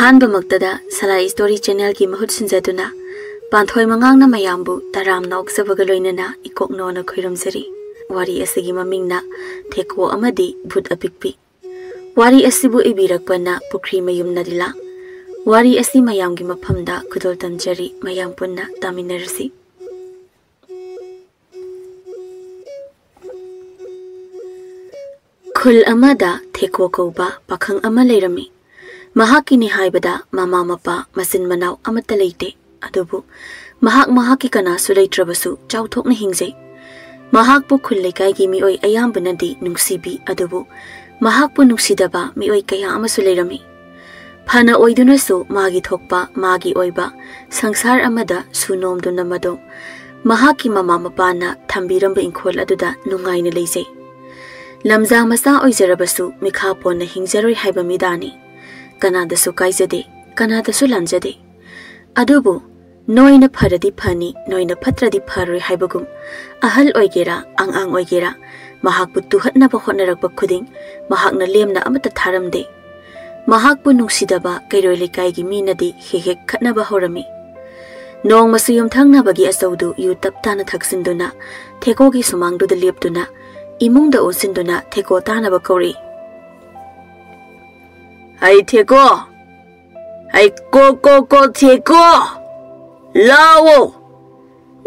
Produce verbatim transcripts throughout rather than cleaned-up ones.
ꯑꯍꯥꯟꯕꯃꯛꯇꯗ ꯁꯂꯥꯏ story ꯆꯦꯅꯦꯜꯒꯤ ꯃꯍꯨꯠ ꯁꯤꯟꯖꯗꯨꯅ ꯄꯥꯟꯊꯣꯏ ꯃꯉꯥꯡꯅ ꯃꯌꯥꯝꯕꯨ ꯇꯔꯥꯝꯅ ꯑꯣꯛꯆꯕꯒ ꯂꯣꯏꯅꯅ ꯏꯀꯣꯛꯅꯣꯅ ꯈꯣꯏꯔꯝꯖꯔꯤ꯫ ꯋꯥꯔꯤ ꯑꯁꯤꯒꯤ ꯃꯃꯤꯡꯅ ꯊꯦꯀꯣ ꯑꯃꯗꯤ ꯚꯨꯠ ꯑꯄꯤꯛꯄꯤ꯫ ꯋꯥꯔꯤ ꯑꯁꯤꯕꯨ ꯏꯕꯤꯔꯛꯄꯅ ꯄꯨꯈ꯭ꯔꯤ ꯃꯌꯨꯝ ꯅꯗꯤꯂꯥ꯫ ꯋꯥꯔꯤ ꯑꯁꯤ ꯃꯌꯥꯝꯒꯤ ꯃꯐꯝꯗ ꯈꯨꯗꯣꯜ ꯇꯝꯖꯔꯤ, ꯃꯌꯥꯝ ꯄꯨꯟꯅ ꯇꯥꯃꯤꯟꯅꯔꯁꯤ꯫ ꯈꯨꯜ ꯑꯃꯗ ꯊꯦꯀꯣ ꯀꯧꯕ ꯄꯥꯈꯪ ꯑꯃ ꯂꯩꯔꯝꯃꯤ꯫ ꯃꯍꯥꯛꯀꯤꯅꯤ ꯍꯥꯏꯕꯗ ꯃꯃꯥ ꯃꯄꯥ ꯃꯆꯤꯟ ꯃꯅꯥꯎ ꯑꯃꯠꯇ ꯂꯩꯇꯦ꯫ ꯑꯗꯨꯕꯨ ꯃꯍꯥꯛ ꯃꯍꯥꯛꯀꯤ ꯀꯅꯥꯁꯨ ꯂꯩꯇ꯭ꯔꯕꯁꯨ ꯆꯥꯎꯊꯣꯛꯅ ꯍꯤꯡꯖꯩ꯫ ꯃꯍꯥꯛꯄꯨ ꯈꯨꯜ ꯂꯩꯀꯥꯏꯒꯤ ꯃꯤꯑꯣꯏ ꯑꯌꯥꯝꯕꯅꯗꯤ ꯅꯨꯡꯁꯤꯕꯤ, ꯑꯗꯨꯕꯨ ꯃꯍꯥꯛꯄꯨ ꯅꯨꯡꯁꯤꯗꯕ ꯃꯤꯑꯣꯏ ꯀꯌꯥ ꯑꯃꯁꯨ ꯂꯩꯔꯝꯃꯤ꯫ ꯐꯅ ꯑꯣꯏꯗꯨꯅꯁꯨ ꯃꯥꯒꯤ ꯊꯣꯛꯄ ꯃꯥꯒꯤ ꯑꯣꯏꯕ ꯁꯪꯁꯥꯔ ꯑꯃꯗ ꯁꯨꯅꯣꯝꯗꯨꯅ ꯃꯗꯣ ꯃꯍꯥꯛꯀꯤ ꯃꯃꯥ ꯃꯄꯥꯅ ꯊꯝꯕꯤꯔꯝꯕ ꯏꯪꯈꯣꯜ ꯑꯗꯨꯗ ꯅꯨꯡꯉꯥꯏꯅ ꯂꯩꯖꯩ꯫ ꯂꯝꯖꯥ ꯃꯆꯥ ꯑꯣꯏꯖꯔꯕꯁꯨ ꯃꯤꯈꯥ ꯄꯣꯟꯅ ꯍꯤꯡꯖꯔꯣꯏ ꯍꯥꯏꯕ ꯃꯤꯗꯥꯅꯤ꯫ ꯀꯅꯥꯗꯁꯨ ꯀꯥꯏꯖꯗꯦ, ꯀꯅꯥꯗꯁꯨ ꯂꯥꯟꯖꯗꯦ꯫ ꯑꯗꯨꯕꯨ ꯅꯣꯏꯅ ꯐꯔꯗꯤ ꯐꯅꯤ, ꯅꯣꯏꯅ ꯐꯠꯇ꯭ꯔꯗꯤ ꯐꯔꯣꯏ ꯍꯥꯏꯕꯒꯨꯝ, ꯑꯍꯜ ꯑꯣꯏꯒꯦꯔꯥ, ꯑꯉꯥꯡ ꯑꯣꯏꯒꯦꯔꯥ, ꯃꯍꯥꯛꯄꯨ ꯇꯨꯍꯠꯅꯕ ꯍꯣꯠꯅꯔꯛꯄ ꯈꯨꯗꯤꯡ ꯃꯍꯥꯛꯅ ꯂꯦꯝꯅ ꯑꯃꯠꯇ ꯊꯥꯔꯝꯗꯦ꯫ ꯃꯍꯥꯛꯄꯨ ꯅꯨꯡꯁꯤꯗꯕ ꯀꯩꯔꯣꯏ ꯂꯩꯀꯥꯏꯒꯤ ꯃꯤꯅꯗꯤ ꯍꯦꯛ ꯍꯦꯛ ꯈꯠꯅꯕ ꯍꯧꯔꯝꯃꯤ꯫ ꯅꯣꯡꯃꯁꯨ ꯌꯨꯝꯊꯪꯅꯕꯒꯤ ꯑꯆꯧꯗꯨ ꯌꯨ ꯇꯞ ꯇꯥꯅ ꯊꯛꯆꯤꯟꯗꯨꯅ ꯊꯦꯀꯣꯒꯤ ꯁꯨꯃꯥꯡꯗꯨꯗ ꯂꯦꯞꯇꯨꯅ ꯏꯃꯨꯡꯗ ꯑꯣꯟꯁꯤꯟꯗꯨꯅ ꯊꯦꯀꯣ ꯇꯥꯅꯕ ꯀꯧꯔꯛꯏ꯫ "ꯍꯩ ꯊꯦꯀꯣ! ꯍꯩ ꯀꯣ ꯀꯣ ꯀꯣ ꯊꯦꯀꯣ! ꯂꯥꯛꯑꯣ!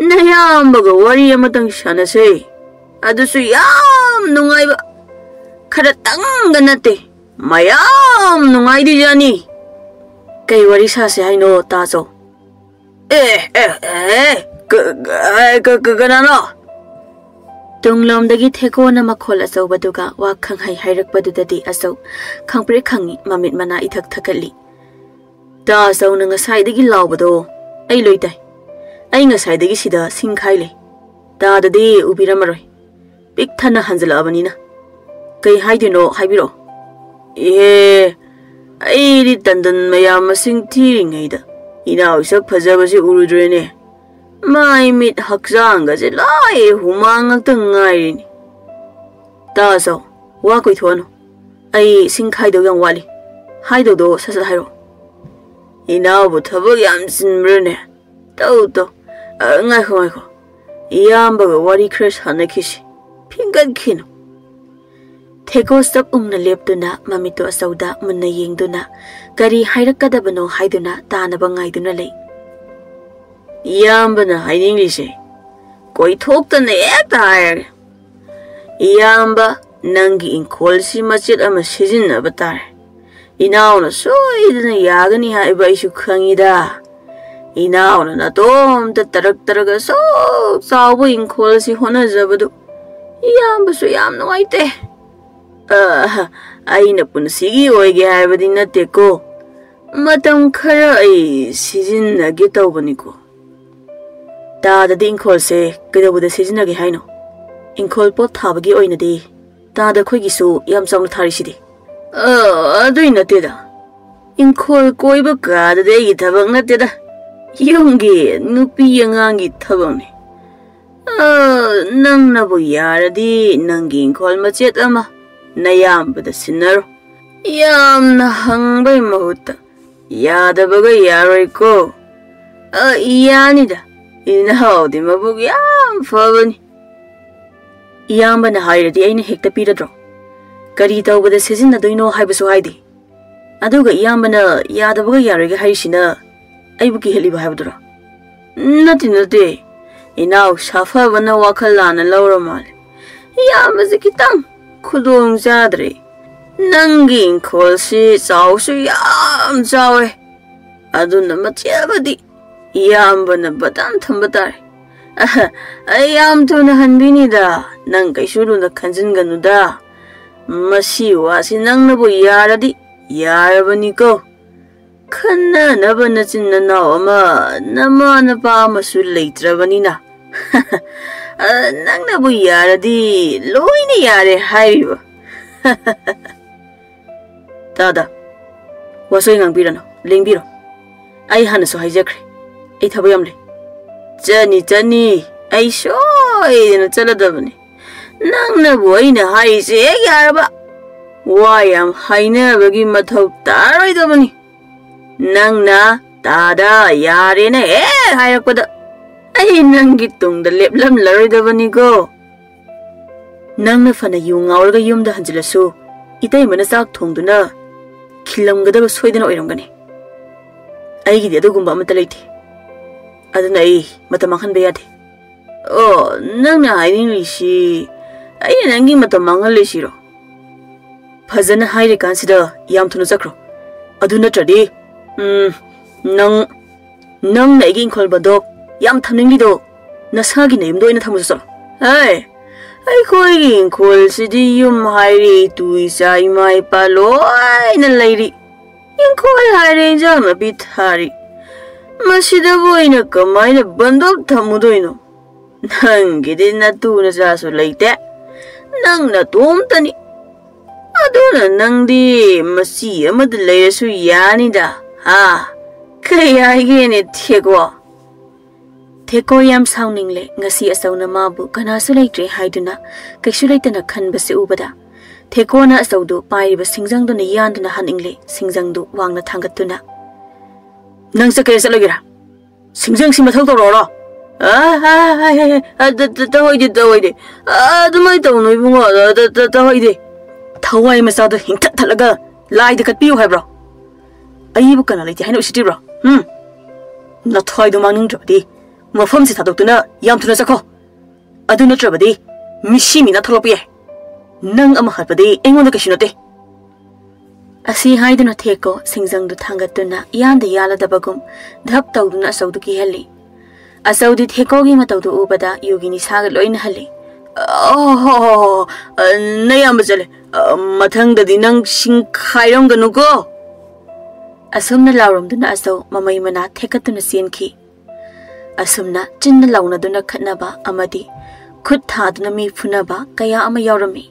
ꯅꯌꯥꯝꯕꯒ ꯋꯥꯔꯤ ꯑꯃꯇꯪ ꯁꯥꯟꯅꯁꯦ꯫ ꯑꯗꯨꯁꯨ ꯌꯥꯝ ꯅꯨꯡꯉꯥꯏꯕ꯫ ꯈꯔꯇꯪꯒ ꯅꯠꯇꯦ, ꯃꯌꯥꯝ ꯅꯨꯡꯉꯥꯏꯗꯣꯏꯖꯥꯠꯅꯤ꯫" "ꯀꯩ ꯋꯥꯔꯤ ꯁꯥꯁꯦ ꯍꯥꯏꯅꯣ, ꯇꯥꯆꯧ?" "ꯑꯦ, ꯑꯦ, ꯑꯦ, ꯀ-, ꯀ-, ꯀ-, ꯀ-, ꯀꯅꯥꯅꯣ?" ꯇꯨꯡꯂꯣꯝꯗꯒꯤ ꯊꯦꯀꯣꯅ ꯃꯈꯣꯜ ꯑꯆꯧꯕꯗꯨꯒ ꯋꯥ ꯈꯪꯍꯩ ꯍꯥꯏꯔꯛꯄꯗꯨꯗꯗꯤ ꯑꯆꯧ ꯈꯪꯄ꯭ꯔꯦꯛ ꯈꯪꯉꯤ, ꯃꯃꯤꯠ ꯃꯅꯥ ꯏꯊꯛ ꯊꯛꯀꯠꯂꯤ꯫ "ꯇꯥꯆꯧꯅ ꯉꯁꯥꯏꯗꯒꯤ ꯂꯥꯎꯕꯗꯣ ꯑꯩ ꯂꯣꯏ ꯇꯥꯏ꯫ ꯑꯩ ꯉꯁꯥꯏꯗꯒꯤ ꯁꯤꯗ ꯁꯤꯡ ꯈꯥꯏ ꯂꯩ꯫ ꯇꯥꯗꯗꯤ ꯎꯕꯤꯔꯝꯃꯔꯣꯏ꯫ ꯄꯤꯛ ꯊꯟꯅ ꯍꯟꯖꯤꯜꯂꯛꯑꯕꯅꯤꯅ꯫" "ꯀꯩ ꯍꯥꯏꯗꯣꯏꯅꯣ ꯍꯥꯏꯕꯤꯔꯛꯑꯣ꯫" "ꯏꯍꯦ, ꯑꯩꯗꯤ ꯇꯟꯗꯟ ꯃꯌꯥꯝ ꯃꯁꯤꯡ ꯊꯤꯔꯤꯉꯩꯗ ꯏꯅꯥꯎ ꯏꯁꯛ ꯐꯖꯕꯁꯤ ꯎꯔꯨꯗ꯭ꯔꯦꯅꯦ꯫ ꯃꯥꯏ ꯃꯤꯠ ꯍꯛꯆꯥꯡꯒꯁꯦ ꯂꯣꯏ ꯍꯨꯃꯥꯡ ꯉꯥꯛꯇ ꯉꯥꯏꯔꯤꯅꯤ꯫" "ꯇꯥꯆꯧ, ꯋꯥ ꯀꯨꯏꯊꯣꯛꯑꯅꯨ꯫ ꯑꯩ ꯁꯤꯡ ꯈꯥꯏꯗꯧ ꯌꯥꯝ ꯋꯥꯠꯂꯤ꯫ ꯍꯥꯏꯗꯧꯗꯣ ꯁꯠ ꯁꯠ ꯍꯥꯏꯔꯛꯑꯣ꯫" ꯏꯅꯥꯎꯕꯨ ꯊꯕꯛ ꯌꯥꯝ ꯆꯤꯟꯕ꯭ꯔꯅꯦ? ꯇꯧ ꯇꯧ꯫ ꯑ, ꯉꯥꯏꯈꯣ ꯉꯥꯏꯈꯣ, ꯏꯌꯥꯝꯕꯒ ꯋꯥꯔꯤ ꯈꯔ ꯁꯥꯟꯅꯈꯤꯁꯤ꯫ ꯐꯤꯡꯒꯠꯈꯤꯅꯨ꯫ ꯊꯦꯒꯣꯁ ꯆꯞ ꯎꯡꯅ ꯂꯦꯞꯇꯨꯅ ꯃꯃꯤꯠꯇꯨ ꯑꯆꯧꯗ ꯃꯨꯟꯅ ꯌꯦꯡꯗꯨꯅ ꯀꯔꯤ ꯍꯥꯏꯔꯛꯀꯗꯕꯅꯣ ꯍꯥꯏꯗꯨꯅ ꯇꯥꯅꯕ ꯉꯥꯏꯗꯨꯅ ꯂꯩ꯫ ꯏꯌꯥꯝꯕꯅ ꯍꯥꯏꯅꯤꯡꯂꯤꯁꯦ ꯀꯣꯏꯊꯣꯛꯇꯅ ꯍꯦꯛꯇ ꯍꯥꯏꯔꯒꯦ꯫ ꯏꯌꯥꯝꯕ, ꯅꯪꯒꯤ ꯏꯪꯈꯣꯜꯁꯤ ꯃꯆꯦꯠ ꯑꯃ ꯁꯤꯖꯤꯟꯅꯕ ꯇꯥꯔꯦ꯫ ꯏꯅꯥꯎꯅ ꯁꯣꯏꯗꯅ ꯌꯥꯒꯅꯤ ꯍꯥꯏꯕ ꯑꯩꯁꯨ ꯈꯪꯉꯤꯗ꯫ ꯏꯅꯥꯎꯅ ꯅꯇꯣꯝꯇ ꯇꯔꯛ ꯇꯔꯛ ꯑꯁꯨꯛ ꯆꯥꯎꯕ ꯏꯪꯈꯣꯜ ꯑꯁꯤ ꯍꯣꯠꯅꯖꯕꯗꯨ ꯏꯌꯥꯝꯕꯁꯨ ꯌꯥꯝ ꯅꯨꯡꯉꯥꯏꯇꯦ꯫ ꯑ, ꯑꯩꯅ ꯄꯨꯟꯁꯤꯒꯤ ꯑꯣꯏꯒꯦ ꯍꯥꯏꯕꯗꯤ ꯅꯠꯇꯦꯀꯣ꯫ ꯃꯇꯝ ꯈꯔ ꯑꯩ ꯁꯤꯖꯤꯟꯅꯒꯦ ꯇꯧꯕꯅꯤꯀꯣ꯫ ꯇꯥꯗꯗꯤ ꯏꯪꯈꯣꯜꯁꯦ ꯀꯩꯗꯧꯕꯗ ꯁꯤꯖꯤꯟꯅꯒꯦ ꯍꯥꯏꯅꯣ? ꯏꯪꯈꯣꯜ ꯄꯣꯠ ꯊꯥꯕꯒꯤ ꯑꯣꯏꯅꯗꯤ ꯇꯥꯗ ꯑꯩꯈꯣꯏꯒꯤꯁꯨ ꯌꯥꯝ ꯆꯥꯎꯅ ꯊꯥꯔꯤꯁꯤꯗꯤ꯫ ꯑ, ꯑꯗꯨꯏ ꯅꯠꯇꯦꯗ꯫ ꯏꯪꯈꯣꯜ ꯀꯣꯏꯕ ꯀꯥꯗꯗꯤ ꯑꯩꯒꯤ ꯊꯕꯛ ꯅꯠꯇꯦꯗ꯫ ꯌꯨꯝꯒꯤ ꯅꯨꯄꯤ ꯑꯉꯥꯡꯒꯤ ꯊꯕꯛꯅꯤ꯫ ꯑ, ꯅꯪꯅꯕꯨ ꯌꯥꯔꯗꯤ ꯅꯪꯒꯤ ꯏꯪꯈꯣꯜ ꯃꯆꯦꯠ ꯑꯃ ꯅꯌꯥꯝꯕꯗ ꯁꯤꯟꯅꯔꯣ꯫ ꯌꯥꯝꯅ ꯍꯪꯕꯩ ꯃꯍꯨꯠꯇ ꯌꯥꯗꯕꯒ ꯌꯥꯔꯣꯏꯀꯣ꯫ ꯑ, ꯌꯥꯅꯤꯗ꯫ ꯏꯅꯥꯎꯗꯤ ꯃꯕꯨꯛ ꯌꯥꯝ ꯐꯕꯅꯤ꯫ ꯏꯌꯥꯝꯕꯅ ꯍꯥꯏꯔꯗꯤ ꯑꯩꯅ ꯍꯦꯛꯇ ꯄꯤꯔꯗ꯭ꯔꯣ? ꯀꯔꯤ ꯇꯧꯕꯗ ꯁꯤꯖꯤꯟꯅꯗꯣꯏꯅꯣ ꯍꯥꯏꯕꯁꯨ ꯍꯥꯏꯗꯦ꯫ ꯑꯗꯨꯒ ꯏꯌꯥꯝꯕꯅ ꯌꯥꯗꯕꯒ ꯌꯥꯔꯣꯏꯒ ꯍꯥꯏꯔꯤꯁꯤꯅ ꯑꯩꯕꯨ ꯀꯤꯍꯜꯂꯤꯕ ꯍꯥꯏꯕꯗꯨꯔꯣ? ꯅꯠꯇꯦ, ꯅꯠꯇꯦ꯫ ꯏꯅꯥꯎ ꯁꯥꯐꯕꯅ ꯋꯥꯈꯜ ꯂꯥꯟꯅ ꯂꯧꯔ ꯃꯥꯜꯂꯦ꯫ ꯏꯌꯥꯝꯕꯁꯦ ꯈꯤꯇꯪ ꯈꯨꯗꯣꯡ ꯆꯥꯗ꯭ꯔꯦ꯫ ꯅꯪꯒꯤ ꯏꯪꯈꯣꯜꯁꯤ ꯆꯥꯎꯁꯨ ꯌꯥꯝ ꯆꯥꯎꯋꯦ꯫ ꯑꯗꯨꯅ ꯃꯆꯦꯕꯗꯤ ꯏꯌꯥꯝꯕꯅ ꯕꯇꯟ ꯊꯝꯕ ꯇꯥꯔꯦ꯫ ꯑꯍ, ꯑꯩ ꯌꯥꯝ ꯊꯨꯅ ꯍꯟꯕꯤꯅꯤꯗ꯫ ꯅꯪ ꯀꯩꯁꯨ ꯂꯨꯅ ꯈꯟꯖꯤꯟꯒꯅꯨꯗ꯫ ꯃꯁꯤ ꯋꯥꯁꯤ ꯅꯪꯅꯕꯨ ꯌꯥꯔꯗꯤ ꯌꯥꯔꯕꯅꯤꯀꯣ꯫ ꯈꯟꯅꯅꯕ ꯅꯆꯤꯟ ꯅꯅꯥꯎ ꯑꯃ, ꯅꯃꯥ ꯅꯄꯥ ꯑꯃꯁꯨ ꯂꯩꯇ꯭ꯔꯕꯅꯤꯅ꯫ ꯑ, ꯅꯪꯅꯕꯨ ꯌꯥꯔꯗꯤ ꯂꯣꯏꯅ ꯌꯥꯔꯦ ꯍꯥꯏꯔꯤꯕ꯫ ꯇꯥꯗ, ꯋꯥꯆꯣꯏ ꯉꯥꯡꯕꯤꯔꯅꯨ, ꯂꯦꯡꯕꯤꯔꯣ꯫ ꯑꯩ ꯍꯥꯟꯅꯁꯨ ꯍꯥꯏꯖꯈ꯭ꯔꯦ, ꯑꯩ ꯊꯕꯛ ꯌꯥꯝ ꯂꯩ꯫ ꯆꯠꯅꯤ, ꯆꯠꯅꯤ, ꯑꯩ ꯁꯣꯏꯗꯅ ꯆꯠꯂꯗꯕꯅꯤ꯫ ꯅꯪꯅꯕꯨ ꯑꯩꯅ ꯍꯥꯏꯔꯤꯁꯦ ꯍꯦꯛ ꯌꯥꯔꯕ, ꯋꯥ ꯌꯥꯝ ꯍꯥꯏꯅꯕꯒꯤ ꯃꯊꯧ ꯇꯥꯔꯣꯏꯗꯕꯅꯤ꯫ ꯅꯪꯅ ꯇꯥꯗ ꯌꯥꯔꯦꯅ ꯍꯦꯛ ꯍꯥꯏꯔꯛꯄꯗ ꯑꯩ ꯅꯪꯒꯤ ꯇꯨꯡꯗ ꯂꯦꯞꯂꯝꯂꯔꯣꯏꯗꯕꯅꯤꯀꯣ꯫ ꯅꯪꯅ ꯐꯅ ꯌꯨ ꯉꯥꯎꯔꯒ ꯌꯨꯝꯗ ꯍꯟꯖꯤꯜꯂꯁꯨ, ꯏꯇꯩꯃꯅ ꯆꯥꯛ ꯊꯣꯡꯗꯨꯅ ꯈꯤꯜꯂꯝꯒꯗꯕ ꯁꯣꯏꯗꯅ ꯑꯣꯏꯔꯝꯒꯅꯤ꯫ ꯑꯩꯒꯤꯗꯤ ꯑꯗꯨꯒꯨꯝꯕ ꯑꯃꯠꯇ ꯂꯩꯇꯦ꯫ ꯑꯗꯨꯅ ꯑꯩ ꯃꯇꯝ ꯃꯥꯡꯍꯟꯕ ꯌꯥꯗꯦ꯫ ꯑꯣ, ꯅꯪꯅ ꯍꯥꯏꯅꯤꯡꯂꯤꯁꯤ ꯑꯩꯅ ꯅꯪꯒꯤ ꯃꯇꯝ ꯃꯥꯡꯍꯜꯂꯤꯁꯤꯔꯣ? ꯐꯖꯅ ꯍꯥꯏꯔꯤꯀꯥꯟꯁꯤꯗ ꯌꯥꯝ ꯊꯨꯅ ꯆꯠꯈ꯭ꯔꯣ꯫ ꯑꯗꯨ ꯅꯠꯇ꯭ꯔꯗꯤ, ꯎꯝ, ꯅꯪ, ꯅꯪꯅ ꯑꯩꯒꯤ ꯏꯪꯈꯣꯜ ꯕꯟꯗꯣꯞ ꯌꯥꯝ ꯊꯝꯅꯤꯡꯂꯤꯗꯣ ꯅꯁꯥꯒꯤ ꯅꯌꯨꯝꯗ ꯑꯣꯏꯅ ꯊꯝꯃꯨꯁꯨ ꯆꯠꯂꯣ꯫ ꯍꯦ, ꯑꯩꯈꯣꯏꯒꯤ ꯏꯪꯈꯣꯜꯁꯤꯗꯤ ꯌꯨꯝ ꯍꯥꯏꯔꯦ, ꯏꯇꯨ ꯏꯆꯥ ꯏꯃꯥ ꯏꯄꯥ ꯂꯣꯏꯅ ꯂꯩꯔꯤ꯫ ꯏꯪꯈꯣꯜ ꯍꯥꯏꯔꯦ ꯏꯟꯖꯥꯡ ꯅꯥꯄꯤ ꯊꯥꯔꯤ꯫ ꯃꯁꯤꯗꯕꯨ ꯑꯩꯅ ꯀꯃꯥꯏꯅ ꯕꯟꯗꯣꯞ ꯊꯝꯃꯨꯗꯣꯏꯅꯣ? ꯅꯪꯒꯤꯗꯤ ꯅꯇꯨ ꯅꯆꯥꯁꯨ ꯂꯩꯇꯦ꯫ ꯅꯪ ꯅꯇꯣꯝꯇꯅꯤ꯫ ꯑꯗꯨꯅ ꯅꯪꯗꯤ ꯃꯆꯤ ꯑꯃꯗ ꯂꯩꯔꯁꯨ ꯌꯥꯅꯤꯗ, ꯍꯥ? ꯀꯩ ꯍꯥꯏꯒꯦꯅꯦ, ꯊꯦꯀꯣ? ꯊꯦꯀꯣ ꯌꯥꯝ ꯁꯥꯎꯅꯤꯡꯂꯦ꯫ ꯉꯁꯤ ꯑꯆꯧꯅ ꯃꯥꯕꯨ ꯀꯅꯥꯁꯨ ꯂꯩꯇ꯭ꯔꯦ ꯍꯥꯏꯗꯨꯅ ꯀꯩꯁꯨ ꯂꯩꯇꯅ ꯈꯟꯕꯁꯤ ꯎꯕꯗ, ꯊꯦꯀꯣꯅ ꯑꯆꯧꯗꯨ ꯄꯥꯏꯔꯤꯕ ꯁꯤꯡꯖꯪꯗꯨꯅ ꯌꯥꯟꯗꯨꯅ ꯍꯥꯟꯅꯤꯡꯂꯦ, ꯁꯤꯡꯖꯪꯗꯨ ꯋꯥꯡꯅ ꯊꯥꯡꯒꯠꯇꯨꯅ꯫ ꯅꯪ ꯆꯠꯀꯦꯔꯥ ꯆꯠꯂꯣꯏꯒꯦꯔꯥ? ꯁꯤꯡꯖꯪꯁꯤ ꯃꯊꯧ ꯇꯧꯔꯛꯑꯣꯔꯣ? ꯑ, ꯑ, ꯑ, ꯑ, ꯑ, ꯇ-, ꯇ-, ꯇꯧꯍꯩꯗꯦ, ꯇꯧꯍꯩꯗꯦ꯫ ꯑ, ꯑꯗꯨꯃꯥꯏꯅ ꯇꯧꯅꯨ, ꯏꯕꯨꯡꯉꯣ꯫ ꯑ, ꯇ-, ꯇ-, ꯇꯧꯍꯩꯗꯦ꯫ ꯊꯋꯥꯏ ꯃꯆꯥꯗꯣ ꯍꯤꯡꯊꯠ ꯊꯠꯂꯒ ꯂꯥꯏꯗ ꯀꯠꯄꯤꯌꯨ ꯍꯥꯏꯕ꯭ꯔꯣ? ꯑꯩꯕꯨ ꯀꯅꯥ ꯂꯩꯇꯦ ꯍꯥꯏꯅ ꯎꯁꯤꯠꯇ꯭ꯔꯤꯕ꯭ꯔꯣ? ꯍꯨꯝ? ꯅꯊ꯭ꯋꯥꯏꯗꯣ ꯃꯥꯡꯅꯤꯡꯗ꯭ꯔꯕꯗꯤ ꯃꯐꯝꯁꯤ ꯊꯥꯗꯣꯛꯇꯨꯅ ꯌꯥꯝ ꯊꯨꯅ ꯆꯠꯈꯣ꯫ ꯑꯗꯨ ꯅꯠꯇ꯭ꯔꯕꯗꯤ ꯃꯤꯁꯤ ꯃꯤꯅꯥ ꯊꯣꯛꯂꯛꯄ ꯌꯥꯏ꯫ ꯅꯪ ꯑꯃ ꯍꯥꯠꯄꯗꯤ ꯑꯩꯉꯣꯟꯗ ꯀꯩꯁꯨ ꯅꯠꯇꯦ꯫ ꯑꯁꯤ ꯍꯥꯏꯗꯨꯅ ꯊꯦꯛꯀꯣ ꯁꯤꯡꯖꯪꯗꯨ ꯊꯥꯡꯒꯠꯇꯨꯅ ꯏꯌꯥꯟꯗ ꯌꯥꯜꯂꯗꯕꯒꯨꯝ ꯙꯞ ꯇꯧꯗꯨꯅ ꯑꯆꯧꯗꯨ ꯀꯤꯍꯜꯂꯤ꯫ ꯑꯆꯧꯗꯤ ꯊꯦꯛꯀꯣꯒꯤ ꯃꯇꯧꯗꯨ ꯎꯕꯗ ꯌꯨꯒꯤ ꯅꯤꯁꯥꯒ ꯂꯣꯏꯅ ꯍꯜꯂꯤ꯫ "ꯑꯣ ꯍꯣ ꯍꯣ ꯍꯣ, ꯑ, ꯅꯌꯥꯝꯕ ꯆꯠꯂꯦ꯫ ꯑ, ꯃꯊꯪꯗꯗꯤ ꯅꯪ ꯁꯤꯡꯈꯥꯏꯔꯝꯒꯅꯨꯀꯣ!" ꯑꯁꯨꯝꯅ ꯂꯥꯎꯔꯝꯗꯨꯅ ꯑꯆꯧ ꯃꯃꯩ ꯃꯅꯥ ꯊꯦꯛꯀꯠꯇꯨꯅ ꯆꯦꯟꯈꯤ꯫ ꯑꯁꯨꯝꯅ ꯆꯤꯟꯅ ꯂꯥꯎꯅꯗꯨꯅ ꯈꯠꯅꯕ ꯑꯃꯗꯤ ꯈꯨꯠ ꯊꯥꯗꯨꯅ ꯃꯤ ꯐꯨꯅꯕ ꯀꯌꯥ ꯑꯃ ꯌꯥꯎꯔꯝꯃꯤ꯫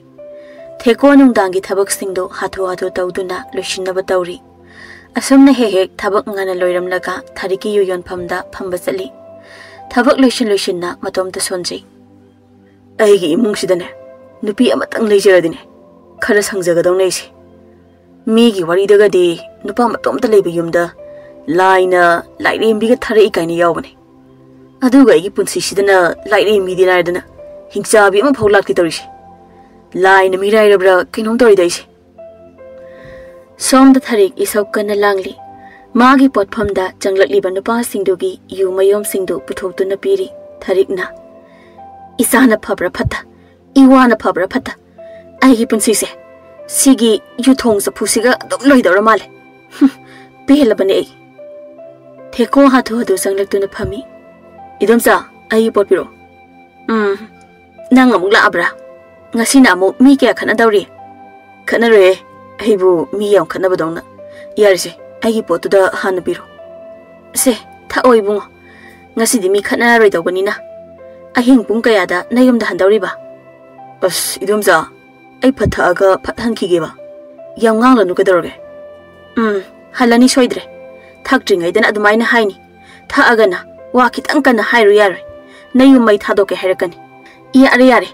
ꯊꯦꯀꯣ ꯅꯨꯡꯗꯥꯡꯒꯤ ꯊꯕꯛꯁꯤꯡꯗꯨ ꯍꯥꯊꯨ ꯍꯥꯊꯨ ꯇꯧꯗꯨꯅ ꯂꯣꯏꯁꯤꯟꯅꯕ ꯇꯧꯔꯤ꯫ ꯑꯁꯨꯝꯅ ꯍꯦꯛ ꯍꯦꯛ ꯊꯕꯛ ꯉꯟꯅ ꯂꯣꯏꯔꯝꯂꯒ ꯊꯥꯔꯤꯛꯀꯤ ꯌꯨ ꯌꯣꯟꯐꯝꯗ ꯐꯝꯕ ꯆꯠꯂꯤ꯫ ꯊꯕꯛ ꯂꯣꯏꯁꯤꯟ ꯂꯣꯏꯁꯤꯟꯅ ꯃꯇꯣꯝꯇ ꯁꯣꯟꯖꯩ꯫ "ꯑꯩꯒꯤ ꯏꯃꯨꯡꯁꯤꯗꯅꯦ, ꯅꯨꯄꯤ ꯑꯃꯇꯪ ꯂꯩꯖꯔꯗꯤꯅꯦ, ꯈꯔ ꯁꯪꯖꯒꯗꯧꯅꯦ ꯑꯩꯁꯦ꯫ ꯃꯤꯒꯤ ꯋꯥꯔꯤꯗꯒꯗꯤ ꯅꯨꯄꯥ ꯃꯇꯣꯝꯇ ꯂꯩꯕ ꯌꯨꯝꯗ ꯂꯥꯏꯅ ꯂꯥꯏꯔꯦꯝꯕꯤꯒ ꯊꯥꯔꯛꯏ ꯀꯥꯏꯅ ꯌꯥꯎꯕꯅꯦ꯫ ꯑꯗꯨꯒ ꯑꯩꯒꯤ ꯄꯨꯟꯁꯤꯁꯤꯗꯅ ꯂꯥꯏꯔꯦꯝꯕꯤꯗꯤ ꯂꯥꯏꯔꯗꯅ ꯍꯤꯡꯆꯥꯕꯤ ꯑꯃꯐꯥꯎ ꯂꯥꯛꯇꯦ ꯇꯧꯔꯤꯁꯦ꯫ ꯂꯥꯏꯅ ꯃꯤꯔꯥꯏꯔꯕ꯭ꯔꯥ ꯀꯩꯅꯣꯝ ꯇꯧꯔꯤꯗ ꯑꯩꯁꯦ꯫ ꯁꯣꯝꯗ ꯊꯔꯤꯛ ꯏꯁꯧ ꯀꯟꯅ ꯂꯥꯡꯂꯤ꯫ ꯃꯥꯒꯤ ꯄꯣꯠꯐꯝꯗ ꯆꯪꯂꯛꯂꯤꯕ ꯅꯨꯄꯥꯁꯤꯡꯗꯨꯒꯤ ꯌꯨ ꯃꯌꯣꯝꯁꯤꯡꯗꯨ ꯄꯨꯊꯣꯛꯇꯨꯅ ꯄꯤꯔꯤ ꯊꯔꯤꯛꯅ꯫ "ꯏꯆꯥꯅ ꯐꯕ꯭ꯔꯥ ꯐꯠꯇ, ꯏꯋꯥꯅ ꯐꯕ꯭ꯔꯥ ꯐꯠꯇ, ꯑꯩꯒꯤ ꯄꯨꯟꯁꯤꯁꯦ ꯁꯤꯒꯤ ꯌꯨꯊꯣꯡ ꯆꯐꯨꯁꯤꯒ ꯑꯗꯨꯝ ꯂꯣꯏꯗꯧꯔ ꯃꯥꯜꯂꯦ꯫ ꯍꯨꯝ, ꯄꯦꯜꯂꯕꯅꯦ ꯑꯩ꯫" ꯊꯦꯀꯣ ꯍꯥꯊꯨ ꯍꯥꯊꯨ ꯆꯪꯂꯛꯇꯨꯅ ꯐꯝꯃꯤ꯫ "ꯏꯗꯣꯝꯆꯥ, ꯑꯩꯒꯤ ꯄꯣꯠ ꯄꯤꯔꯛꯑꯣ꯫" "ꯎꯝ, ꯅꯪ ꯑꯃꯨꯛ ꯂꯥꯛꯑꯕ꯭ꯔꯥ? ꯉꯁꯤꯅ ꯑꯃꯨꯛ ꯃꯤ ꯀꯌꯥ ꯈꯠꯅꯗꯧꯔꯤ?" "ꯈꯠꯅꯔꯣꯏꯌꯦ, ꯑꯩꯕꯨ ꯃꯤ ꯌꯥꯝ ꯈꯠꯅꯕꯗꯧꯅ꯫ ꯌꯥꯔꯦꯁꯦ, ꯑꯩꯒꯤ ꯄꯣꯠꯇꯨꯗ ꯍꯥꯟꯅ ꯄꯤꯔꯣ꯫" "ꯁꯦ, ꯊꯛꯑꯣ ꯏꯕꯨꯡꯉꯣ, ꯉꯁꯤꯗꯤ ꯃꯤ ꯈꯠꯅꯔꯔꯣꯏꯗꯧꯕꯅꯤꯅ꯫ ꯑꯍꯤꯡ ꯄꯨꯡ ꯀꯌꯥꯗ ꯅꯌꯨꯝꯗ ꯍꯟꯗꯧꯔꯤꯕ?" "ꯑꯁ ꯏꯗꯣꯝꯆꯥ, ꯑꯩ ꯐꯠ ꯊꯛꯑꯒ ꯐꯠ ꯍꯟꯈꯤꯒꯦꯕ꯫ ꯌꯥꯝ ꯉꯥꯡꯂꯅꯨ ꯀꯩꯗꯧꯔꯒꯦ꯫" "ꯎꯝ, ꯍꯜꯂꯅꯤ ꯁꯣꯏꯗ꯭ꯔꯦ꯫ ꯊꯛꯇ꯭ꯔꯤꯉꯩꯗꯅ ꯑꯗꯨꯃꯥꯏꯅ ꯍꯥꯏꯅꯤ꯫ ꯊꯛꯑꯒꯅ ꯋꯥ ꯈꯤꯇꯪ ꯀꯟꯅ ꯍꯥꯏꯔꯨ ꯌꯥꯔꯣꯏ꯫ ꯅꯌꯨꯝ ꯃꯩ ꯊꯥꯗꯣꯛꯀꯦ ꯍꯥꯏꯔꯛꯀꯅꯤ꯫ ꯌꯥꯔꯦ ꯌꯥꯔꯦ,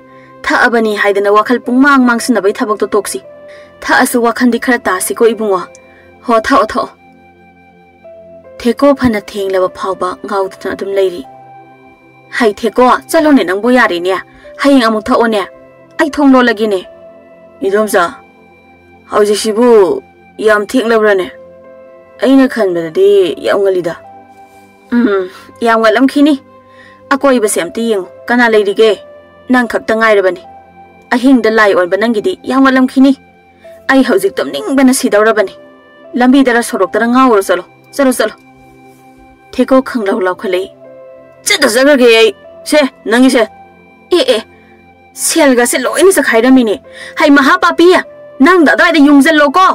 ꯊꯛꯑꯕꯅꯤ ꯍꯥꯏꯗꯅ ꯋꯥꯈꯜ ꯄꯨꯡꯃꯥꯡ ꯃꯥꯡꯁꯤꯟꯅꯕꯩ ꯊꯕꯛꯇꯣ ꯇꯣꯛꯁꯤ꯫ ꯊꯛꯑꯁꯨ ꯋꯥꯈꯜꯗꯤ ꯈꯔ ꯇꯥꯁꯤꯀꯣ ꯏꯕꯨꯡꯉꯣ꯫ ꯍꯣ, ꯊꯛꯑꯣ ꯊꯛꯑꯣ꯫" ꯊꯦꯀꯣ ꯐꯅ ꯊꯦꯡꯂꯕ ꯐꯥꯎꯕ ꯉꯥꯎꯗꯨꯅ ꯑꯗꯨꯝ ꯂꯩꯔꯤ꯫ "ꯍꯩ ꯊꯦꯀꯣ, ꯆꯠꯂꯣꯅꯦ ꯅꯪꯕꯨ ꯌꯥꯔꯦꯅꯦ꯫ ꯍꯌꯦꯡ ꯑꯃꯨꯛ ꯊꯛꯑꯣꯅꯦ꯫ ꯑꯩ ꯊꯣꯡ ꯂꯣꯜꯂꯒꯦꯅꯦ꯫" "ꯏꯗꯣꯝꯆꯥ, ꯍꯧꯖꯤꯛꯁꯤꯕꯨ ꯌꯥꯝ ꯊꯦꯡꯂꯕ꯭ꯔꯅꯦ? ꯑꯩꯅ ꯈꯟꯕꯗꯗꯤ ꯌꯥꯝ ꯉꯜꯂꯤꯗ꯫" "ꯎꯝ, ꯌꯥꯝ ꯉꯜꯂꯝꯈꯤꯅꯤ꯫ ꯑꯀꯣꯏꯕꯁꯦ ꯑꯝꯇ ꯌꯦꯡꯉꯨ, ꯀꯅꯥ ꯂꯩꯔꯤꯒꯦ? ꯅꯪ ꯈꯛꯇ ꯉꯥꯏꯔꯕꯅꯤ꯫ ꯑꯍꯤꯡꯗ ꯂꯥꯏ ꯑꯣꯟꯕ ꯅꯪꯒꯤꯗꯤ ꯌꯥꯝ ꯉꯜꯂꯝꯈꯤꯅꯤ꯫ ꯑꯩ ꯍꯧꯖꯤꯛ ꯇꯨꯝꯅꯤꯡꯕꯅ ꯁꯤꯗꯧꯔꯕꯅꯤ꯫ ꯂꯝꯕꯤꯗꯔ ꯁꯣꯔꯣꯛꯇꯔ ꯉꯥꯎꯔꯨꯔꯣ, ꯆꯠꯂꯣ, ꯆꯠꯂꯣ, ꯆꯠꯂꯣ꯫" ꯊꯦꯀꯣ ꯈꯪꯂꯥꯎ ꯂꯥꯎꯈꯠꯂꯛꯏ꯫ "ꯆꯠꯇ ꯆꯠꯈ꯭ꯔꯒꯦ ꯑꯩ꯫ ꯁꯦ, ꯅꯪꯒꯤꯁꯦ꯫" "ꯑꯦ ꯑꯦ, ꯁꯦꯜꯒꯁꯦ ꯂꯣꯏꯅ ꯆꯈꯥꯏꯔꯝꯃꯤꯅꯦ꯫ ꯍꯩ ꯃꯍꯥ ꯄꯥꯄꯤ, ꯅꯪꯗ ꯑꯗꯨꯋꯥꯏꯗ ꯌꯨꯡꯁꯤꯜꯂꯣꯀꯣ꯫"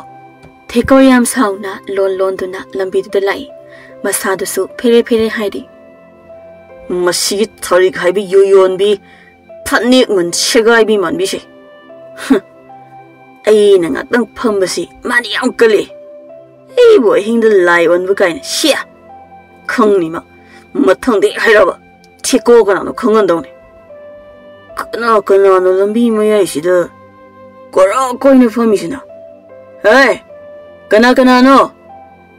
ꯊꯦꯀꯣ ꯌꯥꯝ ꯁꯥꯎꯅ ꯂꯣꯟ ꯂꯣꯟꯗꯨꯅ ꯂꯝꯕꯤꯗꯨꯗ ꯂꯥꯛꯏ꯫ ꯃꯁꯥꯗꯨꯁꯨ ꯐꯦꯔꯦ ꯐꯦꯔꯦ ꯍꯥꯏꯔꯤ꯫ "ꯃꯁꯤꯒꯤ ꯊꯔꯤꯛ ꯍꯥꯏꯕ ꯌꯨ ꯌꯣꯟꯕꯤ ꯐꯅꯦꯛ ꯃꯟ ꯁꯦꯒꯥꯏꯕꯤ ꯃꯥꯟꯕꯤꯁꯦ꯫ ꯍꯨꯝ, ꯑꯩꯅ ꯉꯥꯛꯇꯪ ꯐꯝꯕꯁꯤ ꯃꯥꯅ ꯌꯥꯝ ꯀꯜꯂꯤ꯫ ꯑꯩꯕꯨ ꯑꯍꯤꯡꯗ ꯂꯥꯏ ꯑꯣꯟꯕ ꯀꯥꯏꯅ, ꯁꯤꯌꯥ! ꯈꯪꯅꯤ ꯃꯥ, ꯃꯊꯪꯗꯤ ꯍꯥꯏꯔꯕ ꯊꯦꯀꯣ ꯀꯅꯥꯅꯣ ꯈꯪꯍꯟꯗꯧꯅꯤ꯫ ꯀꯅꯥ ꯀꯅꯥꯅꯣ ꯂꯝꯕꯤ ꯃꯌꯥꯏꯁꯤꯗ ꯀꯣꯔꯥ ꯀꯣꯏꯅ ꯐꯝꯃꯤꯁꯤꯅ? ꯍꯦ, "ꯀꯅꯥ ꯀꯅꯥꯅꯣ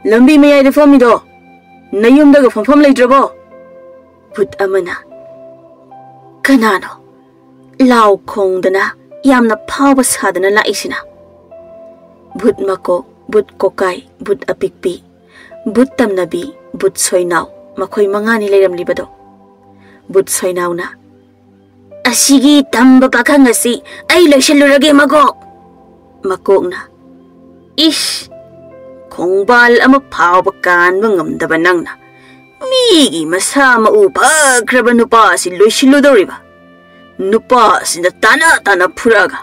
ꯂꯝꯕꯤ ꯃꯌꯥꯏꯗ ꯐꯝꯃꯤꯗꯣ? ꯅꯌꯨꯝꯗꯒ ꯐꯝꯐꯝ ꯂꯩꯇ꯭ꯔꯕꯣ?" ꯚꯨꯠ ꯑꯃꯅ, "ꯀꯅꯥꯅꯣ ꯂꯥꯎ ꯈꯣꯡꯗꯅ ꯌꯥꯝꯅ ꯐꯥꯎꯕ ꯁꯥꯗꯅ ꯂꯥꯛꯏꯁꯤꯅ?" ꯚꯨꯠ ꯃꯀꯣꯛ, ꯚꯨꯠ ꯀꯣꯀꯥꯏ, ꯚꯨꯠ ꯑꯄꯤꯛꯄꯤ, ꯚꯨꯠ ꯇꯝꯅꯕꯤ, ꯚꯨꯠ ꯁꯣꯏꯅꯥꯎ, ꯃꯈꯣꯏ ꯃꯉꯥꯅꯤ ꯂꯩꯔꯝꯂꯤꯕꯗꯣ꯫ ꯚꯨꯠ ꯁꯣꯏꯅꯥꯎꯅ, "ꯑꯁꯤꯒꯤ ꯇꯝꯕ ꯄꯥꯈꯪ ꯑꯁꯤ ꯑꯩ ꯂꯣꯏꯁꯤꯜꯂꯨꯔꯒꯦ, ꯃꯀꯣꯛ!" ꯃꯀꯣꯛꯅ, "ꯏꯁ, ꯈꯣꯡꯕꯥꯜ ꯑꯃ ꯐꯥꯎꯕ ꯀꯥꯟꯕ ꯉꯝꯗꯕ ꯅꯪꯅ ꯃꯤꯒꯤ ꯃꯁꯥ ꯃꯎ ꯐꯈ꯭ꯔꯕ ꯅꯨꯄꯥ ꯑꯁꯤ ꯂꯣꯏꯁꯤꯜꯂꯨꯗꯧꯔꯤꯕ? ꯅꯨꯄꯥ ꯑꯁꯤꯅ ꯇꯥꯅ ꯇꯥꯅ ꯐꯨꯔꯛꯑꯒ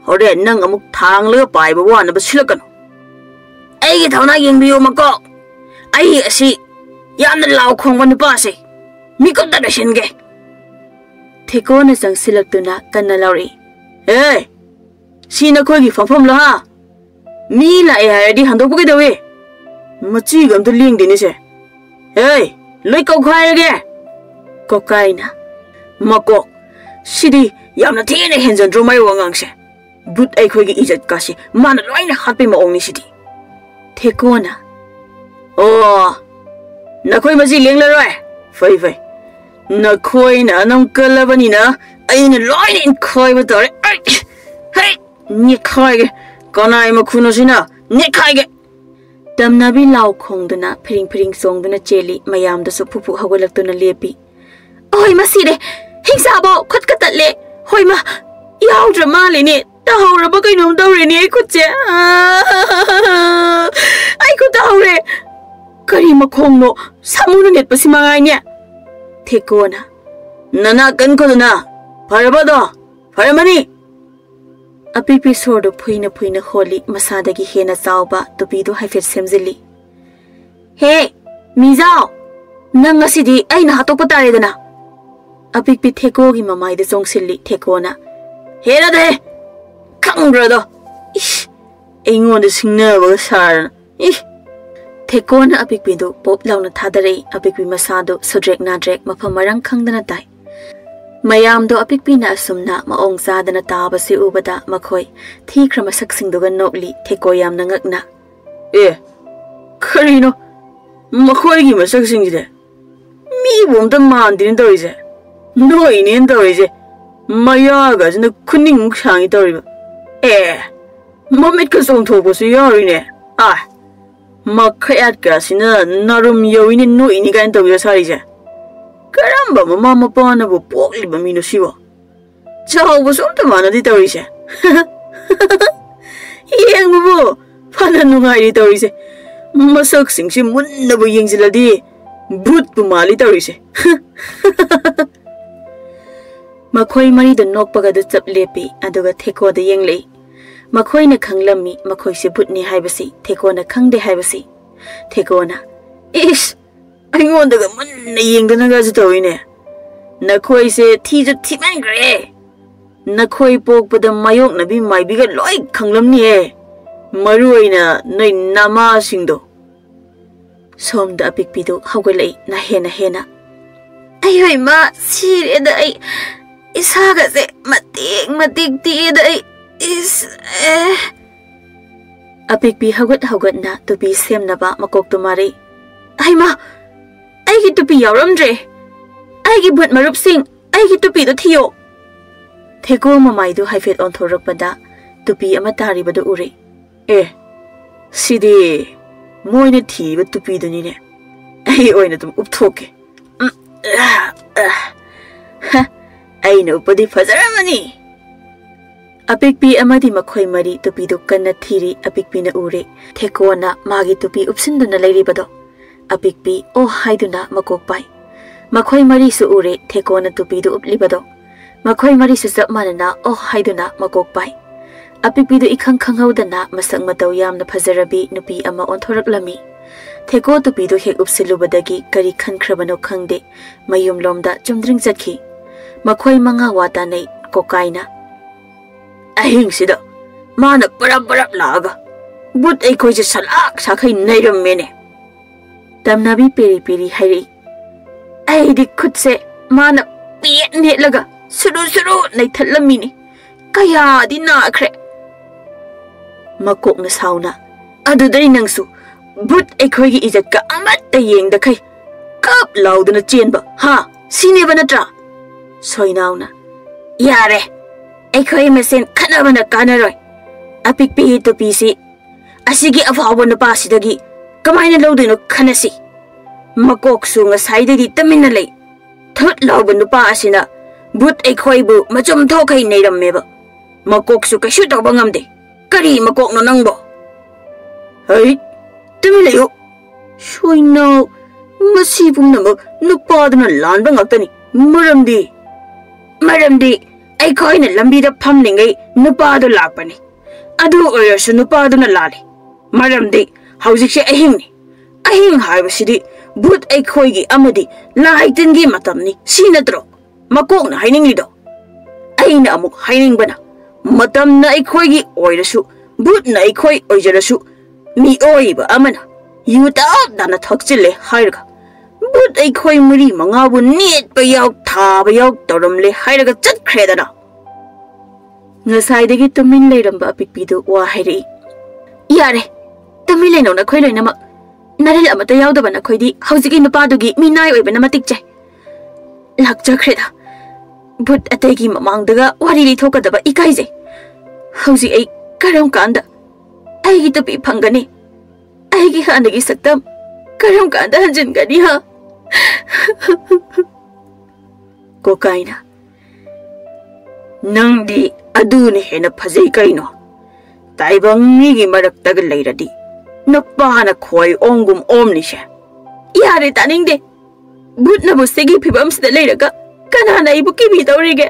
ꯍꯣꯔꯦꯟ ꯅꯪ ꯑꯃꯨꯛ ꯊꯥꯡꯂꯒ ꯄꯥꯏꯕ ꯋꯥꯅꯕ ꯁꯤꯜꯂꯛꯀꯅꯨ꯫ ꯑꯩꯒꯤ ꯊꯧꯅꯥ ꯌꯦꯡꯕꯤꯌꯨ, ꯃꯀꯣꯛ꯫ ꯑꯩ ꯑꯁꯤ ꯌꯥꯝꯅ ꯂꯥꯎ ꯈꯣꯡꯕ ꯅꯨꯄꯥꯁꯦ ꯃꯤꯀꯨꯞꯇ ꯂꯣꯏꯁꯤꯟꯒꯦ!" ꯊꯦꯀꯣꯅ ꯆꯪꯁꯤꯜꯂꯛꯇꯨꯅ ꯀꯟꯅ ꯂꯥꯎꯔꯛꯏ, "ꯍꯦ, ꯁꯤ ꯅꯈꯣꯏꯒꯤ ꯐꯝꯐꯝꯂꯣ ꯍꯥ? ꯃꯤ ꯂꯥꯛꯑꯦ ꯍꯥꯏꯔꯗꯤ ꯍꯟꯗꯣꯛꯄ ꯀꯩꯗꯧꯏ? ꯃꯆꯤꯒ ꯑꯝꯇ ꯂꯦꯡꯗꯦꯅꯦ ꯁꯦ꯫ ꯍꯦ, ꯂꯣꯏ ꯀꯧꯈꯥꯏꯔꯒꯦ!" ꯀꯣꯀꯥꯏꯅ, "ꯃꯀꯣꯛ, ꯁꯤꯗꯤ ꯌꯥꯝꯅ ꯊꯤꯅ ꯍꯦꯟꯖꯟꯗ꯭ꯔꯣ ꯃꯥꯏ ꯋꯥꯉꯥꯡꯁꯦ? ꯕꯨꯠ ꯑꯩꯈꯣꯏꯒꯤ ꯏꯖꯠꯀꯥꯁꯤ ꯃꯥꯅ ꯂꯣꯏꯅ ꯍꯥꯠꯄꯩ ꯃꯑꯣꯡꯅꯤ ꯁꯤꯗꯤ!" ꯊꯦꯀꯣꯅ, "ꯑꯣ, ꯅꯈꯣꯏ ꯃꯁꯤ ꯂꯦꯡꯂꯔꯣꯏ? ꯐꯩ, ꯐꯩ꯫ ꯅꯈꯣꯏꯅ ꯑꯅꯝ ꯀꯜꯂꯕꯅꯤꯅ ꯑꯩꯅ ꯂꯣꯏꯅ ꯏꯟꯈꯥꯏꯕ ꯇꯥꯔꯦ꯫ ꯑꯩ, ꯍꯩ, ꯅꯦꯠꯈꯥꯏꯒꯦ꯫ ꯀꯅꯥꯏ ꯃꯈꯨꯅꯣ ꯁꯤꯅ? ꯅꯦꯠꯈꯥꯏꯒꯦ!" ꯇꯝꯅꯕꯤ ꯂꯥꯎ ꯈꯣꯡꯗꯨꯅ ꯐꯤꯔꯤꯡ ꯐꯤꯔꯤꯡ ꯆꯣꯡꯗꯨꯅ ꯆꯦꯜꯂꯤ, ꯃꯌꯥꯝꯗꯨꯁꯨ ꯐꯨꯛ ꯐꯨꯛ ꯍꯧꯒꯠꯂꯛꯇꯨꯅ ꯂꯦꯞꯄꯤ꯫ "ꯑꯍꯣꯏ, ꯃꯁꯤꯔꯦ! ꯍꯤꯡꯆꯥꯕꯣ! ꯈꯨꯠꯀ ꯇꯠꯂꯦ! ꯍꯣꯏ ꯃꯥ! ꯌꯥꯎꯗ꯭ꯔ ꯃꯥꯜꯂꯦꯅꯦ! ꯇꯥꯍꯧꯔꯕ ꯀꯩꯅꯣꯝ ꯇꯧꯔꯦꯅꯦ ꯑꯩ ꯈꯨꯠꯁꯦ! ꯑꯥ! ꯑꯩ ꯈꯨꯠ ꯇꯥꯍꯧꯔꯦ! ꯀꯔꯤ ꯃꯈꯣꯡꯅꯣ? ꯁꯥꯃꯨꯅ ꯅꯦꯠꯄꯁꯤ ꯃꯉꯥꯏꯅꯦ!" ꯊꯦꯀꯣꯅ, "ꯅꯅꯥ ꯀꯟꯈꯣꯗꯅ! ꯐꯔꯕꯗꯣ? ꯐꯔꯝꯃꯅꯤ!" ꯑꯄꯤꯛꯄꯤ ꯁꯣꯔꯗꯨ ꯐꯨꯏꯅ ꯐꯨꯏꯅ ꯍꯣꯜꯂꯤ, ꯃꯁꯥꯗꯒꯤ ꯍꯦꯟꯅ ꯆꯥꯎꯕ ꯇꯨꯄꯤꯗꯨ ꯍꯥꯏꯐꯦꯠ ꯁꯦꯝꯖꯤꯜꯂꯤ꯫ "ꯍꯦ, ꯃꯤꯖꯥꯎ! ꯅꯪ ꯉꯁꯤꯗꯤ ꯑꯩꯅ ꯍꯥꯠꯇꯣꯛꯄ ꯇꯥꯔꯦꯗꯅ!" ꯑꯄꯤꯛꯄꯤ ꯊꯦꯀꯣꯒꯤ ꯃꯃꯥꯏꯗ ꯆꯣꯡꯁꯤꯜꯂꯤ꯫ ꯊꯦꯀꯣꯅ, "ꯍꯦꯔꯗꯍꯦ! ꯈꯪꯕ꯭ꯔꯗꯣ? ꯏꯁ! ꯑꯩꯉꯣꯟꯗ ꯁꯤꯡꯅꯕꯒ ꯁꯥꯔꯅ! ꯏ!" ꯊꯦꯀꯣꯅ ꯑꯄꯤꯛꯄꯤꯗꯨ ꯄꯣꯞ ꯂꯥꯎꯅ ꯊꯥꯗꯔꯛꯏ꯫ ꯑꯄꯤꯛꯄꯤ ꯃꯁꯥꯗꯨ ꯁꯨꯗ꯭ꯔꯦꯛ ꯅꯥꯗ꯭ꯔꯦꯛ ꯃꯐꯝ ꯃꯔꯥꯡ ꯈꯪꯗꯅ ꯇꯥꯏ꯫ ꯃꯌꯥꯝꯗꯣ ꯑꯄꯤꯛꯄꯤꯅ ꯑꯁꯨꯝꯅ ꯃꯑꯣꯡ ꯆꯥꯗꯅ ꯇꯥꯕꯁꯤ ꯎꯕꯗ ꯃꯈꯣꯏ ꯊꯤꯈ꯭ꯔ ꯃꯁꯛꯁꯤꯡꯗꯨꯒ ꯅꯣꯛꯂꯤ꯫ ꯊꯦꯀꯣ ꯌꯥꯝꯅ ꯉꯛꯅ, ꯑꯦ, ꯀꯔꯤꯅꯣ ꯃꯈꯣꯏꯒꯤ ꯃꯁꯛꯁꯤꯡꯁꯤꯗꯤ? ꯃꯤꯕꯨ ꯑꯝꯇ ꯃꯥꯟꯗꯦꯅ ꯇꯧꯔꯤꯁꯦ꯫ ꯅꯣꯛꯏꯅꯦꯅ ꯇꯧꯔꯤꯁꯦ꯫ ꯃꯌꯥꯒꯁꯤꯅ ꯈꯨꯅꯤꯡꯃꯨꯛ ꯁꯥꯡꯉꯤ ꯇꯧꯔꯤꯕ꯫ ꯑꯦ, ꯃꯃꯤꯠꯀ ꯆꯣꯡꯊꯣꯛꯄꯁꯨ ꯌꯥꯎꯔꯤꯅꯦ꯫ ꯑꯥ, ꯃꯈꯌꯥꯠꯀꯁꯤꯅ ꯅꯥꯔꯨꯝ ꯌꯧꯏꯅꯦ ꯅꯣꯛꯏꯅꯤ ꯀꯥꯏꯅ ꯇꯧꯕꯤꯔ ꯁꯥꯔꯤꯁꯦ꯫ ꯀꯔꯝꯕ ꯃꯃꯥ ꯃꯄꯥꯅꯕꯨ ꯄꯣꯛꯂꯤꯕ ꯃꯤꯅꯣ ꯁꯤꯕꯣ? ꯆꯥꯎꯕꯁꯨ ꯑꯝꯇ ꯃꯥꯟꯅꯗꯦ ꯇꯧꯔꯤꯁꯦ꯫ ꯌꯦꯡꯕꯕꯨ ꯐꯅ ꯅꯨꯡꯉꯥꯏꯔꯤ ꯇꯧꯔꯤꯁꯦ꯫ ꯃꯁꯛꯁꯤꯡꯁꯤ ꯃꯨꯟꯅꯕꯨ ꯌꯦꯡꯁꯤꯜꯂꯗꯤ ꯚꯨꯠꯄꯨ ꯃꯥꯜꯂꯤ ꯇꯧꯔꯤꯁꯦ꯫ ꯃꯈꯣꯏ ꯃꯔꯤꯗꯨ ꯅꯣꯛꯄꯒꯗꯨ ꯆꯞ ꯂꯦꯞꯄꯤ, ꯑꯗꯨꯒ ꯊꯦꯀꯣꯗ ꯌꯦꯡꯂꯛꯏ꯫ ꯃꯈꯣꯏꯅ ꯈꯪꯂꯝꯃꯤ ꯃꯈꯣꯏꯁꯦ ꯚꯨꯠꯅꯤ ꯍꯥꯏꯕꯁꯤ, ꯊꯦꯀꯣꯅ ꯈꯪꯗꯦ ꯍꯥꯏꯕꯁꯤ꯫ ꯊꯦꯀꯣꯅ, "ꯏꯁ, ꯑꯩꯉꯣꯟꯗꯒ ꯃꯨꯟꯅ ꯌꯦꯡꯗꯅꯒꯁꯨ ꯇꯧꯏꯅꯦ꯫ ꯅꯈꯣꯏꯁꯦ ꯊꯤꯁꯨ ꯊꯤꯃꯟꯈ꯭ꯔꯦ꯫ ꯅꯈꯣꯏ ꯄꯣꯛꯄꯗ ꯃꯥꯌꯣꯛꯅꯕꯤ ꯃꯥꯏꯕꯤꯒ ꯂꯣꯏ ꯈꯪꯂꯝꯅꯤꯍꯦ꯫ ꯃꯔꯨ ꯑꯣꯏꯅ ꯅꯣꯏ ꯅꯃꯥꯁꯤꯡꯗꯣ꯫" ꯁꯣꯝꯗ ꯑꯄꯤꯛꯄꯤꯗꯨ ꯍꯧꯒꯠꯂꯛꯏ, ꯅꯍꯦꯟ ꯅꯍꯦꯟꯅ꯫ "ꯑꯩ ꯍꯣꯏ ꯃꯥ, ꯁꯤꯔꯦꯗ ꯑꯩ꯫ ꯏꯁꯥꯒꯁꯦ ꯃꯇꯦꯛ ꯃꯇꯦꯛ ꯇꯦꯛꯑꯦꯗ ꯑꯩ꯫ ꯏꯁ, ꯑꯦ꯫" ꯑꯄꯤꯛꯄꯤ ꯍꯧꯒꯠ ꯍꯧꯒꯠꯅ ꯇꯨꯄꯤ ꯁꯦꯝꯅꯕ ꯃꯀꯣꯛꯇꯨ ꯃꯥꯔꯤ꯫ "ꯍꯩꯃꯥ, ꯑꯩꯒꯤ ꯇꯨꯄꯤ ꯌꯥꯎꯔꯝꯗ꯭ꯔꯦ꯫ ꯑꯩꯒꯤ ꯚꯨꯠ ꯃꯔꯨꯞꯁꯤꯡ, ꯑꯩꯒꯤ ꯇꯨꯄꯤꯗꯨ ꯊꯤꯌꯣ꯫" ꯊꯦꯀꯣ ꯃꯃꯥꯏꯗꯨ ꯍꯥꯏꯐꯦꯠ ꯑꯣꯟꯊꯣꯔꯛꯄꯗ ꯇꯨꯄꯤ ꯑꯃ ꯇꯥꯔꯤꯕꯗꯨ ꯎꯔꯦ꯫ "ꯑꯦ, ꯁꯤꯗꯤ ꯃꯣꯏꯅ ꯊꯤꯕ ꯇꯨꯄꯤꯗꯨꯅꯤꯅꯦ꯫ ꯑꯩ ꯑꯣꯏꯅ ꯑꯗꯨꯝ ꯎꯞꯊꯣꯛꯀꯦ꯫ ꯎꯝ, ꯑ, ꯑ, ꯍ, ꯑꯩꯅ ꯎꯞꯄꯗꯤ ꯐꯖꯔꯝꯃꯅꯤ꯫" ꯑꯄꯤꯛꯄꯤ ꯑꯃꯗꯤ ꯃꯈꯣꯏ ꯃꯔꯤ ꯇꯨꯄꯤꯗꯨ ꯀꯟꯅ ꯊꯤꯔꯤ꯫ ꯑꯄꯤꯛꯄꯤꯅ ꯎꯔꯦ ꯊꯦꯀꯣꯅ ꯃꯥꯒꯤ ꯇꯨꯄꯤ ꯎꯞꯁꯤꯟꯗꯨꯅ ꯂꯩꯔꯤꯕꯗꯣ꯫ ꯑꯄꯤꯛꯄꯤ "ꯑꯣ" ꯍꯥꯏꯗꯨꯅ ꯃꯀꯣꯛ ꯄꯥꯏ꯫ ꯃꯈꯣꯏ ꯃꯔꯤꯁꯨ ꯎꯔꯦ ꯊꯦꯀꯣꯅ ꯇꯨꯄꯤꯗꯨ ꯎꯞꯂꯤꯕꯗꯣ꯫ ꯃꯈꯣꯏ ꯃꯔꯤꯁꯨ ꯆꯞ ꯃꯥꯟꯅꯅ "ꯑꯣ" ꯍꯥꯏꯗꯨꯅ ꯃꯀꯣꯛ ꯄꯥꯏ꯫ ꯑꯄꯤꯛꯄꯤꯗꯨ ꯏꯈꯪ ꯈꯪꯍꯧꯗꯅ ꯃꯁꯛ ꯃꯇꯧ ꯌꯥꯝꯅ ꯐꯖꯔꯕꯤ ꯅꯨꯄꯤ ꯑꯃ ꯑꯣꯟꯊꯣꯔꯛꯂꯝꯃꯤ꯫ ꯊꯦꯀꯣ ꯇꯨꯄꯤꯗꯨ ꯍꯦꯛ ꯎꯞꯁꯤꯜꯂꯨꯕꯗꯒꯤ ꯀꯔꯤ ꯈꯟꯈ꯭ꯔꯕꯅꯣ ꯈꯪꯗꯦ, ꯃꯌꯨꯝꯂꯣꯝꯗ ꯆꯨꯝꯗ꯭ꯔꯤꯡ ꯆꯠꯈꯤ꯫ ꯃꯈꯣꯏ ꯃꯉꯥ ꯋꯥ ꯇꯥꯅꯩ꯫ ꯀꯣꯀꯥꯏꯅ, "ꯑꯍꯤꯡꯁꯤꯗ ꯃꯥꯅ ꯄꯔꯞ ꯄꯔꯞ ꯂꯥꯛꯑꯒ ꯕꯨꯠ ꯑꯩꯈꯣꯏꯁꯦ ꯁꯂꯥꯛ ꯁꯥꯈꯩ ꯅꯩꯔꯝꯃꯦꯅꯦ꯫" ꯇꯝꯅꯕꯤ ꯄꯦꯔꯤ ꯄꯦꯔꯤ ꯍꯥꯏꯔꯛꯏ, "ꯑꯩꯗꯤ ꯈꯨꯠꯁꯦ ꯃꯥꯅ ꯄꯦꯠ ꯅꯦꯠꯂꯒ ꯁꯨꯔꯨ ꯁꯨꯔꯨ ꯅꯩꯊꯠꯂꯝꯃꯤꯅꯤ꯫ ꯀꯌꯥꯗꯤ ꯅꯥꯈ꯭ꯔꯦ꯫" ꯃꯀꯣꯛꯅ ꯁꯥꯎꯅ, ꯑꯗꯨꯗꯩ ꯅꯪꯁꯨ ꯚꯨꯠ ꯑꯩꯈꯣꯏꯒꯤ ꯏꯖꯠꯀ ꯑꯃꯠꯇ ꯌꯦꯡꯗꯈꯩ ꯀꯞ ꯂꯥꯎꯗꯨꯅ ꯆꯦꯟꯕ, ꯍꯥ? ꯁꯤꯅꯦꯕ ꯅꯠꯇ꯭ꯔꯥ? ꯁꯣꯏꯅꯥꯎꯅ, "ꯌꯥꯔꯦ, ꯑꯩꯈꯣꯏ ꯃꯁꯦꯟ ꯈꯠꯅꯕꯅ ꯀꯥꯟꯅꯔꯣꯏ꯫ ꯑꯄꯤꯛꯄꯤ ꯇꯨꯄꯤꯁꯤ ꯑꯁꯤꯒꯤ ꯑꯐꯥꯎꯕ ꯅꯨꯄꯥꯁꯤꯗꯒꯤ ꯀꯃꯥꯏꯅ ꯂꯧꯗꯣꯏꯅꯣ ꯈꯟꯅꯁꯤ꯫ ꯃꯀꯣꯛꯁꯨ ꯉꯁꯥꯏꯗꯒꯤ ꯇꯨꯃꯤꯟꯅ ꯂꯩ꯫ ꯊꯨꯠ ꯂꯥꯎꯕ ꯅꯨꯄꯥ ꯑꯁꯤꯅ ꯚꯨꯠ ꯑꯩꯈꯣꯏꯕꯨ ꯃꯆꯨꯝ ꯊꯣꯛꯈꯩ ꯅꯩꯔꯝꯃꯦꯕ꯫ ꯃꯀꯣꯛꯁꯨ ꯀꯩꯁꯨ ꯇꯧꯕ ꯉꯝꯗꯦ꯫ ꯀꯔꯤ ꯃꯀꯣꯛꯅꯣ ꯅꯪꯕꯣ?" "ꯍꯩ, ꯇꯨꯃꯤꯟ ꯂꯩꯌꯨ꯫ ꯁꯣꯏꯅꯥꯎ, ꯃꯁꯤ ꯄꯨꯝꯅꯃꯛ ꯅꯨꯄꯥꯗꯨꯅ ꯂꯥꯟꯕ ꯉꯥꯛꯇꯅꯤ꯫ ꯃꯔꯝꯗꯤ?" "ꯃꯔꯝꯗꯤ ꯑꯩꯈꯣꯏꯅ ꯂꯝꯕꯤꯗ ꯐꯝꯂꯤꯉꯩ ꯅꯨꯄꯥꯗꯨ ꯂꯥꯛꯄꯅꯤ꯫ ꯑꯗꯨ ꯑꯣꯏꯔꯁꯨ ꯅꯨꯄꯥꯗꯨꯅ ꯂꯥꯜꯂꯤ꯫ ꯃꯔꯝꯗꯤ ꯍꯧꯖꯤꯛꯁꯦ ꯑꯍꯤꯡꯅꯤ꯫ ꯑꯍꯤꯡ ꯍꯥꯏꯕꯁꯤꯗꯤ ꯚꯨꯠ ꯑꯩꯈꯣꯏꯒꯤ ꯑꯃꯗꯤ ꯂꯥꯏ ꯇꯤꯟꯒꯤ ꯃꯇꯝꯅꯤ꯫ ꯁꯤ ꯅꯠꯇ꯭ꯔꯣ ꯃꯀꯣꯛꯅ ꯍꯥꯏꯅꯤꯡꯂꯤꯗꯣ?" ꯑꯩꯅ ꯑꯃꯨꯛ ꯍꯥꯏꯅꯤꯡꯕꯅ, ꯃꯇꯝꯅ ꯑꯩꯈꯣꯏꯒꯤ ꯑꯣꯏꯔꯁꯨ, ꯚꯨꯠꯅ ꯑꯩꯈꯣꯏ ꯑꯣꯏꯖꯔꯁꯨ, ꯃꯤꯑꯣꯏꯕ ꯑꯃꯅ ꯌꯨ ꯇꯞ ꯇꯞꯅ ꯊꯛꯆꯤꯜꯂꯦ ꯍꯥꯏꯔꯒ, ꯚꯨꯠ ꯑꯩꯈꯣꯏ ꯃꯔꯤ ꯃꯉꯥꯕꯨ ꯅꯦꯠꯄ ꯌꯥꯎ, ꯊꯥꯕ ꯌꯥꯎ ꯇꯧꯔꯝꯂꯦ ꯍꯥꯏꯔꯒ ꯆꯠꯈ꯭ꯔꯦꯗꯅ꯫ ꯉꯁꯥꯏꯗꯒꯤ ꯇꯨꯃꯤꯟ ꯂꯩꯔꯝꯕ ꯑꯄꯤꯛꯄꯤꯗꯨ ꯋꯥ ꯍꯥꯏꯔꯛꯏ꯫ "ꯌꯥꯔꯦ, ꯇꯨꯃꯤꯟ ꯂꯩꯅꯧ ꯅꯈꯣꯏ ꯂꯣꯏꯅꯃꯛ꯫ ꯅꯔꯤꯜ ꯑꯃꯠꯇ ꯌꯥꯎꯗꯕ ꯅꯈꯣꯏꯗꯤ ꯍꯧꯖꯤꯛꯀꯤ ꯅꯨꯄꯥꯗꯨꯒꯤ ꯃꯤꯅꯥꯏ ꯑꯣꯏꯕꯅ ꯃꯇꯤꯛ ꯆꯥꯏ꯫ ꯂꯥꯛꯆꯈ꯭ꯔꯦꯗ꯫ ꯚꯨꯠ ꯑꯇꯩꯒꯤ ꯃꯃꯥꯡꯗꯒ ꯋꯥꯔꯤ ꯂꯤꯊꯣꯛꯀꯗꯕ ꯏꯀꯥꯏꯖꯩ꯫ ꯍꯧꯖꯤꯛ ꯑꯩ ꯀꯔꯝ ꯀꯥꯟꯗ ꯑꯩꯒꯤ ꯇꯨꯄꯤ ꯐꯪꯒꯅꯤ? ꯑꯩꯒꯤ ꯍꯥꯟꯅꯒꯤ ꯁꯛꯇꯝ ꯀꯔꯝ ꯀꯥꯟꯗ ꯍꯟꯖꯤꯟꯒꯅꯤ, ꯍꯥ?" ꯀꯣꯀꯥꯏꯅ, "ꯅꯪꯗꯤ ꯑꯗꯨꯅ ꯍꯦꯟꯅ ꯐꯖꯩ ꯀꯩꯅꯣ? ꯇꯥꯏꯕꯪ ꯃꯤꯒꯤ ꯃꯔꯛꯇꯒ ꯂꯩꯔꯗꯤ ꯅꯨꯄꯥꯅ ꯈꯣꯏ ꯑꯣꯝꯒꯨꯝ ꯑꯣꯝꯅꯤꯁꯦ꯫ ꯌꯥꯔꯦ, ꯇꯥꯅꯤꯡꯗꯦ꯫ ꯚꯨꯠꯅꯕꯨ ꯁꯤꯒꯤ ꯐꯤꯕꯝꯁꯤꯗ ꯂꯩꯔꯒ ꯀꯅꯥꯅ ꯑꯩꯕꯨ ꯀꯤꯕꯤꯗꯧꯔꯤꯒꯦ?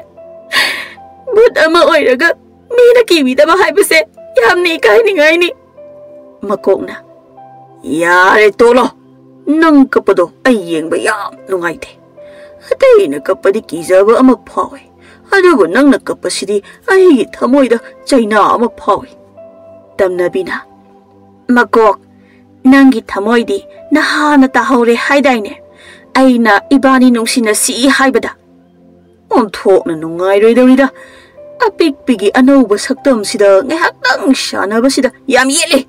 ꯚꯨꯠ ꯑꯃ ꯑꯣꯏꯔꯒ ꯃꯤꯅ ꯀꯤꯕꯤꯗꯕ ꯍꯥꯏꯕꯁꯦ ꯌꯥꯝꯅ ꯏꯀꯥꯏꯅꯤꯡꯉꯥꯏꯅꯤ꯫" ꯃꯀꯣꯛꯅ, "ꯌꯥꯔꯦ, ꯇꯣꯛꯂꯣ꯫ ꯅꯪ ꯀꯞꯄꯗꯣ ꯑꯩ ꯌꯦꯡꯕ ꯌꯥꯝ ꯅꯨꯡꯉꯥꯏꯇꯦ꯫ ꯑꯇꯩꯅ ꯀꯞꯄꯗꯤ ꯀꯤꯖꯕ ꯑꯃ ꯐꯥꯎꯏ, ꯑꯗꯨꯕꯨ ꯅꯪꯅ ꯀꯞꯄꯁꯤꯗꯤ ꯑꯩꯒꯤ ꯊꯃꯣꯏꯗ ꯆꯩꯅꯥ ꯑꯃ ꯐꯥꯎꯏ꯫" ꯇꯝꯅꯕꯤꯅ, "ꯃꯀꯣꯛ, ꯅꯪꯒꯤ ꯊꯃꯣꯏꯗꯤ ꯅꯍꯥꯟꯅ ꯇꯥꯍꯧꯔꯦ ꯍꯥꯏꯗꯥꯏꯅꯦ? ꯑꯩꯅ ꯏꯕꯥꯅꯤ ꯅꯨꯡꯁꯤꯅꯁꯤ ꯍꯥꯏꯕꯗ꯫" "ꯑꯣꯟꯊꯣꯛꯅ ꯅꯨꯡꯉꯥꯏꯔꯣꯏꯗꯧꯔꯤꯗ꯫ ꯑꯄꯤꯛꯄꯤꯒꯤ ꯑꯅꯧꯕ ꯁꯛꯇꯝꯁꯤꯗ ꯉꯥꯏꯍꯥꯛꯇꯪ ꯁꯥꯟꯅꯕꯁꯤꯗ ꯌꯥꯝ ꯌꯦꯠꯂꯦ꯫"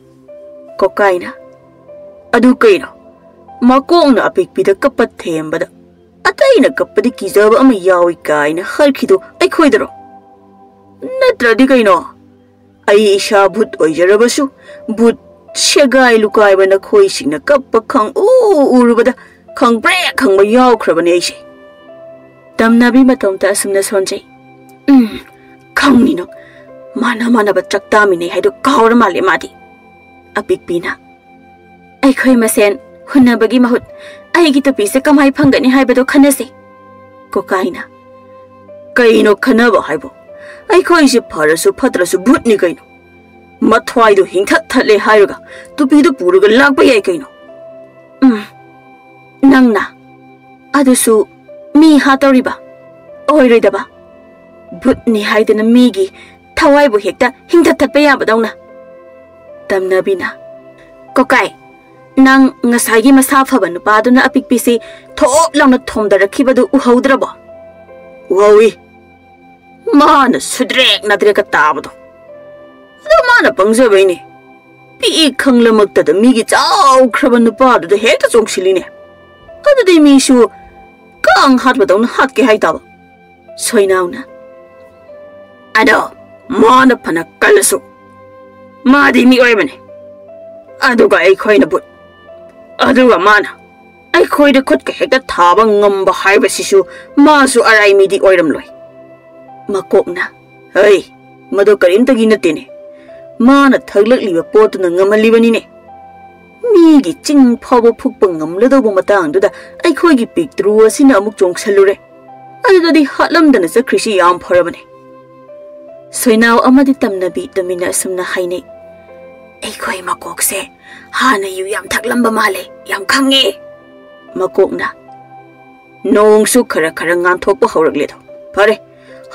ꯀꯣꯀꯥꯏꯅ, "ꯑꯗꯨ ꯀꯩꯅꯣ? ꯃꯀꯣꯛꯅ ꯑꯄꯤꯛꯄꯤꯗ ꯀꯞꯄ ꯊꯦꯝꯕꯗ ꯑꯇꯩꯅ ꯀꯞꯄꯗꯤ ꯀꯤꯖꯕ ꯑꯃ ꯌꯥꯎꯏ ꯀꯥꯏꯅ ꯍꯥꯏꯈꯤꯗꯣ ꯑꯩꯈꯣꯏꯗꯔꯣ? ꯅꯠꯇ꯭ꯔꯗꯤ ꯀꯩꯅꯣ? ꯑꯩ ꯏꯁꯥ ꯚꯨꯠ ꯑꯣꯏꯖꯔꯕꯁꯨ, ꯚꯨꯠ ꯁꯦꯒꯥꯏ ꯂꯨꯀꯥꯏꯕ ꯅꯈꯣꯏꯁꯤꯡꯅ ꯀꯞꯄ ꯈꯪꯎ ꯎꯔꯨꯕꯗ ꯈꯪꯄ꯭ꯔꯦꯛ ꯈꯪꯕ ꯌꯥꯎꯈ꯭ꯔꯕꯅꯦ ꯑꯩꯁꯦ꯫" ꯇꯝꯅꯕꯤ ꯃꯇꯣꯝꯇ ꯑꯁꯨꯝꯅ ꯁꯣꯟꯖꯩ꯫ "ꯎꯝ, ꯈꯪꯅꯤ ꯅꯪ꯫ ꯃꯥꯟꯅ ꯃꯥꯟꯅꯕ ꯆꯥꯛ ꯇꯥꯃꯤꯟꯅꯩ ꯍꯥꯏꯗꯣ ꯀꯥꯎꯔ ꯃꯥꯜꯂꯦ ꯃꯥꯗꯤ꯫" ꯑꯄꯤꯛꯄꯤꯅ, "ꯑꯩꯈꯣꯏ ꯃꯁꯦꯟ ꯍꯨꯟꯅꯕꯒꯤ ꯃꯍꯨꯠ ꯑꯩꯒꯤ ꯇꯨꯄꯤꯁꯦ ꯀꯃꯥꯏ ꯐꯪꯒꯅꯤ ꯍꯥꯏꯕꯗꯣ ꯈꯟꯅꯁꯦ꯫" ꯀꯣꯀꯥꯏꯅ, "ꯀꯩꯅꯣ ꯈꯟꯅꯕ ꯍꯥꯏꯕꯣ? ꯑꯩꯈꯣꯏꯁꯦ ꯐꯔꯁꯨ ꯐꯠꯇ꯭ꯔꯁꯨ ꯚꯨꯠꯅꯤ ꯀꯩꯅꯣ꯫ ꯃꯊ꯭ꯋꯥꯏꯗꯣ ꯍꯤꯡꯊꯠ ꯊꯠꯂꯦ ꯍꯥꯏꯔꯒ ꯇꯨꯄꯤꯗꯣ ꯄꯨꯔꯒ ꯂꯥꯛꯄ ꯌꯥꯏ ꯀꯩꯅꯣ꯫" "ꯎꯝ, ꯅꯪꯅ ꯑꯗꯨꯁꯨ ꯃꯤ ꯍꯥꯠꯇꯧꯔꯤꯕ? ꯑꯣꯏꯔꯣꯏꯗꯕ꯫ ꯚꯨꯠꯅꯤ ꯍꯥꯏꯗꯅ ꯃꯤꯒꯤ ꯊꯋꯥꯏꯕꯨ ꯍꯦꯛꯇ ꯍꯤꯡꯊꯠ ꯊꯠꯄ ꯌꯥꯕꯗꯧꯅ꯫" ꯇꯝꯅꯕꯤꯅ, "ꯀꯣꯀꯥꯏ, ꯅꯪ ꯉꯁꯥꯏꯒꯤ ꯃꯁꯥ ꯐꯕ ꯅꯨꯄꯥꯗꯨꯅ ꯑꯄꯤꯛꯄꯤꯁꯤ ꯊꯣꯞ ꯂꯥꯎꯅ ꯊꯣꯝꯗꯔꯛꯈꯤꯕꯗꯨ ꯎꯍꯧꯗ꯭ꯔꯕꯣ?" "ꯎꯍꯧꯏ꯫ ꯃꯥꯅ ꯁꯨꯗ꯭ꯔꯦꯛ ꯅꯥꯗ꯭ꯔꯦꯛꯀ ꯇꯥꯕꯗꯣ꯫ ꯑꯗꯣ ꯃꯥꯅ ꯄꯪꯖꯕꯩꯅꯦ꯫ ꯄꯤꯛꯏ ꯈꯪꯂꯃꯛꯇꯗ ꯃꯤꯒꯤ ꯆꯥꯎꯈ꯭ꯔꯕ ꯅꯨꯄꯥꯗꯨꯗ ꯍꯦꯛꯇ ꯆꯣꯡꯁꯤꯜꯂꯤꯅꯦ꯫ ꯑꯗꯨꯗꯤ ꯃꯤꯁꯨ ꯀꯥꯡ ꯍꯥꯠꯄꯗꯧꯅ ꯍꯥꯠꯀꯦ ꯍꯥꯏꯇꯥꯕ꯫" ꯁꯣꯏꯅꯥꯎꯅ, "ꯑꯗꯣ ꯃꯥꯅ ꯐꯅ ꯀꯜꯂꯁꯨ, ꯃꯥꯗꯤ ꯃꯤꯑꯣꯏꯕꯅꯤ꯫ ꯑꯗꯨꯒ ꯑꯩꯈꯣꯏꯅ ꯚꯨꯠ꯫ ꯑꯗꯨꯒ ꯃꯥꯅ ꯑꯩꯈꯣꯏꯗ ꯈꯨꯠꯀ ꯍꯦꯛꯇ ꯊꯥꯕ ꯉꯝꯕ ꯍꯥꯏꯕꯁꯤꯁꯨ ꯃꯥꯁꯨ ꯑꯔꯥꯏ ꯃꯤꯗꯤ ꯑꯣꯏꯔꯝꯂꯣꯏ꯫" ꯃꯀꯣꯛꯅ, "ꯍꯩ, ꯃꯗꯨ ꯀꯔꯤꯝꯇꯒꯤ ꯅꯠꯇꯦꯅꯦ꯫ ꯃꯥꯅ ꯊꯛꯂꯛꯂꯤꯕ ꯄꯣꯠꯇꯨꯅ ꯉꯝꯍꯜꯂꯤꯕꯅꯤꯅꯦ꯫ ꯃꯤꯒꯤ ꯆꯤꯡ ꯐꯥꯎꯕ ꯐꯨꯛꯄ ꯉꯝꯂꯗꯧꯕ ꯃꯇꯥꯡꯗꯨꯗ ꯑꯩꯈꯣꯏꯒꯤ ꯄꯤꯛꯇ꯭ꯔꯨ ꯑꯁꯤꯅ ꯑꯃꯨꯛ ꯆꯣꯡꯁꯜꯂꯨꯔꯦ꯫ ꯑꯗꯨꯗꯗꯤ ꯍꯥꯠꯂꯝꯗꯅ ꯆꯠꯈ꯭ꯔꯤꯁꯤ ꯌꯥꯝ ꯐꯔꯕꯅꯦ꯫" ꯁꯣꯏꯅꯥꯎ ꯑꯃꯗꯤ ꯇꯝꯅꯕꯤ ꯇꯨꯃꯤꯟꯅ ꯑꯁꯨꯝꯅ ꯍꯥꯏꯅꯩ, "ꯑꯩꯈꯣꯏ ꯃꯀꯣꯛꯁꯦ ꯍꯥꯟꯅ ꯌꯨ ꯌꯥꯝ ꯊꯛꯂꯝꯕ ꯃꯥꯜꯂꯦ, ꯌꯥꯝ ꯈꯪꯉꯦ꯫" ꯃꯀꯣꯛꯅ, "ꯅꯣꯡꯁꯨ ꯈꯔ ꯈꯔ ꯉꯥꯟꯊꯣꯛꯄ ꯍꯧꯔꯛꯂꯦꯗꯣ꯫ ꯐꯔꯦ,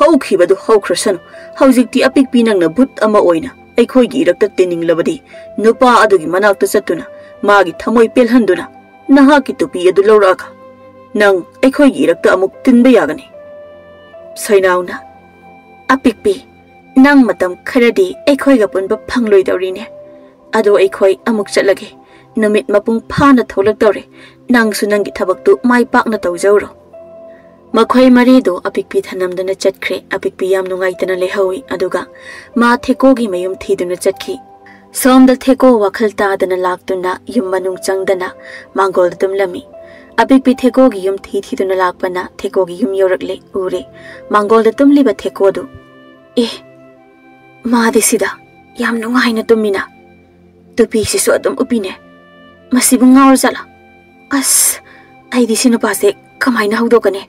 ꯍꯧꯈꯤꯕꯗꯨ ꯍꯧꯈ꯭ꯔꯁꯅꯨ꯫ ꯍꯧꯖꯤꯛꯇꯤ ꯑꯄꯤꯛꯄꯤ ꯅꯪꯅ ꯚꯨꯠ ꯑꯃ ꯑꯣꯏꯅ ꯑꯩꯈꯣꯏꯒꯤ ꯏꯔꯛꯇ ꯇꯤꯟꯅꯤꯡꯂꯕꯗꯤ, ꯅꯨꯄꯥ ꯑꯗꯨꯒꯤ ꯃꯅꯥꯛꯇ ꯆꯠꯇꯨꯅ ꯃꯥꯒꯤ ꯊꯃꯣꯏ ꯄꯦꯜꯍꯟꯗꯨꯅ ꯅꯍꯥꯛꯀꯤ ꯇꯨꯄꯤ ꯑꯗꯨ ꯂꯧꯔꯛꯑꯒ ꯅꯪ ꯑꯩꯈꯣꯏꯒꯤ ꯏꯔꯛꯇ ꯑꯃꯨꯛ ꯇꯤꯟꯕ ꯌꯥꯒꯅꯤ꯫" ꯁꯣꯏꯅꯥꯎꯅ, "ꯑꯄꯤꯛꯄꯤ, ꯅꯪ ꯃꯇꯝ ꯈꯔꯗꯤ ꯑꯩꯈꯣꯏꯒ ꯄꯨꯟꯕ ꯐꯪꯂꯣꯏꯗꯧꯔꯤꯅꯦ꯫ "ꯑꯗꯣ ꯑꯩꯈꯣꯏ ꯑꯃꯨꯛ ꯆꯠꯂꯒꯦ꯫ ꯅꯨꯃꯤꯠ ꯃꯄꯨꯡ ꯐꯥꯅ ꯊꯣꯛꯂꯛꯇꯧꯔꯦ꯫ ꯅꯪꯁꯨ ꯅꯪꯒꯤ ꯊꯕꯛꯇꯨ ꯃꯥꯏ ꯄꯥꯛꯅ ꯇꯧꯖꯧꯔꯣ꯫" ꯃꯈꯣꯏ ꯃꯔꯤꯗꯨ ꯑꯄꯤꯛꯄꯤ ꯊꯅꯝꯗꯨꯅ ꯆꯠꯈ꯭ꯔꯦ꯫ ꯑꯄꯤꯛꯄꯤ ꯌꯥꯝ ꯅꯨꯡꯉꯥꯏꯇꯅ ꯂꯩꯍꯧꯏ, ꯑꯗꯨꯒ ꯃꯥ ꯊꯦꯀꯣꯒꯤ ꯃꯌꯨꯝ ꯊꯤꯗꯨꯅ ꯆꯠꯈꯤ꯫ ꯁꯣꯝꯗ ꯊꯦꯀꯣ ꯋꯥꯈꯜ ꯇꯥꯗꯅ ꯂꯥꯛꯇꯨꯅ ꯌꯨꯝ ꯃꯅꯨꯡ ꯆꯪꯗꯅ ꯃꯥꯡꯒꯣꯜꯗ ꯇꯨꯝꯂꯝꯃꯤ꯫ ꯑꯄꯤꯛꯄꯤ ꯊꯦꯀꯣꯒꯤ ꯌꯨꯝ ꯊꯤ ꯊꯤꯗꯨꯅ ꯂꯥꯛꯄꯅ ꯊꯦꯀꯣꯒꯤ ꯌꯨꯝ ꯌꯧꯔꯛꯂꯦ꯫ ꯎꯔꯦ ꯃꯥꯡꯒꯣꯜꯗ ꯇꯨꯝꯂꯤꯕ ꯊꯦꯀꯣꯗꯨ꯫ "ꯑꯦ, ꯃꯥꯗꯤ ꯁꯤꯗ ꯌꯥꯝ ꯅꯨꯡꯉꯥꯏꯅ ꯇꯨꯝꯃꯤꯅ꯫ ꯇꯨꯄꯤꯁꯤꯁꯨ ꯑꯗꯨꯝ ꯎꯞꯄꯤꯅꯦ꯫ ꯃꯁꯤꯕꯨ ꯉꯥꯎꯔ ꯆꯠꯂ? ꯑꯁ, ꯑꯩꯗꯤ ꯁꯤ ꯅꯨꯄꯥꯁꯦ ꯀꯃꯥꯏꯅ ꯍꯧꯗꯣꯛꯀꯅꯤ?"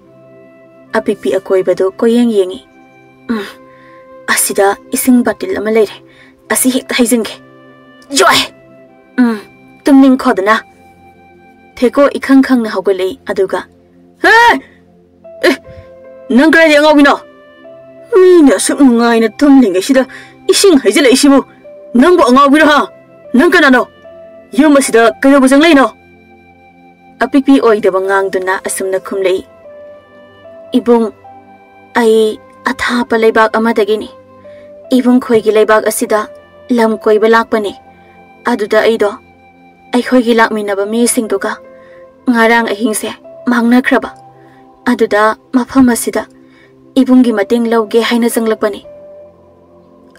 ꯑꯄꯤꯛꯄꯤ ꯑꯀꯣꯏꯕꯗꯨ ꯀꯣꯏꯌꯦꯡ ꯌꯦꯡꯏ꯫ "ꯎꯝ, ꯑꯁꯤꯗ ꯏꯁꯤꯡ ꯕꯥꯇꯤꯜ ꯑꯃ ꯂꯩꯔꯦ꯫ ꯑꯁꯤ ꯍꯦꯛꯇ ꯍꯩꯖꯤꯟꯒꯦ꯫ ꯖꯣꯏ! ꯎꯝ, ꯇꯨꯝꯅꯤꯡꯈꯣꯗꯅ꯫" ꯊꯦꯀꯣ ꯏꯈꯪ ꯈꯪꯅ ꯍꯧꯒꯠꯂꯛꯏ, ꯑꯗꯨꯒ, "ꯍꯦ! ꯑꯦ, ꯅꯪ ꯀꯗꯥꯏꯗꯩ ꯑꯉꯥꯎꯕꯤꯅꯣ? ꯃꯤꯅ ꯑꯁꯨꯛ ꯅꯨꯡꯉꯥꯏꯅ ꯇꯨꯝꯂꯤꯉꯩꯁꯤꯗ ꯏꯁꯤꯡ ꯍꯩꯖꯤꯜꯂꯛꯏꯁꯤꯕꯨ ꯅꯪꯕꯨ ꯑꯉꯥꯎꯕꯤꯔꯣ, ꯍꯥ? ꯅꯪ ꯀꯅꯥꯅꯣ? ꯌꯨꯝ ꯑꯁꯤꯗ ꯀꯩꯗꯧꯕ ꯆꯪꯂꯛꯏꯅꯣ?" ꯑꯄꯤꯛꯄꯤ ꯑꯣꯏꯗꯕ ꯉꯥꯡꯗꯨꯅ ꯑꯁꯨꯝꯅ ꯈꯨꯝꯂꯛꯏ, "ꯏꯕꯨꯡ, ꯑꯩ ꯑꯊꯥꯞꯄ ꯂꯩꯕꯥꯛ ꯑꯃꯗꯒꯤꯅꯤ꯫ ꯏꯕꯨꯡ ꯈꯣꯏꯒꯤ ꯂꯩꯕꯥꯛ ꯑꯁꯤꯗ ꯂꯝ ꯀꯣꯏꯕ ꯂꯥꯛꯄꯅꯤ꯫ ꯑꯗꯨꯗ ꯑꯩꯗꯣ ꯑꯩꯈꯣꯏꯒꯤ ꯂꯥꯛꯃꯤꯟꯅꯕ ꯃꯤꯁꯤꯡꯗꯨꯒ ꯉꯔꯥꯡ ꯑꯍꯤꯡꯁꯦ ꯃꯥꯡꯅꯈ꯭ꯔꯕ꯫ ꯑꯗꯨꯗ ꯃꯐꯝ ꯑꯁꯤꯗ ꯏꯕꯨꯡꯒꯤ ꯃꯇꯦꯡ ꯂꯧꯒꯦ ꯍꯥꯏꯅ ꯆꯪꯂꯛꯄꯅꯤ꯫"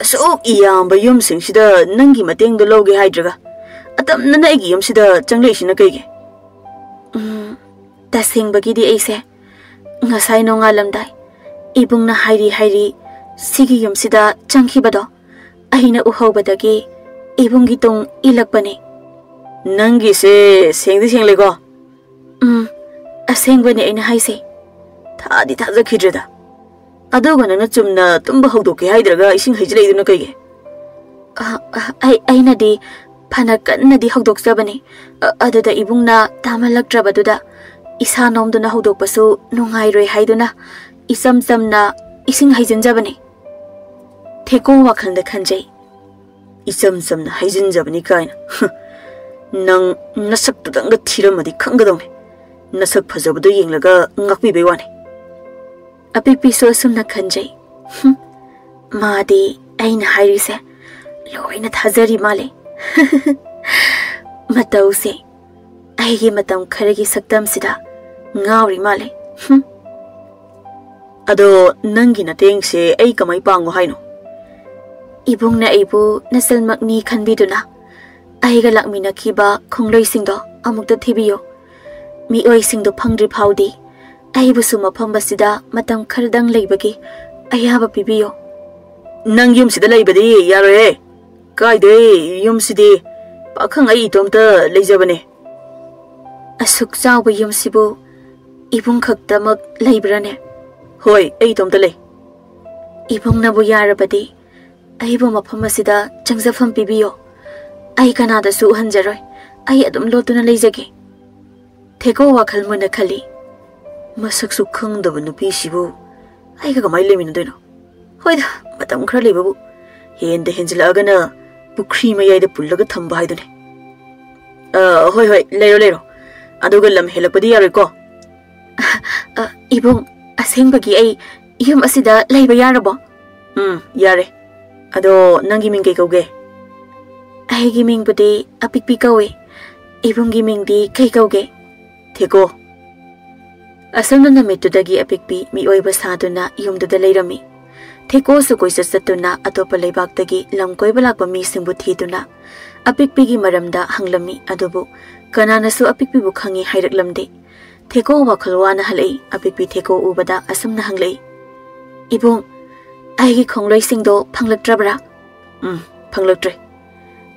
"ꯑꯁꯨꯛ ꯌꯥꯝꯕ ꯌꯨꯝꯁꯤꯡꯁꯤꯗ ꯅꯪꯒꯤ ꯃꯇꯦꯡꯗꯣ ꯂꯧꯒꯦ ꯍꯥꯏꯗ꯭ꯔꯒ ꯑꯇꯝꯅꯅ ꯑꯩꯒꯤ ꯌꯨꯝꯁꯤꯗ ꯆꯪꯂꯛꯏꯁꯤꯅ ꯀꯩꯒꯤ?" "ꯎꯝ, ꯇꯁꯦꯡꯕꯒꯤꯗꯤ ꯑꯩꯁꯦ ꯉꯁꯥꯏ ꯅꯣꯡꯉꯥꯜꯂꯝꯗꯥꯏ ꯏꯕꯨꯡꯅ ꯍꯥꯏꯔꯤ ꯍꯥꯏꯔꯤ ꯁꯤꯒꯤ ꯌꯨꯝꯁꯤꯗ ꯆꯪꯈꯤꯕꯗꯣ ꯑꯩꯅ ꯎꯍꯧꯕꯗꯒꯤ ꯏꯕꯨꯡꯒꯤ ꯇꯨꯡ ꯏꯜꯂꯛꯄꯅꯤ꯫" "ꯅꯪꯒꯤꯁꯦ ꯁꯦꯡꯗꯤ ꯁꯦꯡꯂꯦꯀꯣ?" "ꯎꯝ, ꯑꯁꯦꯡꯕꯅꯦ ꯑꯩꯅ ꯍꯥꯏꯁꯦ꯫" "ꯊꯥꯗꯤ ꯊꯥꯖꯈꯤꯗ꯭ꯔꯦꯗ꯫ ꯑꯗꯨꯒ ꯅꯪꯅ ꯆꯨꯝꯅ ꯇꯨꯝꯕ ꯍꯧꯗꯣꯛꯀꯦ ꯍꯥꯏꯗ꯭ꯔꯒ ꯏꯁꯤꯡ ꯍꯩꯖꯤꯜꯂꯛꯏꯗꯨꯅ ꯀꯩꯒꯤ?" "ꯑ, ꯑ, ꯑꯩ, ꯑꯩꯅꯗꯤ ꯐꯅ ꯀꯟꯅꯗꯤ ꯍꯧꯗꯣꯛꯆꯕꯅꯤ꯫ ꯑ, ꯑꯗꯨꯗ ꯏꯕꯨꯡꯅ ꯇꯥꯃꯜꯂꯛꯇ꯭ꯔꯕꯗꯨꯗ ꯏꯁꯥ ꯅꯣꯝꯗꯨꯅ ꯍꯧꯗꯣꯛꯄꯁꯨ ꯅꯨꯡꯉꯥꯏꯔꯣꯏ ꯍꯥꯏꯗꯨꯅ ꯏꯆꯝ ꯆꯝꯅ ꯏꯁꯤꯡ ꯍꯩꯖꯤꯟꯖꯕꯅꯤ꯫" ꯊꯦꯀꯣ ꯋꯥꯈꯜꯗ ꯈꯟꯖꯩ꯫ "ꯏꯆꯝ ꯆꯝꯅ ꯍꯩꯖꯤꯟꯖꯕꯅꯤ ꯀꯥꯏꯅ꯫ ꯅꯪ ꯅꯁꯛꯇꯨꯗꯪꯒ ꯊꯤꯔꯝꯃꯗꯤ ꯈꯪꯒꯗꯧꯅꯤ꯫ ꯅꯁꯛ ꯐꯖꯕꯗꯣ ꯌꯦꯡꯂꯒ ꯉꯥꯛꯄꯤꯕꯩ ꯋꯥꯅꯤ꯫" ꯑꯄꯤꯛꯄꯤꯁꯨ ꯑꯁꯨꯝꯅ ꯈꯟꯖꯩ꯫ "ꯍꯨꯝ, ꯃꯥꯗꯤ ꯑꯩꯅ ꯍꯥꯏꯔꯤꯁꯦ ꯂꯣꯏꯅ ꯊꯥꯖꯔꯤ ꯃꯥꯜꯂꯦ꯫ ꯃꯇꯧꯁꯦ ꯑꯩꯒꯤ ꯃꯇꯝ ꯈꯔꯒꯤ ꯁꯛꯇꯝꯁꯤꯗ ꯉꯥꯎꯔꯤ ꯃꯥꯜꯂꯦ꯫ ꯍꯨꯝ꯫ ꯑꯗꯣ ꯅꯪꯒꯤ ꯅꯇꯦꯡꯁꯦ ꯑꯩ ꯀꯃꯥꯏ ꯄꯥꯡꯉꯣ ꯍꯥꯏꯅꯣ? ꯏꯕꯨꯡꯅ ꯑꯩꯕꯨ ꯅꯆꯜꯃꯛꯅꯤ ꯈꯟꯕꯤꯗꯨꯅ ꯑꯩꯒ ꯂꯥꯛꯃꯤꯟꯅꯈꯤꯕ ꯈꯣꯡꯂꯣꯏꯁꯤꯡꯗꯣ ꯑꯃꯨꯛꯇ ꯊꯤꯕꯤꯌꯨ꯫ ꯃꯤꯑꯣꯏꯁꯤꯡꯗꯣ ꯐꯪꯗ꯭ꯔꯤ ꯐꯥꯎꯗꯤ ꯑꯩꯕꯨꯁꯨ ꯃꯐꯝ ꯑꯁꯤꯗ ꯃꯇꯝ ꯈꯔꯗꯪ ꯂꯩꯕꯒꯤ ꯑꯌꯥꯕ ꯄꯤꯕꯤꯌꯨ꯫ ꯅꯪ ꯌꯨꯝꯁꯤꯗ ꯂꯩꯕꯗꯤ ꯌꯥꯔꯣꯏꯍꯦ꯫ ꯀꯥꯏꯗꯩ ꯌꯨꯝꯁꯤꯗꯤ? ꯄꯥꯈꯪ ꯑꯩ ꯏꯇꯣꯝꯇ ꯂꯩꯖꯕꯅꯦ꯫ ꯑꯁꯨꯛ ꯆꯥꯎꯕ ꯌꯨꯝꯁꯤꯕꯨ ꯏꯕꯨꯡ ꯈꯛꯇꯃꯛ ꯂꯩꯕ꯭ꯔꯥꯅꯦ? ꯍꯣꯏ, ꯑꯩ ꯏꯇꯣꯝꯇ ꯂꯩ꯫ ꯏꯕꯨꯡꯅꯕꯨ ꯌꯥꯔꯕꯗꯤ ꯑꯩꯕꯨ ꯃꯐꯝ ꯑꯁꯤꯗ ꯆꯪꯖꯐꯝ ꯄꯤꯕꯤꯌꯣ꯫ ꯑꯩ ꯀꯅꯥꯗꯁꯨ ꯎꯍꯟꯖꯔꯣꯏ꯫ ꯑꯩ ꯑꯗꯨꯝ ꯂꯣꯠꯇꯨꯅ ꯂꯩꯖꯒꯦ꯫ ꯊꯦꯀꯣ ꯋꯥꯈꯜ ꯃꯨꯟꯅ ꯈꯜꯂꯤ꯫ ꯃꯁꯛꯁꯨ ꯈꯪꯗꯕ ꯅꯨꯄꯤꯁꯤꯕꯨ ꯑꯩꯒ ꯀꯃꯥꯏꯅ ꯂꯩꯃꯤꯟꯅꯗꯣꯏꯅꯣ? ꯍꯣꯏꯗ, ꯃꯇꯝ ꯈꯔ ꯂꯩꯕꯕꯨ꯫ ꯍꯦꯟꯗ ꯍꯦꯟꯖꯤꯜꯂꯛꯑꯒꯅ ꯄꯨꯈ꯭ꯔꯤ ꯃꯌꯥꯏꯗ ꯄꯨꯜꯂꯒ ꯊꯝꯕ ꯍꯥꯏꯗꯨꯅꯤ꯫ ꯑ, ꯍꯣꯏ, ꯍꯣꯏ, ꯂꯩꯔꯣ, ꯂꯩꯔꯣ꯫ ꯑꯗꯨꯒ ꯂꯝ ꯍꯦꯜꯂꯛꯄꯗꯤ ꯌꯥꯔꯣꯏꯀꯣ꯫ ꯑ, ꯏꯕꯨꯡ, ꯑꯁꯦꯡꯕꯒꯤ ꯑꯩ ꯌꯨꯝ ꯑꯁꯤꯗ ꯂꯩꯕ ꯌꯥꯔꯕꯣ? ꯎꯝ, ꯌꯥꯔꯦ꯫ ꯑꯗꯣ ꯅꯪꯒꯤ ꯃꯤꯡ ꯀꯩ ꯀꯧꯒꯦ? ꯑꯩꯒꯤ ꯃꯤꯡꯕꯨꯗꯤ ꯑꯄꯤꯛꯄꯤ ꯀꯧꯏ꯫ ꯏꯕꯨꯡꯒꯤ ꯃꯤꯡꯗꯤ ꯀꯩ ꯀꯧꯒꯦ? ꯊꯦꯀꯣ꯫ ꯑꯁꯨꯝꯅ ꯅꯨꯃꯤꯠꯇꯨꯗꯒꯤ ꯑꯄꯤꯛꯄꯤ ꯃꯤꯑꯣꯏꯕ ꯁꯥꯗꯨꯅ ꯌꯨꯝꯗꯨꯗ ꯂꯩꯔꯝꯃꯤ꯫ ꯊꯦꯀꯣꯁꯨ ꯀꯣꯏꯆꯠ ꯆꯠꯇꯨꯅ ꯑꯇꯣꯞꯄ ꯂꯩꯕꯥꯛꯇꯒꯤ ꯂꯝ ꯀꯣꯏꯕ ꯂꯥꯛꯄ ꯃꯤꯁꯤꯡꯕꯨ ꯊꯤꯗꯨꯅ ꯑꯄꯤꯛꯄꯤꯒꯤ ꯃꯔꯝꯗ ꯍꯪꯂꯝꯃꯤ, ꯑꯗꯨꯕꯨ ꯀꯅꯥꯅꯁꯨ ꯑꯄꯤꯛꯄꯤꯕꯨ ꯈꯪꯏ ꯍꯥꯏꯔꯛꯂꯝꯗꯦ꯫ ꯊꯦꯀꯣ ꯋꯥꯈꯜ ꯋꯥꯅ ꯍꯜꯂꯛꯏ꯫ ꯑꯄꯤꯛꯄꯤ ꯊꯦꯀꯣ ꯎꯕꯗ ꯑꯁꯨꯝꯅ ꯍꯪꯂꯛꯏ, "ꯏꯕꯨꯡ, ꯑꯩꯒꯤ ꯈꯣꯡꯂꯣꯏꯁꯤꯡꯗꯣ ꯐꯪꯂꯛꯇ꯭ꯔꯕ꯭ꯔꯥ?" "ꯎꯝ, ꯐꯪꯂꯛꯇ꯭ꯔꯦ꯫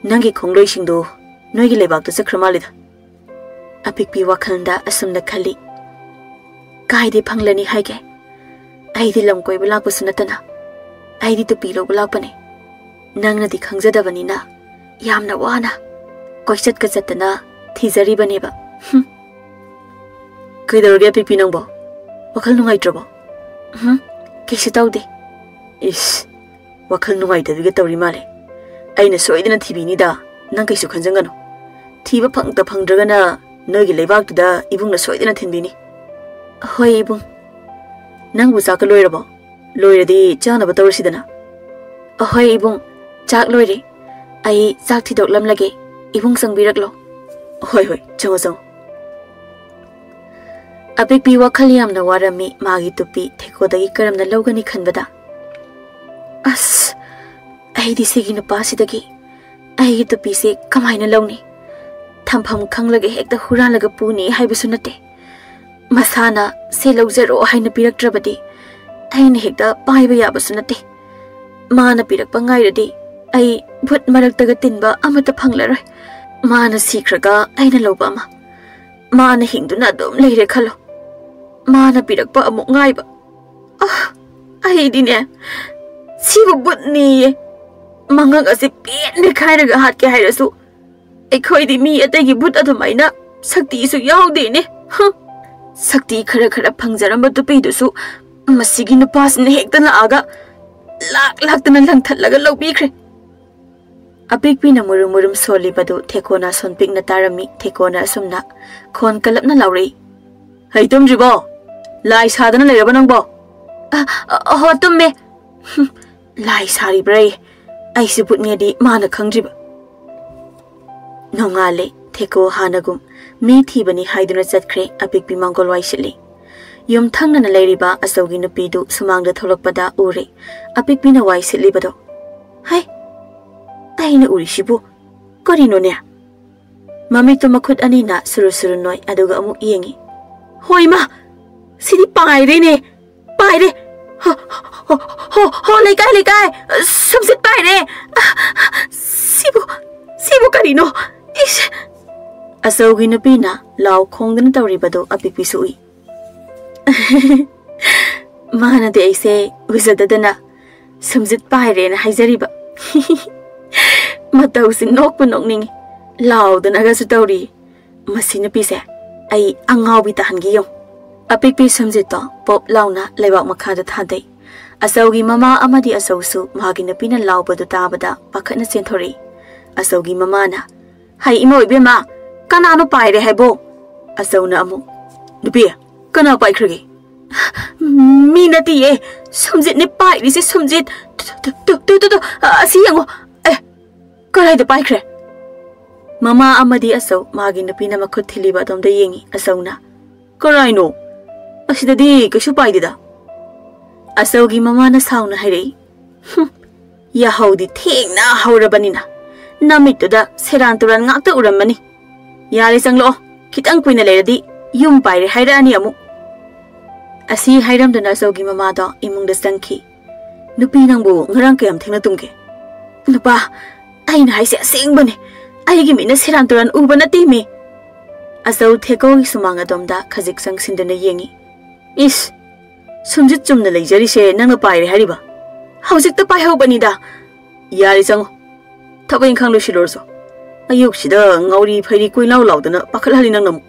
ꯅꯪꯒꯤ ꯈꯣꯡꯂꯣꯏꯁꯤꯡꯗꯣ ꯅꯣꯏꯒꯤ ꯂꯩꯕꯥꯛꯇ ꯆꯠꯈ꯭ꯔ ꯃꯥꯜꯂꯦꯗ꯫" ꯑꯄꯤꯛꯄꯤ ꯋꯥꯈꯜꯗ ꯑꯁꯨꯝꯅ ꯈꯜꯂꯤ, "ꯀꯥꯏꯗꯩ ꯐꯪꯂꯅꯤ ꯍꯥꯏꯒꯦ? ꯑꯩꯗꯤ ꯂꯝ ꯀꯣꯏꯕ ꯂꯥꯛꯄꯁꯨ ꯅꯠꯇꯅ, ꯑꯩꯗꯤ ꯇꯨꯄꯤ ꯂꯧꯕ ꯂꯥꯛꯄꯅꯦ꯫ ꯅꯪꯅꯗꯤ ꯈꯪꯖꯗꯕꯅꯤꯅ ꯌꯥꯝꯅ ꯋꯥꯅ ꯀꯣꯏꯆꯠꯀ ꯆꯠꯇꯅ ꯊꯤꯖꯔꯤꯕꯅꯦꯕ꯫" ꯍꯨꯝ꯫ ꯀꯩꯗꯧꯔꯒꯦ ꯑꯄꯤꯛꯄꯤ ꯅꯪꯕꯣ? ꯋꯥꯈꯜ ꯅꯨꯡꯉꯥꯏꯇ꯭ꯔꯕꯣ? ꯎꯝ, ꯀꯩꯁꯨ ꯇꯧꯗꯦ꯫ ꯏꯁ, ꯋꯥꯈꯜ ꯅꯨꯡꯉꯥꯏꯇꯕꯤꯒ ꯇꯧꯔꯤ ꯃꯥꯜꯂꯦ꯫ ꯑꯩꯅ ꯁꯣꯏꯗꯅ ꯊꯤꯕꯤꯅꯤꯗ, ꯅꯪ ꯀꯩꯁꯨ ꯈꯟꯖꯟꯒꯅꯨ꯫ ꯊꯤꯕ ꯐꯪꯗ ꯐꯪꯗ꯭ꯔꯒꯅ ꯅꯣꯏꯒꯤ ꯂꯩꯕꯥꯛꯇꯨꯗ ꯏꯕꯨꯡꯅ ꯁꯣꯏꯗꯅ ꯊꯤꯟꯕꯤꯅꯤ꯫ ꯍꯣꯏ ꯏꯕꯨꯡ꯫ ꯅꯪꯕꯨ ꯆꯥꯛꯀ ꯂꯣꯏꯔꯕꯣ? ꯂꯣꯏꯔꯗꯤ ꯆꯥꯅꯕ ꯇꯧꯔꯁꯤꯗꯅ꯫ ꯑꯍꯣꯏ ꯏꯕꯨꯡ, ꯆꯥꯛ ꯂꯣꯏꯔꯦ꯫ ꯑꯩ ꯆꯥꯛ ꯊꯤꯗꯣꯛꯂꯝꯂꯒꯦ꯫ ꯏꯕꯨꯡ ꯆꯪꯕꯤꯔꯛꯂꯣ꯫ ꯍꯣꯏ, ꯍꯣꯏ, ꯆꯪꯉꯣ, ꯆꯪꯉꯣ꯫ ꯑꯄꯤꯛꯄꯤ ꯋꯥꯈꯜ ꯌꯥꯝꯅ ꯋꯥꯔꯝꯃꯤ꯫ ꯃꯥꯒꯤ ꯇꯨꯄꯤ ꯊꯦꯀꯣꯗꯒꯤ ꯀꯔꯝꯅ ꯂꯧꯒꯅꯤ ꯈꯟꯕꯗ, "ꯑꯁ, ꯑꯩꯗꯤ ꯁꯤꯒꯤ ꯅꯨꯄꯥꯁꯤꯗꯒꯤ ꯑꯩꯒꯤ ꯇꯨꯄꯤꯁꯦ ꯀꯃꯥꯏꯅ ꯂꯧꯅꯤ? ꯊꯝꯐꯝ ꯈꯪꯂꯒ ꯍꯦꯛꯇ ꯍꯨꯔꯥꯜꯂꯒ ꯄꯨꯅꯤ ꯍꯥꯏꯕꯁꯨ ꯅꯠꯇꯦ꯫ ꯃꯁꯥꯅ ꯁꯦ ꯂꯧꯖꯔꯣ ꯍꯥꯏꯅ ꯄꯤꯔꯛꯇ꯭ꯔꯕꯗꯤ ꯑꯩꯅ ꯍꯦꯛꯇ ꯄꯥꯏꯕ ꯌꯥꯕꯁꯨ ꯅꯠꯇꯦ꯫ ꯃꯥꯅ ꯄꯤꯔꯛꯄ ꯉꯥꯏꯔꯗꯤ ꯑꯩ ꯚꯨꯠ ꯃꯔꯛꯇꯒ ꯇꯤꯟꯕ ꯑꯃꯠꯇ ꯐꯪꯂꯔꯣꯏ꯫ ꯃꯥꯅ ꯁꯤꯈ꯭ꯔꯒ ꯑꯩꯅ ꯂꯧꯕ ꯑꯃ, ꯃꯥꯅ ꯍꯤꯡꯗꯨꯅ ꯑꯗꯨꯝ ꯂꯩꯔꯦ ꯈꯜꯂꯣ꯫ ꯃꯥꯅ ꯄꯤꯔꯛꯄ ꯑꯃꯨꯛ ꯉꯥꯏꯕ꯫ ꯑꯥ, ꯑꯩꯗꯤꯅꯦ, ꯁꯤꯕꯨ ꯚꯨꯠꯅꯤꯌꯦ꯫ ꯃꯉꯛ ꯑꯁꯤ ꯄꯦꯟ ꯃꯦꯈꯥꯏꯔꯒ ꯍꯥꯠꯀꯦ ꯍꯥꯏꯔꯁꯨ, ꯑꯩꯈꯣꯏꯗꯤ ꯃꯤ ꯑꯇꯩꯒꯤ ꯚꯨꯠ ꯑꯗꯨꯃꯥꯏꯅ ꯁꯛꯇꯤꯁꯨ ꯌꯥꯎꯗꯦꯅꯦ꯫ ꯍ! ꯁꯛꯇꯤ ꯈꯔ ꯈꯔ ꯐꯪꯖꯔꯝꯕ ꯇꯨꯄꯤꯗꯨꯁꯨ ꯃꯁꯤꯒꯤ ꯅꯨꯄꯥꯁꯤꯅ ꯍꯦꯛꯇ ꯂꯥꯛꯑꯒ ꯂꯥꯛ ꯂꯥꯛꯇꯅ ꯂꯪꯊꯠꯂꯒ ꯂꯧꯕꯤꯈ꯭ꯔꯦ꯫" ꯑꯄꯤꯛꯄꯤꯅ ꯃꯨꯔꯨꯝ ꯃꯨꯔꯨꯝ ꯁꯣꯜꯂꯤꯕꯗꯨ ꯊꯦꯀꯣꯅ ꯁꯣꯟ ꯄꯤꯛꯅ ꯇꯥꯔꯝꯃꯤ꯫ ꯊꯦꯀꯣꯅ ꯑꯁꯨꯝꯅ ꯈꯣꯟ ꯀꯜꯂꯞꯅ ꯂꯥꯎꯔꯛꯏ, "ꯍꯩ ꯇꯨꯝꯗ꯭ꯔꯤꯕꯣ? ꯂꯥꯏ ꯁꯥꯗꯅ ꯂꯩꯔꯕ ꯅꯪꯕꯣ?" "ꯑ, ꯑ, ꯍꯣ, ꯇꯨꯝꯃꯦ꯫" "ꯍꯨꯝ, ꯂꯥꯏ ꯁꯥꯔꯤꯕ꯭ꯔꯥꯌꯦ? ꯑꯩꯁꯨ ꯚꯨꯠꯅꯦꯗꯤ ꯃꯥꯅ ꯈꯪꯗ꯭ꯔꯤꯕ꯫" ꯅꯣꯡꯉꯥꯜꯂꯦ꯫ ꯊꯦꯀꯣ ꯍꯥꯟꯅꯒꯨꯝ ꯃꯤ ꯊꯤꯕꯅꯤ ꯍꯥꯏꯗꯨꯅ ꯆꯠꯈ꯭ꯔꯦ꯫ ꯑꯄꯤꯛꯄꯤ ꯃꯥꯡꯒꯣꯜ ꯋꯥꯏ ꯁꯤꯠꯂꯤ꯫ ꯌꯨꯝ ꯊꯪꯅꯅ ꯂꯩꯔꯤꯕ ꯑꯆꯧꯒꯤ ꯅꯨꯄꯤꯗꯨ ꯁꯨꯃꯥꯡꯗ ꯊꯣꯛꯂꯛꯄꯗ ꯎꯔꯦ꯫ ꯑꯄꯤꯛꯄꯤꯅ ꯋꯥꯏ ꯁꯤꯠꯂꯤꯕꯗꯣ꯫ "ꯍꯩ, ꯑꯩꯅ ꯎꯔꯤꯁꯤꯕꯨ ꯀꯔꯤꯅꯣꯅꯦ?" ꯃꯃꯤꯠꯇꯨ ꯃꯈꯨꯠ ꯑꯅꯤꯅ ꯁꯨꯔꯨ ꯁꯨꯔꯨ ꯅꯣꯏ, ꯑꯗꯨꯒ ꯑꯃꯨꯛ ꯌꯦꯡꯉꯤ꯫ "ꯍꯣꯏ ꯃꯥ, ꯁꯤꯗꯤ ꯄꯥꯏꯔꯦꯅꯦ, ꯄꯥꯏꯔꯦ꯫ ꯍꯣ, ꯍꯣ, ꯍꯣ, ꯍꯣ, ꯂꯩꯀꯥꯏ, ꯂꯩꯀꯥꯏ, ꯁꯨꯝꯁꯤꯠ ꯄꯥꯏꯔꯦ꯫ ꯁꯤꯕꯨ, ꯁꯤꯕꯨ ꯀꯔꯤꯅꯣ? ꯏꯁ!" ꯑꯆꯧꯒꯤ ꯅꯨꯄꯤꯅ ꯂꯥꯎ ꯈꯣꯡꯗꯨꯅ ꯇꯧꯔꯤꯕꯗꯨ ꯑꯄꯤꯛꯄꯤꯁꯨ ꯎꯏ꯫ "ꯃꯥꯅꯗꯤ ꯑꯩꯁꯦ ꯎꯖꯗꯗꯅ ꯁꯨꯝꯖꯤꯠ ꯄꯥꯏꯔꯦꯅ ꯍꯥꯏꯖꯔꯤꯕ꯫" ꯃꯇꯧꯁꯤ ꯅꯣꯛꯄꯨ ꯅꯣꯛꯅꯤꯡꯉꯤ꯫ ꯂꯥꯎꯗꯅꯒꯁꯨ ꯇꯧꯔꯤ꯫ "ꯃꯁꯤ ꯅꯨꯄꯤꯁꯦ ꯑꯩ ꯑꯉꯥꯎꯕꯤ ꯇꯥꯍꯟꯒꯦ ꯌꯦꯡꯉꯨ꯫" ꯑꯄꯤꯛꯄꯤ ꯁꯨꯝꯖꯤꯠꯇꯣ ꯄꯣꯞ ꯂꯥꯎꯅ ꯂꯩꯕꯥꯛ ꯃꯈꯥꯗ ꯊꯥꯗꯩ꯫ ꯑꯆꯧꯒꯤ ꯃꯃꯥ ꯑꯃꯗꯤ ꯑꯆꯧꯁꯨ ꯃꯥꯒꯤ ꯅꯨꯄꯤꯅ ꯂꯥꯎꯕꯗꯨ ꯇꯥꯕꯗ ꯄꯥꯈꯠꯅ ꯆꯦꯟꯊꯣꯔꯛꯏ꯫ ꯑꯆꯧꯒꯤ ꯃꯃꯥꯅ, "ꯍꯩ ꯏꯃꯧ ꯏꯕꯦꯝꯃ, ꯀꯅꯥꯅꯣ ꯄꯥꯏꯔꯦ ꯍꯥꯏꯕꯣ?" ꯑꯆꯧꯅ ꯑꯃꯨꯛ, "ꯅꯨꯄꯤ, ꯀꯅꯥ ꯄꯥꯏꯈ꯭ꯔꯒꯦ?" "ꯃꯤ ꯅꯠꯇꯤꯌꯦ, ꯁꯨꯝꯖꯤꯠꯅꯦ ꯄꯥꯏꯔꯤꯁꯦ, ꯁꯨꯝꯖꯤꯠ꯫ ꯇꯨ, ꯇꯨ, ꯇꯨ, ꯇꯨ, ꯇꯨ, ꯑꯁꯤ ꯌꯦꯡꯉꯣ꯫ ꯑꯦ, ꯀꯔꯥꯏꯗ ꯄꯥꯏꯈ꯭ꯔꯦ? ꯃꯃꯥ ꯑꯃꯗꯤ ꯑꯆꯧ, ꯃꯥꯒꯤ ꯅꯨꯄꯤꯅ ꯃꯈꯨꯠ ꯊꯤꯜꯂꯤꯕ ꯑꯗꯣꯝꯗ ꯌꯦꯡꯉꯤ꯫ ꯑꯆꯧꯅ, "ꯀꯔꯥꯏꯅꯣ? ꯑꯁꯤꯗꯗꯤ ꯀꯩꯁꯨ ꯄꯥꯏꯗꯦꯗ"꯫ ꯑꯆꯧꯒꯤ ꯃꯃꯥꯅ ꯁꯥꯎꯅ ꯍꯥꯏꯔꯛꯏ, "ꯍꯨꯝ, ꯌꯥꯍꯧꯗꯤ ꯊꯦꯡꯅ ꯍꯧꯔꯕꯅꯤꯅ ꯅꯃꯤꯠꯇꯨꯗ ꯁꯦꯔꯥꯟ ꯇꯨꯔꯥꯟ ꯉꯥꯛꯇ ꯎꯔꯝꯃꯅꯤ꯫ ꯌꯥꯔꯦ, ꯆꯪꯂꯛꯑꯣ, ꯈꯤꯇꯪ ꯀꯨꯏꯅ ꯂꯩꯔꯗꯤ ꯌꯨꯝ ꯄꯥꯏꯔꯦ ꯍꯥꯏꯔꯛꯑꯅꯤ ꯑꯃꯨꯛ"꯫ ꯑꯁꯤ ꯍꯥꯏꯔꯝꯗꯨꯅ ꯑꯆꯧꯒꯤ ꯃꯃꯥꯗꯣ ꯏꯃꯨꯡꯗ ꯆꯪꯈꯤ꯫ "ꯅꯨꯄꯤ, ꯅꯪꯕꯨ ꯉꯔꯥꯡ ꯀꯌꯥꯝ ꯊꯦꯡꯅ ꯇꯨꯝꯒꯦ?" "ꯅꯨꯄꯥ, ꯑꯩꯅ ꯍꯥꯏꯁꯦ ꯑꯁꯦꯡꯕꯅꯦ꯫ ꯑꯩꯒꯤ ꯃꯤꯠꯅ ꯁꯦꯔꯥꯟ ꯇꯨꯔꯥꯟ ꯎꯕ ꯅꯠꯇꯦꯃꯤ"꯫ ꯑꯆꯧ ꯊꯦꯀꯣꯒꯤ ꯁꯨꯃꯥꯡ ꯑꯗꯣꯝꯗ ꯈꯖꯤꯛ ꯆꯪꯁꯤꯟꯗꯨꯅ ꯌꯦꯡꯉꯤ꯫ "ꯏꯁ, ꯁꯨꯝꯖꯤꯠ ꯆꯨꯝꯅ ꯂꯩꯖꯔꯤꯁꯦ ꯅꯪꯅ ꯄꯥꯏꯔꯦ ꯍꯥꯏꯔꯤꯕ? ꯍꯧꯖꯤꯛꯇ ꯄꯥꯏꯍꯧꯕꯅꯤꯗ"꯫ "ꯌꯥꯔꯦ, ꯆꯪꯉꯣ, ꯊꯕꯛ ꯏꯪꯈꯥꯡ ꯂꯣꯏꯁꯤꯜꯂꯨꯔꯁꯨ꯫ ꯑꯌꯨꯛꯁꯤꯗ ꯉꯥꯎꯔꯤ ꯐꯩꯔꯤ ꯀꯣꯏꯂꯥꯎ ꯂꯥꯎꯗꯅ ꯄꯥꯈꯠꯍꯜꯂꯤ ꯅꯪꯅ ꯑꯃꯨꯛ"꯫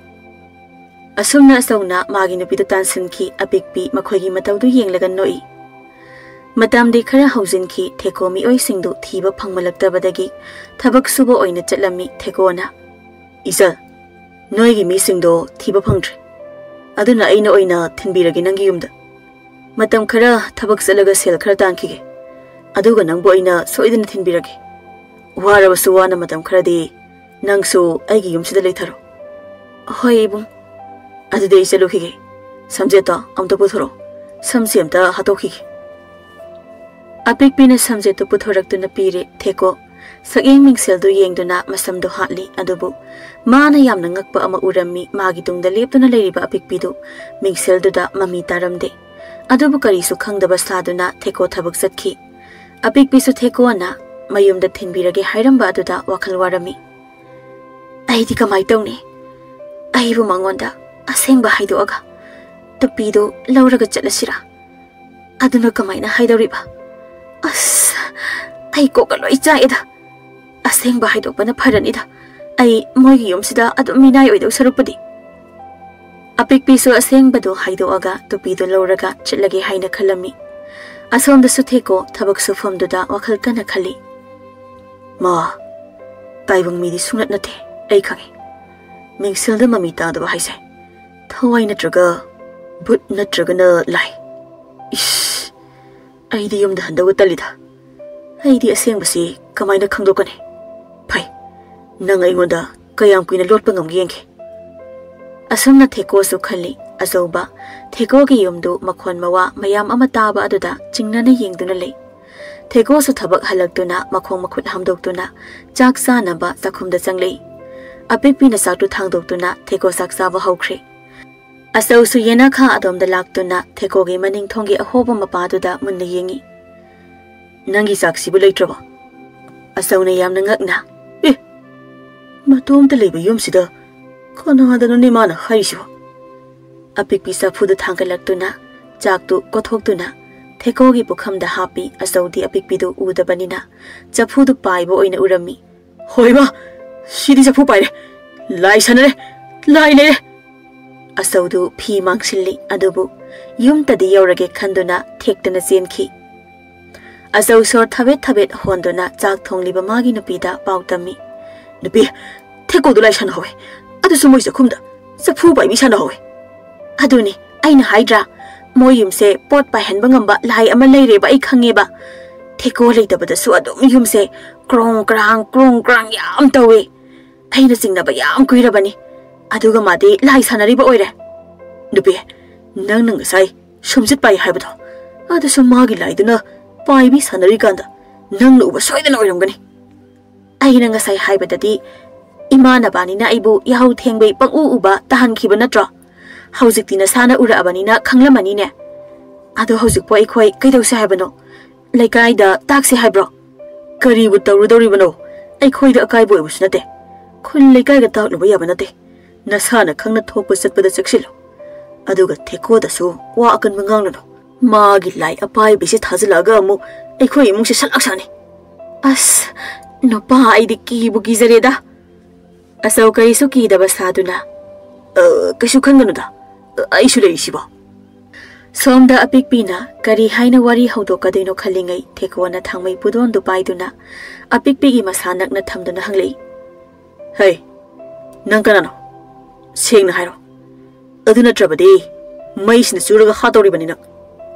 ꯑꯁꯨꯝꯅ ꯑꯆꯧꯅ ꯃꯥꯒꯤ ꯅꯨꯄꯤꯗ ꯇꯥꯟꯁꯤꯟꯈꯤ꯫ ꯑꯄꯤꯛꯄꯤ ꯃꯈꯣꯏꯒꯤ ꯃꯇꯧꯗꯨ ꯌꯦꯡꯂꯒ ꯅꯣꯛꯏ꯫ ꯃꯇꯝꯗꯤ ꯈꯔ ꯍꯧꯖꯤꯟꯈꯤ꯫ ꯊꯦꯀꯣ ꯃꯤꯑꯣꯏꯁꯤꯡꯗꯨ ꯊꯤꯕ ꯐꯪꯂꯛꯇꯕꯗꯒꯤ ꯊꯕꯛ ꯁꯨꯕ ꯑꯣꯏꯅ ꯆꯠꯂꯝꯃꯤ꯫ ꯊꯦꯀꯣꯅ, "ꯏꯆꯜ, ꯅꯣꯏꯒꯤ ꯃꯤꯁꯤꯡꯗꯣ ꯊꯤꯕ ꯐꯪꯗ꯭ꯔꯦ꯫ ꯑꯗꯨꯅ ꯑꯩꯅ ꯑꯣꯏꯅ ꯊꯤꯟꯕꯤꯔꯒꯦ ꯅꯪꯒꯤ ꯌꯨꯝꯗ꯫ ꯃꯇꯝ ꯈꯔ ꯊꯕꯛ ꯆꯠꯂꯒ ꯁꯦꯜ ꯈꯔ ꯇꯥꯟꯈꯤꯒꯦ꯫ ꯑꯗꯨꯒ ꯅꯪꯕꯨ ꯑꯩꯅ ꯁꯣꯏꯗꯅ ꯊꯤꯟꯕꯤꯔꯒꯦ꯫ ꯋꯥꯔꯕꯁꯨ ꯋꯥꯅ ꯃꯇꯝ ꯈꯔꯗꯤ ꯅꯪꯁꯨ ꯑꯩꯒꯤ ꯌꯨꯝꯁꯤꯗ ꯂꯩꯊꯔꯣ"꯫ "ꯍꯣꯏ ꯏꯕꯨꯡ"꯫ "ꯑꯗꯨꯗꯤ ꯑꯩ ꯆꯠꯂꯨꯈꯤꯒꯦ꯫ ꯁꯝꯖꯦꯠꯇꯣ ꯑꯝꯇ ꯄꯨꯊꯣꯔꯛꯑꯣ꯫ ꯁꯝꯁꯦ ꯑꯝꯇ ꯍꯥꯠꯇꯣꯛꯈꯤꯒꯦ"꯫ ꯑꯄꯤꯛꯄꯤꯅ ꯁꯝꯖꯦꯠꯇꯨ ꯄꯨꯊꯣꯔꯛꯇꯨꯅ ꯄꯤꯔꯦ꯫ ꯊꯦꯀꯣ ꯁꯛꯌꯦꯡ ꯃꯤꯡꯁꯦꯜꯗꯨ ꯌꯦꯡꯗꯨꯅ ꯃꯁꯝꯗꯨ ꯍꯥꯠꯂꯤ꯫ ꯑꯗꯨꯕꯨ ꯃꯥꯅ ꯌꯥꯝꯅ ꯉꯛꯄ ꯑꯃ ꯎꯔꯝꯃꯤ꯫ ꯃꯥꯒꯤ ꯇꯨꯡꯗ ꯂꯦꯞꯇꯨꯅ ꯂꯩꯔꯤꯕ ꯑꯄꯤꯛꯄꯤꯗꯨ ꯃꯤꯡꯁꯦꯜꯗꯨꯗ ꯃꯃꯤ ꯇꯥꯔꯝꯗꯦ꯫ ꯑꯗꯨꯕꯨ ꯀꯔꯤꯁꯨ ꯈꯪꯗꯕ ꯁꯥꯗꯨꯅ ꯊꯦꯀꯣ ꯊꯕꯛ ꯆꯠꯈꯤ꯫ ꯑꯄꯤꯛꯄꯤꯁꯨ ꯊꯦꯀꯣꯅ ꯃꯌꯨꯝꯗ ꯊꯤꯟꯕꯤꯔꯒꯦ ꯍꯥꯏꯔꯝꯕ ꯑꯗꯨꯗ ꯋꯥꯈꯜ ꯋꯥꯔꯝꯃꯤ꯫ "ꯑꯩꯗꯤ ꯀꯃꯥꯏ ꯇꯧꯅꯤ? ꯑꯩꯕꯨ ꯃꯉꯣꯟꯗ ꯑꯁꯦꯡꯕ ꯍꯥꯏꯗꯣꯛꯑꯒ ꯇꯨꯄꯤꯗꯨ ꯂꯧꯔꯒ ꯆꯠꯂꯁꯤꯔꯥ? ꯑꯗꯨꯅ ꯀꯃꯥꯏꯅ ꯍꯥꯏꯗꯧꯔꯤꯕ? ꯑꯁ, ꯑꯩ ꯀꯣꯛꯀ ꯂꯣꯏ ꯆꯥꯛꯑꯦꯗ꯫ ꯑꯁꯦꯡꯕ ꯍꯥꯏꯗꯣꯛꯄꯅ ꯐꯔꯅꯤꯗ꯫ ꯑꯩ ꯃꯣꯏꯒꯤ ꯌꯨꯝꯁꯤꯗ ꯑꯗꯨꯝ ꯃꯤꯅꯥꯏ ꯑꯣꯏꯗꯧ ꯁꯔꯨꯛꯄꯨꯗꯤ"꯫ ꯑꯄꯤꯛꯄꯤꯁꯨ ꯑꯁꯦꯡꯕꯗꯨ ꯍꯥꯏꯗꯣꯛꯑꯒ ꯇꯨꯄꯤꯗꯨ ꯂꯧꯔꯒ ꯆꯠꯂꯒꯦ ꯍꯥꯏꯅ ꯈꯜꯂꯝꯃꯤ꯫ ꯑꯁꯣꯝꯗꯁꯨ ꯊꯦꯀꯣ ꯊꯕꯛ ꯁꯨꯐꯝꯗꯨꯗ ꯋꯥꯈꯜ ꯀꯟꯅ ꯈꯜꯂꯤ꯫ "ꯃꯥ, ꯇꯥꯏꯕꯪ ꯃꯤꯗꯤ ꯁꯨꯡꯅꯠ ꯅꯠꯇꯦ, ꯑꯩ ꯈꯪꯉꯤ꯫ ꯃꯤꯡꯁꯦꯜꯗ ꯃꯃꯤ ꯇꯥꯗꯕ ꯍꯥꯏꯁꯦ ꯊꯋꯥꯏ ꯅꯠꯇ꯭ꯔꯒ ꯚꯨꯠ ꯅꯠꯇ꯭ꯔꯒꯅ ꯂꯥꯏ꯫ ꯏꯁ, ꯑꯩꯗꯤ ꯌꯨꯝꯗ ꯍꯟꯗꯧꯕ ꯇꯜꯂꯤꯗ꯫ ꯑꯩꯗꯤ ꯑꯁꯦꯡꯕꯁꯤ ꯀꯃꯥꯏꯅ ꯈꯪꯗꯣꯛꯀꯅꯤ?" "ꯅꯪ ꯑꯩꯉꯣꯟꯗ ꯀꯌꯥꯝ ꯀꯨꯏꯅ ꯂꯣꯠꯄ ꯉꯝꯒꯦ ꯌꯦꯡꯒꯦ"꯫ ꯑꯁꯨꯝꯅ ꯊꯦꯀꯣꯁꯨ ꯈꯜꯂꯤ꯫ ꯑꯆꯧꯕ ꯊꯦꯀꯣꯒꯤ ꯌꯨꯝꯗꯨ ꯃꯈꯣꯟ ꯃꯋꯥ ꯃꯌꯥꯝ ꯑꯃ ꯇꯥꯕ ꯑꯗꯨꯗ ꯆꯤꯡꯅꯅ ꯌꯦꯡꯗꯨꯅ ꯂꯩ꯫ ꯊꯦꯀꯣꯁꯨ ꯊꯕꯛ ꯍꯜꯂꯛꯇꯨꯅ ꯃꯈꯣꯡ ꯃꯈꯨꯠ ꯍꯥꯝꯗꯣꯛꯇꯨꯅ ꯆꯥꯛ ꯆꯥꯅꯕ ꯆꯥꯛꯈꯨꯝꯗ ꯆꯪꯂꯛꯏ꯫ ꯑꯄꯤꯛꯄꯤꯅ ꯆꯥꯛꯇꯨ ꯊꯥꯡꯗꯣꯛꯇꯨꯅ ꯊꯦꯀꯣ ꯆꯥꯛ ꯆꯥꯕ ꯍꯧꯈ꯭ꯔꯦ꯫ ꯑꯆꯧꯁꯨ ꯌꯦꯅꯈꯥ ꯑꯗꯣꯝꯗ ꯂꯥꯛꯇꯨꯅ ꯊꯦꯀꯣꯒꯤ ꯃꯅꯤꯡ ꯊꯣꯡꯒꯤ ꯑꯍꯣꯕ ꯃꯄꯥꯗꯨꯗ ꯃꯨꯟꯅ ꯌꯦꯡꯉꯤ꯫ "ꯅꯪꯒꯤ ꯆꯥꯛꯁꯤꯕꯨ ꯂꯩꯇ꯭ꯔꯕꯣ?" ꯑꯆꯧꯅ ꯌꯥꯝꯅ ꯉꯛꯅ꯫ "ꯑꯦ, ꯃꯇꯣꯝꯇ ꯂꯩꯕ ꯌꯨꯝꯁꯤꯗ ꯀꯅꯥꯗꯅꯣꯅꯦ ꯃꯥꯅ ꯍꯥꯏꯔꯤꯁꯤꯕꯣ?" ꯑꯄꯤꯛꯄꯤ ꯆꯐꯨꯗꯨ ꯊꯥꯡꯒꯠꯂꯛꯇꯨꯅ ꯆꯥꯛꯇꯨ ꯀꯣꯊꯣꯛꯇꯨꯅ ꯊꯦꯀꯣꯒꯤ ꯄꯨꯈꯝꯗ ꯍꯥꯞꯄꯤ꯫ ꯑꯆꯧꯗꯤ ꯑꯄꯤꯛꯄꯤꯗꯨ ꯎꯗꯕꯅꯤꯅ ꯆꯐꯨꯗꯨ ꯄꯥꯏꯕ ꯑꯣꯏꯅ ꯎꯔꯝꯃꯤ꯫ "ꯍꯣꯏꯕ, ꯁꯤꯗꯤ ꯆꯐꯨ ꯄꯥꯏꯔꯦ, ꯂꯥꯏ ꯁꯥꯟꯅꯔꯦ, ꯂꯥꯏ ꯂꯩꯔꯦ!" ꯑꯆꯧꯗꯨ ꯐꯤ ꯃꯥꯡꯁꯤꯜꯂꯤ, ꯑꯗꯨꯕꯨ ꯌꯨꯝꯇꯗꯤ ꯌꯧꯔꯒꯦ ꯈꯟꯗꯨꯅ ꯊꯦꯛꯇꯅ ꯆꯦꯟꯈꯤ꯫ ꯑꯆꯧ ꯁꯣꯔ ꯊꯕꯦꯠ ꯊꯕꯦꯠ ꯍꯣꯟꯗꯨꯅ ꯆꯥꯛ ꯊꯣꯡꯂꯤꯕ ꯃꯥꯒꯤ ꯅꯨꯄꯤꯗ ꯄꯥꯎ ꯇꯝꯃꯤ꯫ "ꯅꯨꯄꯤ, ꯊꯦꯀꯣꯗꯨ ꯂꯥꯏ ꯁꯥꯟꯅꯍꯧꯋꯦ, ꯑꯗꯨꯁꯨ ꯃꯣꯏ ꯆꯥꯛꯈꯨꯝꯗ ꯆꯐꯨ ꯄꯥꯏꯕꯤ ꯁꯥꯟꯅꯍꯧꯋꯦ!" "ꯑꯗꯨꯅꯤ ꯑꯩꯅ ꯍꯥꯏꯗ꯭ꯔꯥ, ꯃꯣꯏ ꯌꯨꯝꯁꯦ ꯄꯣꯠ ꯄꯥꯏꯍꯟꯕ ꯉꯝꯕ ꯂꯥꯏ ꯑꯃ ꯂꯩꯔꯦꯕ, ꯑꯩ ꯈꯪꯉꯦꯕ꯫ ꯊꯦꯀꯣ ꯂꯩꯇꯕꯗꯁꯨ ꯑꯗꯨꯝ ꯌꯨꯝꯁꯦ ꯀ꯭ꯔꯣꯡ ꯀ꯭ꯔꯥꯡ, ꯀ꯭ꯔꯣꯡ ꯀ꯭ꯔꯥꯡ ꯌꯥꯝ ꯇꯧꯋꯦ꯫ ꯑꯩꯅ ꯆꯤꯡꯅꯕ ꯌꯥꯝ ꯀꯨꯏꯔꯕꯅꯤ꯫ ꯑꯗꯨꯒ ꯃꯥꯗꯤ ꯂꯥꯏ ꯁꯥꯟꯅꯔꯤꯕ ꯑꯣꯏꯔꯦ꯫" "ꯅꯨꯄꯤ, ꯅꯪꯅ ꯉꯁꯥꯏ ꯁꯨꯝꯆꯤꯠ ꯄꯥꯏ ꯍꯥꯏꯕꯗꯣ, ꯑꯗꯨꯁꯨ ꯃꯥꯒꯤ ꯂꯥꯏꯗꯨꯅ ꯄꯥꯏꯕꯤ ꯁꯥꯟꯅꯔꯤꯀꯥꯟꯗ ꯅꯪꯅ ꯎꯕ ꯁꯣꯏꯗꯅ ꯑꯣꯏꯔꯝꯒꯅꯤ꯫" "ꯑꯩꯅ ꯉꯁꯥꯏ ꯍꯥꯏꯕꯗꯗꯤ ꯏꯃꯥ ꯅꯕꯥꯅꯤꯅ ꯑꯩꯕꯨ ꯌꯥꯍꯧ ꯊꯦꯡꯕꯩ ꯄꯪꯎ ꯎꯕ ꯇꯥꯍꯟꯈꯤꯕ ꯅꯠꯇ꯭ꯔꯣ? ꯍꯧꯖꯤꯛꯇꯤ ꯅꯁꯥꯅ ꯎꯔꯛꯑꯕꯅꯤꯅ ꯈꯪꯂꯝꯃꯅꯤꯅꯦ꯫ ꯑꯗꯣ ꯍꯧꯖꯤꯛꯄꯨ ꯑꯩꯈꯣꯏ ꯀꯩꯗꯧꯁꯦ ꯍꯥꯏꯕꯅꯣ? ꯂꯩꯀꯥꯏꯗ ꯇꯥꯛꯁꯦ ꯍꯥꯏꯕ꯭ꯔꯣ?" "ꯀꯔꯤꯕꯨ ꯇꯧꯔꯨꯗꯧꯔꯤꯕꯅꯣ? ꯑꯩꯈꯣꯏꯗ ꯑꯀꯥꯏꯕ ꯑꯣꯏꯕꯁꯨ ꯅꯠꯇꯦ꯫ ꯈꯨꯜ ꯂꯩꯀꯥꯏꯒ ꯇꯥꯛꯂꯨꯕ ꯌꯥꯕ ꯅꯠꯇꯦ꯫ ꯅꯁꯥꯅ ꯈꯪꯅ ꯊꯣꯛꯄ ꯆꯠꯄꯗ ꯆꯦꯛꯁꯤꯜꯂꯨ꯫ ꯑꯗꯨꯒ ꯊꯦꯀꯣꯗꯁꯨ ꯋꯥ ꯑꯀꯟꯕ ꯉꯥꯡꯂꯨꯅꯨ꯫ ꯃꯥꯒꯤ ꯂꯥꯏ ꯑꯄꯥꯏꯕꯤꯁꯦ ꯊꯥꯖꯤꯜꯂꯛꯑꯒ ꯑꯃꯨꯛ ꯑꯩꯈꯣꯏ ꯏꯃꯨꯡꯁꯦ ꯁꯂꯥꯛ ꯁꯥꯅꯤ꯫" "ꯑꯁ, ꯅꯨꯄꯥ, ꯑꯩꯗꯤ ꯀꯤꯕꯨ ꯀꯤꯖꯔꯦꯗ꯫" ꯑꯆꯧ ꯀꯔꯤꯁꯨ ꯀꯤꯗꯕ ꯁꯥꯗꯨꯅ, "ꯑ, ꯀꯩꯁꯨ ꯈꯟꯒꯅꯨꯗ, ꯑ, ꯑꯩꯁꯨ ꯂꯩꯔꯤꯁꯤꯕꯣ꯫" ꯁꯣꯝꯗ ꯑꯄꯤꯛꯄꯤꯅ ꯀꯔꯤ ꯍꯥꯏꯅ ꯋꯥꯔꯤ ꯍꯧꯗꯣꯛꯀꯗꯣꯏꯅꯣ ꯈꯜꯂꯤꯉꯩ ꯊꯦꯀꯣꯅ ꯊꯥꯡꯃꯩ ꯄꯨꯗꯣꯟꯗꯨ ꯄꯥꯏꯗꯨꯅ ꯑꯄꯤꯛꯄꯤꯒꯤ ꯃꯁꯥ ꯅꯛꯅ ꯊꯝꯗꯨꯅ ꯍꯪꯂꯛꯏ꯫ "ꯍꯩ, ꯅꯪ ꯀꯅꯥꯅꯣ? ꯁꯦꯡꯅ ꯍꯥꯏꯔꯣ꯫ ꯑꯗꯨ ꯅꯠꯇ꯭ꯔꯕꯗꯤ ꯃꯩꯁꯤꯅ ꯆꯨꯔꯒ ꯍꯥꯠꯇꯧꯔꯤꯕꯅꯤ ꯅꯪ꯫"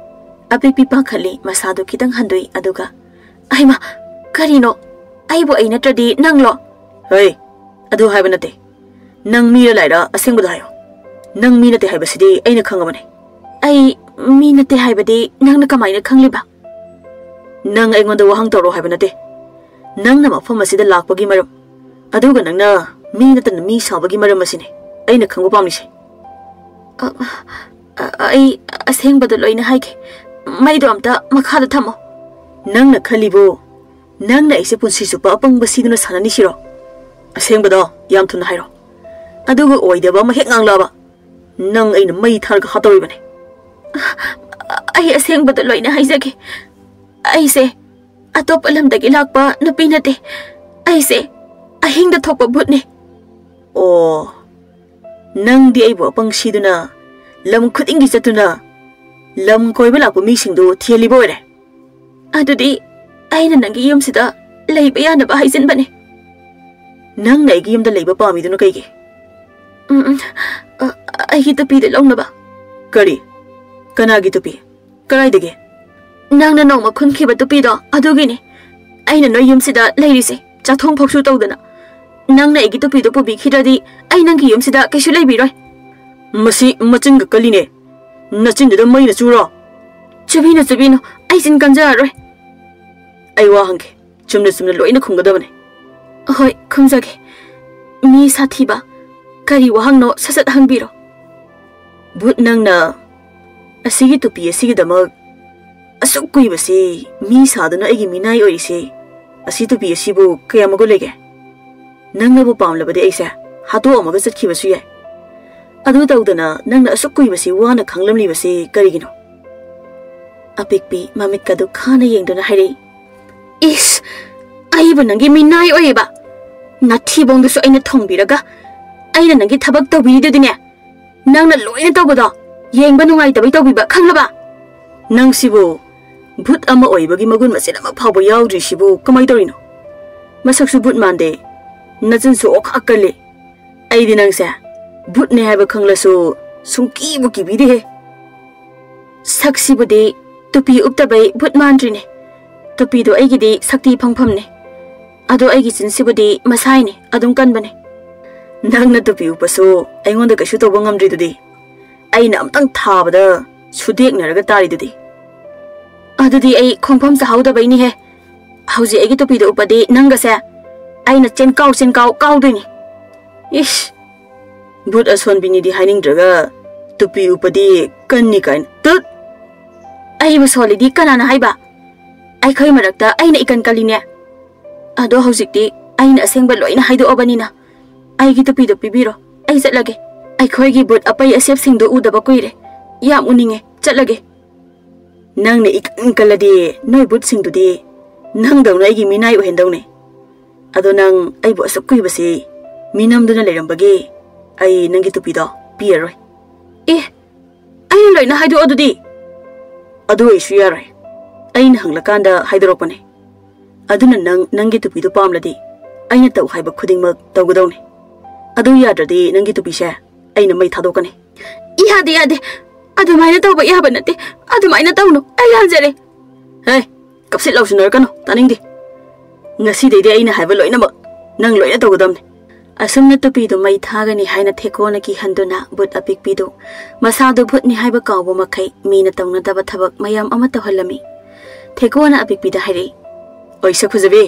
ꯑꯄꯤꯛꯄꯤ ꯄꯥꯈꯠꯂꯤ, ꯃꯁꯥꯗꯨ ꯈꯤꯇꯪ ꯍꯟꯗꯣꯛꯏ, ꯑꯗꯨꯒ, "ꯑꯩꯃ, ꯀꯔꯤꯅꯣ? ꯑꯩꯕꯨ ꯑꯩ ꯅꯠꯇ꯭ꯔꯗꯤ ꯅꯪꯂꯣ?" ꯑꯩ ꯑꯗꯨ ꯍꯥꯏꯕ ꯅꯠꯇꯦ꯫ ꯅꯪ ꯃꯤꯔ ꯂꯥꯏꯔ, ꯑꯁꯦꯡꯕꯗꯣ ꯍꯥꯏꯌꯣ꯫ ꯅꯪ ꯃꯤ ꯅꯠꯇꯦ ꯍꯥꯏꯕꯁꯤꯗꯤ ꯑꯩꯅ ꯈꯪꯉꯕꯅꯦ꯫ ꯑꯩ ꯃꯤ ꯅꯠꯇꯦ ꯍꯥꯏꯕꯗꯤ ꯅꯪꯅ ꯀꯃꯥꯏꯅ ꯈꯪꯂꯤꯕ? ꯅꯪ ꯑꯩꯉꯣꯟꯗ ꯋꯥꯍꯪ ꯇꯧꯔꯣ ꯍꯥꯏꯕ ꯅꯠꯇꯦ꯫ ꯅꯪꯅ ꯃꯐꯝ ꯑꯁꯤꯗ ꯂꯥꯛꯄꯒꯤ ꯃꯔꯝ, ꯑꯗꯨꯒ ꯅꯪꯅ ꯃꯤ ꯅꯠꯇꯅ ꯃꯤ ꯁꯥꯕꯒꯤ ꯃꯔꯝ ꯑꯁꯤꯅꯤ ꯑꯩꯅ ꯈꯪꯕ ꯄꯥꯝꯂꯤꯁꯦ꯫ ꯑ, ꯑ, ꯑꯩ ꯑꯁꯦꯡꯕꯗꯣ ꯂꯣꯏꯅ ꯍꯥꯏꯒꯦ꯫ ꯃꯩꯗꯣ ꯑꯝꯇ ꯃꯈꯥꯗ ꯊꯝꯃꯣ꯫ ꯅꯪꯅ ꯈꯜꯂꯤꯕꯣ, ꯅꯪꯅ ꯑꯩꯁꯦ ꯄꯨꯟꯁꯤ ꯆꯨꯞꯄ ꯑꯄꯪꯕ ꯁꯤꯗꯨꯅ ꯁꯥꯟꯅꯅꯤꯁꯤꯔꯣ? ꯑꯁꯦꯡꯕꯗꯣ ꯌꯥꯝ ꯊꯨꯅ ꯍꯥꯏꯔꯣ꯫ ꯑꯗꯨꯒ ꯑꯣꯏꯗꯕ ꯑꯃ ꯍꯦꯛ ꯉꯥꯡꯂꯛꯑꯕ, ꯅꯪ ꯑꯩꯅ ꯃꯩ ꯊꯥꯔꯒ ꯍꯥꯠꯇꯧꯔꯤꯕꯅꯤ꯫ ꯑꯩ ꯑꯁꯦꯡꯕꯗꯣ ꯂꯣꯏꯅ ꯍꯥꯏꯖꯒꯦ꯫ ꯑꯩꯁꯦ ꯑꯇꯣꯞꯄ ꯂꯝꯗꯒꯤ ꯂꯥꯛꯄ ꯅꯨꯄꯤ ꯅꯠꯇꯦ꯫ ꯑꯩꯁꯦ ꯑꯍꯤꯡꯗ ꯊꯣꯛꯄ ꯚꯨꯠꯅꯦ꯫ ꯑꯣ, ꯅꯪꯗꯤ ꯑꯩꯕꯨ ꯑꯄꯪ ꯁꯤꯗꯨꯅ ꯂꯝ ꯈꯨꯗꯤꯡꯒꯤ ꯆꯠꯇꯨꯅ ꯂꯝ ꯀꯣꯏꯕ ꯂꯥꯛꯄ ꯃꯤꯁꯤꯡꯗꯨ ꯊꯤꯍꯜꯂꯤꯕ ꯑꯣꯏꯔꯦ꯫ ꯑꯗꯨꯗꯤ ꯑꯩꯅ ꯅꯪꯒꯤ ꯌꯨꯝꯁꯤꯗ ꯂꯩꯕ ꯌꯥꯅꯕ ꯍꯥꯏꯖꯤꯟꯕꯅꯦ꯫ ꯅꯪꯅ ꯑꯩꯒꯤ ꯌꯨꯝꯗ ꯂꯩꯕ ꯄꯥꯝꯃꯤꯗꯨꯅ ꯀꯩꯒꯤ? ꯎꯝ, ꯎꯝ, ꯑ, ꯑꯩꯒꯤ ꯇꯨꯄꯤꯗꯨ ꯂꯧꯅꯕ꯫ ꯀꯔꯤ? ꯀꯅꯥꯒꯤ ꯇꯨꯄꯤ? ꯀꯗꯥꯏꯗꯒꯤ? ꯅꯪꯅ ꯅꯣꯡꯃ ꯈꯨꯟꯈꯤꯕ ꯇꯨꯄꯤꯗꯣ ꯑꯗꯨꯒꯤꯅꯦ ꯑꯩꯅ ꯅꯣꯏ ꯌꯨꯝꯁꯤꯗ ꯂꯩꯔꯤꯁꯦ, ꯆꯥꯛꯊꯣꯡ ꯐꯥꯎꯁꯨ ꯇꯧꯗꯅ꯫ ꯅꯪꯅ ꯑꯩꯒꯤ ꯇꯨꯄꯤꯗꯣ ꯄꯨꯕꯤꯈꯤꯗ꯭ꯔꯗꯤ ꯑꯩ ꯅꯪꯒꯤ ꯌꯨꯝꯁꯤꯗ ꯀꯩꯁꯨ ꯂꯩꯕꯤꯔꯣꯏ꯫ ꯃꯁꯤ ꯃꯆꯤꯟꯒ ꯀꯜꯂꯤꯅꯦ꯫ ꯅꯆꯤꯟꯗꯨꯗ ꯃꯩꯅ ꯆꯨꯔꯣ꯫ ꯆꯨꯕꯤꯅꯨ, ꯆꯨꯕꯤꯅꯨ, ꯑꯩ ꯆꯤꯟ ꯀꯟꯖꯔꯔꯣꯏ꯫ ꯑꯩ ꯋꯥ ꯍꯪꯒꯦ, ꯆꯨꯝꯅ ꯆꯨꯝꯅ ꯂꯣꯏꯅ ꯈꯨꯝꯒꯗꯕꯅꯦ꯫ ꯍꯣꯏ, ꯈꯨꯝꯖꯒꯦ꯫ ꯃꯤ ꯁꯥꯊꯤꯕ, ꯀꯔꯤ ꯋꯥꯍꯪꯅꯣ ꯁꯠ ꯁꯠ ꯍꯪꯕꯤꯔꯣ꯫ ꯚꯨꯠ, ꯅꯪꯅ ꯑꯁꯤꯒꯤ ꯇꯨꯄꯤ ꯑꯁꯤꯒꯤꯗꯃꯛ ꯑꯁꯨꯛ ꯀꯨꯏꯕꯁꯤ ꯃꯤ ꯁꯥꯗꯨꯅ ꯑꯩꯒꯤ ꯃꯤꯅꯥꯏ ꯑꯣꯏꯔꯤꯁꯤ, ꯑꯁꯤ ꯇꯨꯄꯤ ꯑꯁꯤꯕꯨ ꯀꯌꯥꯝ ꯃꯒꯨꯟ ꯂꯩꯒꯦ? ꯅꯪꯅꯕꯨ ꯄꯥꯝꯂꯕꯗꯤ ꯑꯩꯁꯦ ꯍꯥꯠꯇꯣꯛꯑꯝꯃꯒ ꯆꯠꯈꯤꯕꯁꯨ ꯌꯥꯏ꯫ ꯑꯗꯨ ꯇꯧꯗꯅ ꯅꯪꯅ ꯑꯁꯨꯛ ꯀꯨꯏꯕꯁꯤ ꯋꯥꯅ ꯈꯥꯡꯂꯝꯂꯤꯕꯁꯤ ꯀꯔꯤꯒꯤꯅꯣ? ꯑꯄꯤꯛꯄꯤ ꯃꯃꯤꯠꯀꯗꯨ ꯈꯥꯅ ꯌꯦꯡꯗꯨꯅ ꯍꯥꯏꯔꯛꯏ, "ꯏꯁ, ꯑꯩꯕꯨ ꯅꯪꯒꯤ ꯃꯤꯅꯥꯏ ꯑꯣꯏꯌꯦꯕ? ꯅꯊꯤꯕꯣꯡꯗꯨꯁꯨ ꯑꯩꯅ ꯊꯣꯡꯕꯤꯔꯒ ꯑꯩꯅ ꯅꯪꯒꯤ ꯊꯕꯛ ꯇꯧꯕꯤꯔꯤꯗꯨꯗꯤꯅꯦ꯫ ꯅꯪꯅ ꯂꯣꯏꯅ ꯇꯧꯕꯗꯣ ꯌꯦꯡꯕ ꯅꯨꯡꯉꯥꯏꯇꯕꯩ ꯇꯧꯕꯤꯕ, ꯈꯪꯂꯕ?" ꯅꯪꯁꯤꯕꯨ ꯚꯨꯠ ꯑꯃ ꯑꯣꯏꯕꯒꯤ ꯃꯒꯨꯟ ꯃꯆꯦꯠ ꯑꯃ ꯐꯥꯎꯕ ꯌꯥꯎꯗ꯭ꯔꯤꯁꯤꯕꯨ ꯀꯃꯥꯏ ꯇꯧꯔꯤꯅꯣ? ꯃꯁꯛꯁꯨ ꯚꯨꯠ ꯃꯥꯟꯗꯦ, ꯅꯆꯤꯟꯁꯨ ꯑꯣꯈꯥꯛ ꯀꯜꯂꯤ꯫ ꯑꯩꯗꯤ ꯅꯪꯁꯦ ꯚꯨꯠꯅꯦ ꯍꯥꯏꯕ ꯈꯪꯂꯁꯨ ꯁꯨꯡꯀꯤꯕꯨ ꯀꯤꯕꯤꯗꯦꯍꯦ꯫ ꯁꯛꯁꯤꯕꯨꯗꯤ ꯇꯨꯄꯤ ꯎꯞꯇꯕꯩ ꯚꯨꯠ ꯃꯥꯟꯗ꯭ꯔꯤꯅꯦ꯫ ꯇꯨꯄꯤꯗꯣ ꯑꯩꯒꯤꯗꯤ ꯁꯛꯇꯤ ꯐꯪꯐꯝꯅꯦ꯫ ꯑꯗꯣ ꯑꯩꯒꯤ ꯆꯤꯟꯁꯤꯕꯨꯗꯤ ꯃꯁꯥꯏꯅꯦ, ꯑꯗꯨꯝ ꯀꯟꯕꯅꯦ꯫ ꯅꯪꯅ ꯇꯨꯄꯤ ꯎꯞꯄꯁꯨ ꯑꯩꯉꯣꯟꯗ ꯀꯩꯁꯨ ꯇꯧꯕ ꯉꯝꯗ꯭ꯔꯤꯗꯨꯗꯤ꯫ ꯑꯩꯅ ꯑꯝꯇꯪ ꯊꯥꯕꯗ ꯁꯨꯗꯦꯛꯅꯔꯒ ꯇꯥꯔꯤꯗꯨꯗꯤ꯫ ꯑꯗꯨꯗꯤ ꯑꯩ ꯈꯣꯡꯐꯝ ꯆꯥꯍꯧꯗꯕꯩꯅꯤꯍꯦ꯫ ꯍꯧꯖꯤꯛ ꯑꯩꯒꯤ ꯇꯨꯄꯤꯗꯣ ꯎꯞꯄꯗꯤ ꯅꯪꯒꯁꯦ ꯑꯩꯅ ꯆꯦꯟꯀꯥꯎ ꯆꯦꯟꯀꯥꯎ ꯀꯥꯎꯗꯣꯏꯅꯤ꯫ ꯏꯁ! ꯚꯨꯠ ꯑꯁꯣꯟꯕꯤꯅꯤꯗꯤ ꯍꯥꯏꯅꯤꯡꯗ꯭ꯔꯒ ꯇꯨꯄꯤ ꯎꯞꯄꯗꯤ ꯀꯟꯅꯤ ꯀꯥꯏꯅ꯫ ꯇꯨꯠ! ꯑꯩꯕꯨ ꯁꯣꯜꯂꯤꯗꯤ ꯀꯅꯥꯅ ꯍꯥꯏꯕ? ꯑꯩꯈꯣꯏ ꯃꯔꯛꯇ ꯑꯩꯅ ꯏꯀꯟ ꯀꯜꯂꯤꯅꯦ꯫ ꯑꯗꯣ ꯍꯧꯖꯤꯛꯇꯤ ꯑꯩꯅ ꯑꯁꯦꯡꯕ ꯂꯣꯏꯅ ꯍꯥꯏꯗꯣꯛꯑꯕꯅꯤꯅ ꯑꯩꯒꯤ ꯇꯨꯄꯤꯗꯣ ꯄꯤꯕꯤꯔꯣ꯫ ꯑꯩ ꯆꯠꯂꯒꯦ꯫ ꯑꯩꯈꯣꯏꯒꯤ ꯚꯨꯠ ꯑꯄꯩ ꯑꯁꯦꯞꯁꯤꯡꯗꯣ ꯎꯗꯕ ꯀꯨꯏꯔꯦ꯫ ꯌꯥꯝ ꯎꯅꯤꯡꯉꯦ꯫ ꯆꯠꯂꯒꯦ꯫ ꯅꯪꯅ ꯏꯀꯟ ꯀꯜꯂꯗꯤ ꯅꯣꯏ ꯚꯨꯠꯁꯤꯡꯗꯨꯗꯤ ꯅꯪꯗꯧꯅ ꯑꯩꯒꯤ ꯃꯤꯅꯥꯏ ꯑꯣꯏꯍꯟꯗꯧꯅꯦ꯫ ꯑꯗꯣ ꯅꯪ ꯑꯩꯕꯨ ꯑꯁꯨꯛ ꯀꯨꯏꯕꯁꯤ ꯃꯤꯅꯝꯗꯨꯅ ꯂꯩꯔꯝꯕꯒꯤ ꯑꯩ ꯅꯪꯒꯤ ꯇꯨꯄꯤꯗꯣ ꯄꯤꯔꯔꯣꯏ꯫ ꯑꯦ, ꯑꯩꯅ ꯂꯣꯏꯅ ꯍꯥꯏꯗꯣꯛꯑꯣ ꯑꯗꯨꯗꯤ꯫ ꯑꯗꯨ ꯑꯣꯏꯁꯨ ꯌꯥꯔꯣꯏ꯫ ꯑꯩꯅ ꯍꯪꯂꯀꯥꯟꯗ ꯍꯥꯏꯗꯣꯔꯛꯄꯅꯦ꯫ ꯑꯗꯨꯅ ꯅꯪ ꯅꯪꯒꯤ ꯇꯨꯄꯤꯗꯨ ꯄꯥꯝꯂꯗꯤ ꯑꯩꯅ ꯇꯧ ꯍꯥꯏꯕ ꯈꯨꯗꯤꯡꯃꯛ ꯇꯧꯒꯗꯧꯅꯤ꯫ ꯑꯗꯨ ꯌꯥꯗ꯭ꯔꯗꯤ ꯅꯪꯒꯤ ꯇꯨꯄꯤꯁꯦ ꯑꯩꯅ ꯃꯩ ꯊꯥꯗꯣꯛꯀꯅꯤ꯫ ꯌꯥꯗꯦ, ꯌꯥꯗꯦ꯫ ꯑꯗꯨꯃꯥꯏꯅ ꯇꯧꯕ ꯌꯥꯕ ꯅꯠꯇꯦ꯫ ꯑꯗꯨꯃꯥꯏꯅ ꯇꯧꯅꯨ꯫ ꯑꯩ ꯍꯟꯖꯔꯦ꯫ ꯍꯦ, ꯀꯞꯁꯤꯠ ꯂꯥꯎꯁꯤꯟꯅꯔꯛꯀꯅꯨ, ꯇꯥꯅꯤꯡꯗꯦ꯫ ꯉꯁꯤꯗꯩꯗꯤ ꯑꯩꯅ ꯍꯥꯏꯕ ꯂꯣꯏꯅꯃꯛ ꯅꯪ ꯂꯣꯏꯅ ꯇꯧꯒꯗꯕꯅꯤ꯫ ꯑꯁꯨꯝꯅ ꯇꯨꯄꯤꯗꯨ ꯃꯩ ꯊꯥꯒꯅꯤ ꯍꯥꯏꯅ ꯊꯦꯀꯣꯅ ꯀꯤꯍꯟꯗꯨꯅ ꯚꯨꯠ ꯑꯄꯤꯛꯄꯤꯗꯨ ꯃꯁꯥꯗꯨ ꯚꯨꯠꯅꯤ ꯍꯥꯏꯕ ꯀꯥꯎꯕ ꯃꯈꯩ ꯃꯤꯅ ꯇꯧꯅꯗꯕ ꯊꯕꯛ ꯃꯌꯥꯝ ꯑꯃ ꯇꯧꯍꯜꯂꯝꯃꯤ꯫ ꯊꯦꯀꯣꯅ ꯑꯄꯤꯛꯄꯤꯗ ꯍꯥꯏꯔꯛꯏ, "ꯑꯣꯏ ꯁꯛ ꯐꯖꯕꯤ,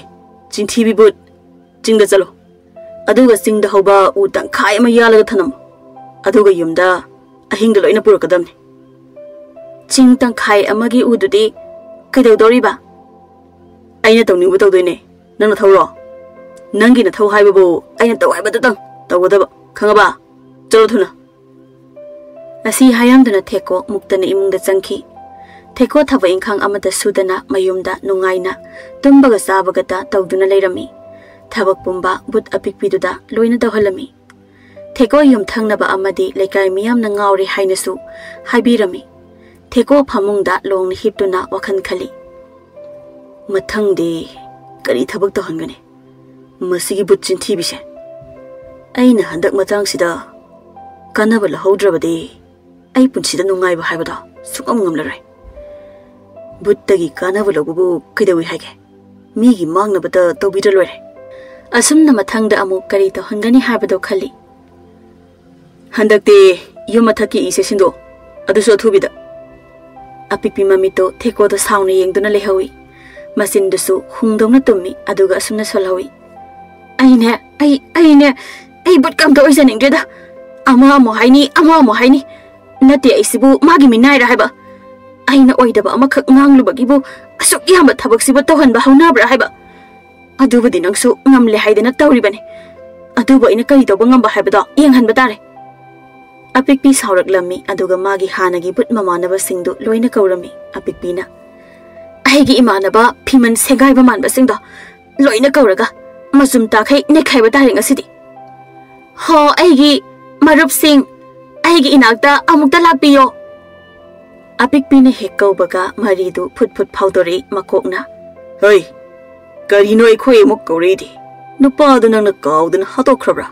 ꯆꯤꯟꯊꯤꯕꯤ ꯚꯨꯠ, ꯆꯤꯡꯗ ꯆꯠꯂꯣ꯫ ꯑꯗꯨꯒ ꯆꯤꯡꯗ ꯍꯧꯕ ꯎ ꯇꯪꯈꯥꯏ ꯑꯃ ꯌꯥꯜꯂꯒ ꯊꯅꯝꯃꯨ꯫ ꯑꯗꯨꯒ ꯌꯨꯝꯗ ꯑꯍꯤꯡꯗ ꯂꯣꯏꯅ ꯄꯨꯔꯛꯀꯗꯕꯅꯤ꯫" ꯆꯤꯡ ꯇꯪꯈꯥꯏ ꯑꯃꯒꯤ ꯎꯗꯨꯗꯤ ꯀꯩꯗꯧꯗꯧꯔꯤꯕ? ꯑꯩꯅ ꯇꯧꯅꯤꯡꯕ ꯇꯧꯗꯣꯏꯅꯦ꯫ ꯅꯪ ꯅꯊꯧꯔꯣ? ꯅꯪꯒꯤ ꯅꯊꯧ ꯍꯥꯏꯕꯕꯨ ꯑꯩꯅ ꯇꯧ ꯍꯥꯏꯕꯗꯨꯇꯪ ꯇꯧꯒꯗꯕ, ꯈꯪꯉꯕ? ꯆꯠꯂꯣ ꯊꯨꯅ꯫ ꯑꯁꯤ ꯍꯥꯏꯔꯝꯗꯨꯅ ꯊꯦꯀꯣ ꯃꯨꯛꯇꯅ ꯏꯃꯨꯡꯗ ꯆꯪꯈꯤ꯫ ꯊꯦꯀꯣ ꯊꯕꯛ ꯏꯪꯈꯥꯡ ꯑꯃꯠꯇ ꯁꯨꯗꯅ ꯃꯌꯨꯝꯗ ꯅꯨꯡꯉꯥꯏꯅ ꯇꯨꯝꯕꯒ ꯆꯥꯕꯒꯇ ꯇꯧꯗꯨꯅ ꯂꯩꯔꯝꯃꯤ꯫ ꯊꯕꯛ ꯄꯨꯝꯕ ꯚꯨꯠ ꯑꯄꯤꯛꯄꯤꯗꯨꯗ ꯂꯣꯏꯅ ꯇꯧꯍꯜꯂꯝꯃꯤ꯫ ꯊꯦꯀꯣ ꯌꯨꯝꯊꯪꯅꯕ ꯑꯃꯗꯤ ꯂꯩꯀꯥꯏ ꯃꯤꯌꯥꯝꯅ ꯉꯥꯎꯔꯦ ꯍꯥꯏꯅꯁꯨ ꯍꯥꯏꯕꯤꯔꯝꯃꯤ꯫ ꯊꯦꯀꯣ ꯐꯃꯨꯡꯗ ꯂꯣꯡꯅ ꯍꯤꯞꯇꯨꯅ ꯋꯥꯈꯜ ꯈꯜꯂꯤ꯫ ꯃꯊꯪꯗꯤ ꯀꯔꯤ ꯊꯕꯛ ꯇꯧꯍꯟꯒꯅꯤ? ꯃꯁꯤꯒꯤ ꯚꯨꯠ ꯆꯤꯟꯊꯤꯕꯤꯁꯦ꯫ ꯑꯩꯅ ꯍꯟꯗꯛ ꯃꯇꯥꯡꯁꯤꯗ ꯀꯥꯟꯅꯕ ꯂꯧꯍꯧꯗ꯭ꯔꯕꯗꯤ ꯑꯩ ꯄꯨꯟꯁꯤꯗ ꯅꯨꯡꯉꯥꯏꯕ ꯍꯥꯏꯕꯗꯣ ꯁꯨꯡꯉꯝ ꯉꯝꯂꯔꯣꯏ꯫ ꯚꯨꯠꯇꯒꯤ ꯀꯥꯟꯅꯕ ꯂꯧꯕꯕꯨ ꯀꯩꯗꯧꯏ ꯍꯥꯏꯒꯦ? ꯃꯤꯒꯤ ꯃꯥꯡꯅꯕꯗ ꯇꯧꯕꯤꯗ꯭ꯔ ꯂꯣꯏꯔꯦ꯫ ꯑꯁꯨꯝꯅ ꯃꯊꯪꯗ ꯑꯃꯨꯛ ꯀꯔꯤ ꯇꯧꯍꯟꯒꯅꯤ ꯍꯥꯏꯕꯗꯣ ꯈꯜꯂꯤ꯫ "ꯍꯟꯗꯛꯇꯤ ꯌꯨꯝ ꯃꯊꯛꯀꯤ ꯏꯁꯦ ꯁꯤꯟꯗꯣꯛ, ꯑꯗꯨꯁꯨ ꯑꯊꯨꯕꯤꯗ꯫" ꯑꯄꯤꯛꯄꯤ ꯃꯃꯤꯠꯇꯣ ꯊꯦꯀꯣꯗ ꯁꯥꯎꯅ ꯌꯦꯡꯗꯨꯅ ꯂꯩꯍꯧꯏ꯫ ꯃꯆꯤꯟꯗꯨꯁꯨ ꯍꯨꯡꯗꯧꯅ ꯇꯨꯝꯃꯤ, ꯑꯗꯨꯒ ꯑꯁꯨꯝꯅ ꯁꯣꯜꯍꯧꯏ꯫ "ꯑꯩꯅꯦ, ꯑꯩ, ꯑꯩꯅꯦ, ꯑꯩ ꯕꯨꯠꯀ ꯑꯝꯇ ꯑꯣꯏꯖꯅꯤꯡꯗ꯭ꯔꯦꯗ꯫ ꯑꯃ ꯑꯃꯨꯛ ꯍꯥꯏꯅꯤ, ꯑꯃ ꯑꯃꯨꯛ ꯍꯥꯏꯅꯤ꯫ ꯅꯠꯇꯦ, ꯑꯩꯁꯤꯕꯨ ꯃꯥꯒꯤ ꯃꯤꯅꯥꯏꯔ ꯍꯥꯏꯕ? ꯑꯩꯅ ꯑꯣꯏꯗꯕ ꯑꯃꯈꯛ ꯉꯥꯡꯂꯨꯕꯒꯤꯕꯨ ꯑꯁꯨꯛ ꯌꯥꯝꯕ ꯊꯕꯛꯁꯤꯕꯨ ꯇꯧꯍꯟꯕ ꯍꯧꯅꯕ꯭ꯔꯥ ꯍꯥꯏꯕ? ꯑꯗꯨꯕꯨꯗꯤ ꯅꯪꯁꯨ ꯉꯝꯂꯦ ꯍꯥꯏꯗꯅ ꯇꯧꯔꯤꯕꯅꯤ꯫ ꯑꯗꯨꯕꯨ ꯑꯩꯅ ꯀꯔꯤ ꯇꯧꯕ ꯉꯝꯕ ꯍꯥꯏꯕꯗꯣ ꯌꯦꯡꯍꯟꯕ ꯇꯥꯔꯦ꯫" ꯑꯄꯤꯛꯄꯤ ꯁꯥꯎꯔꯛꯂꯝꯃꯤ, ꯑꯗꯨꯒ ꯃꯥꯒꯤ ꯍꯥꯟꯅꯒꯤ ꯕꯨꯠ ꯃꯃꯥꯟꯅꯕꯁꯤꯡꯗꯨ ꯂꯣꯏꯅ ꯀꯧꯔꯝꯃꯤ꯫ ꯑꯄꯤꯛꯄꯤꯅ, "ꯑꯩꯒꯤ ꯏꯃꯥꯟꯅꯕ ꯐꯤꯃꯟ ꯁꯦꯒꯥꯏꯕ ꯃꯥꯟꯕꯁꯤꯡꯗꯣ ꯂꯣꯏꯅ ꯀꯧꯔꯒ ꯃꯆꯨꯝ ꯇꯥꯈꯩ ꯅꯩꯈꯥꯏꯕ ꯇꯥꯔꯦ ꯉꯁꯤꯗꯤ꯫ ꯍꯣ, ꯑꯩꯒꯤ ꯃꯔꯨꯞꯁꯤꯡ, ꯑꯩꯒꯤ ꯏꯅꯥꯛꯇ ꯑꯃꯨꯛꯇ ꯂꯥꯛꯄꯤꯌꯣ꯫" ꯑꯄꯤꯛꯄꯤꯅ ꯍꯦꯛ ꯀꯧꯕꯒ ꯃꯔꯤꯗꯨ ꯐꯨꯠ ꯐꯨꯠ ꯐꯥꯎꯗꯣꯔꯛꯏ ꯃꯀꯣꯛꯅ꯫ "ꯍꯩ, ꯀꯔꯤꯅꯣ ꯑꯩꯈꯣꯏ ꯑꯃꯨꯛ ꯀꯧꯔꯛꯏꯗꯤ? ꯅꯨꯄꯥꯗꯨ ꯅꯪꯅ ꯀꯥꯎꯗꯅ ꯍꯥꯠꯇꯣꯛꯈ꯭ꯔꯕ꯭ꯔꯥ?"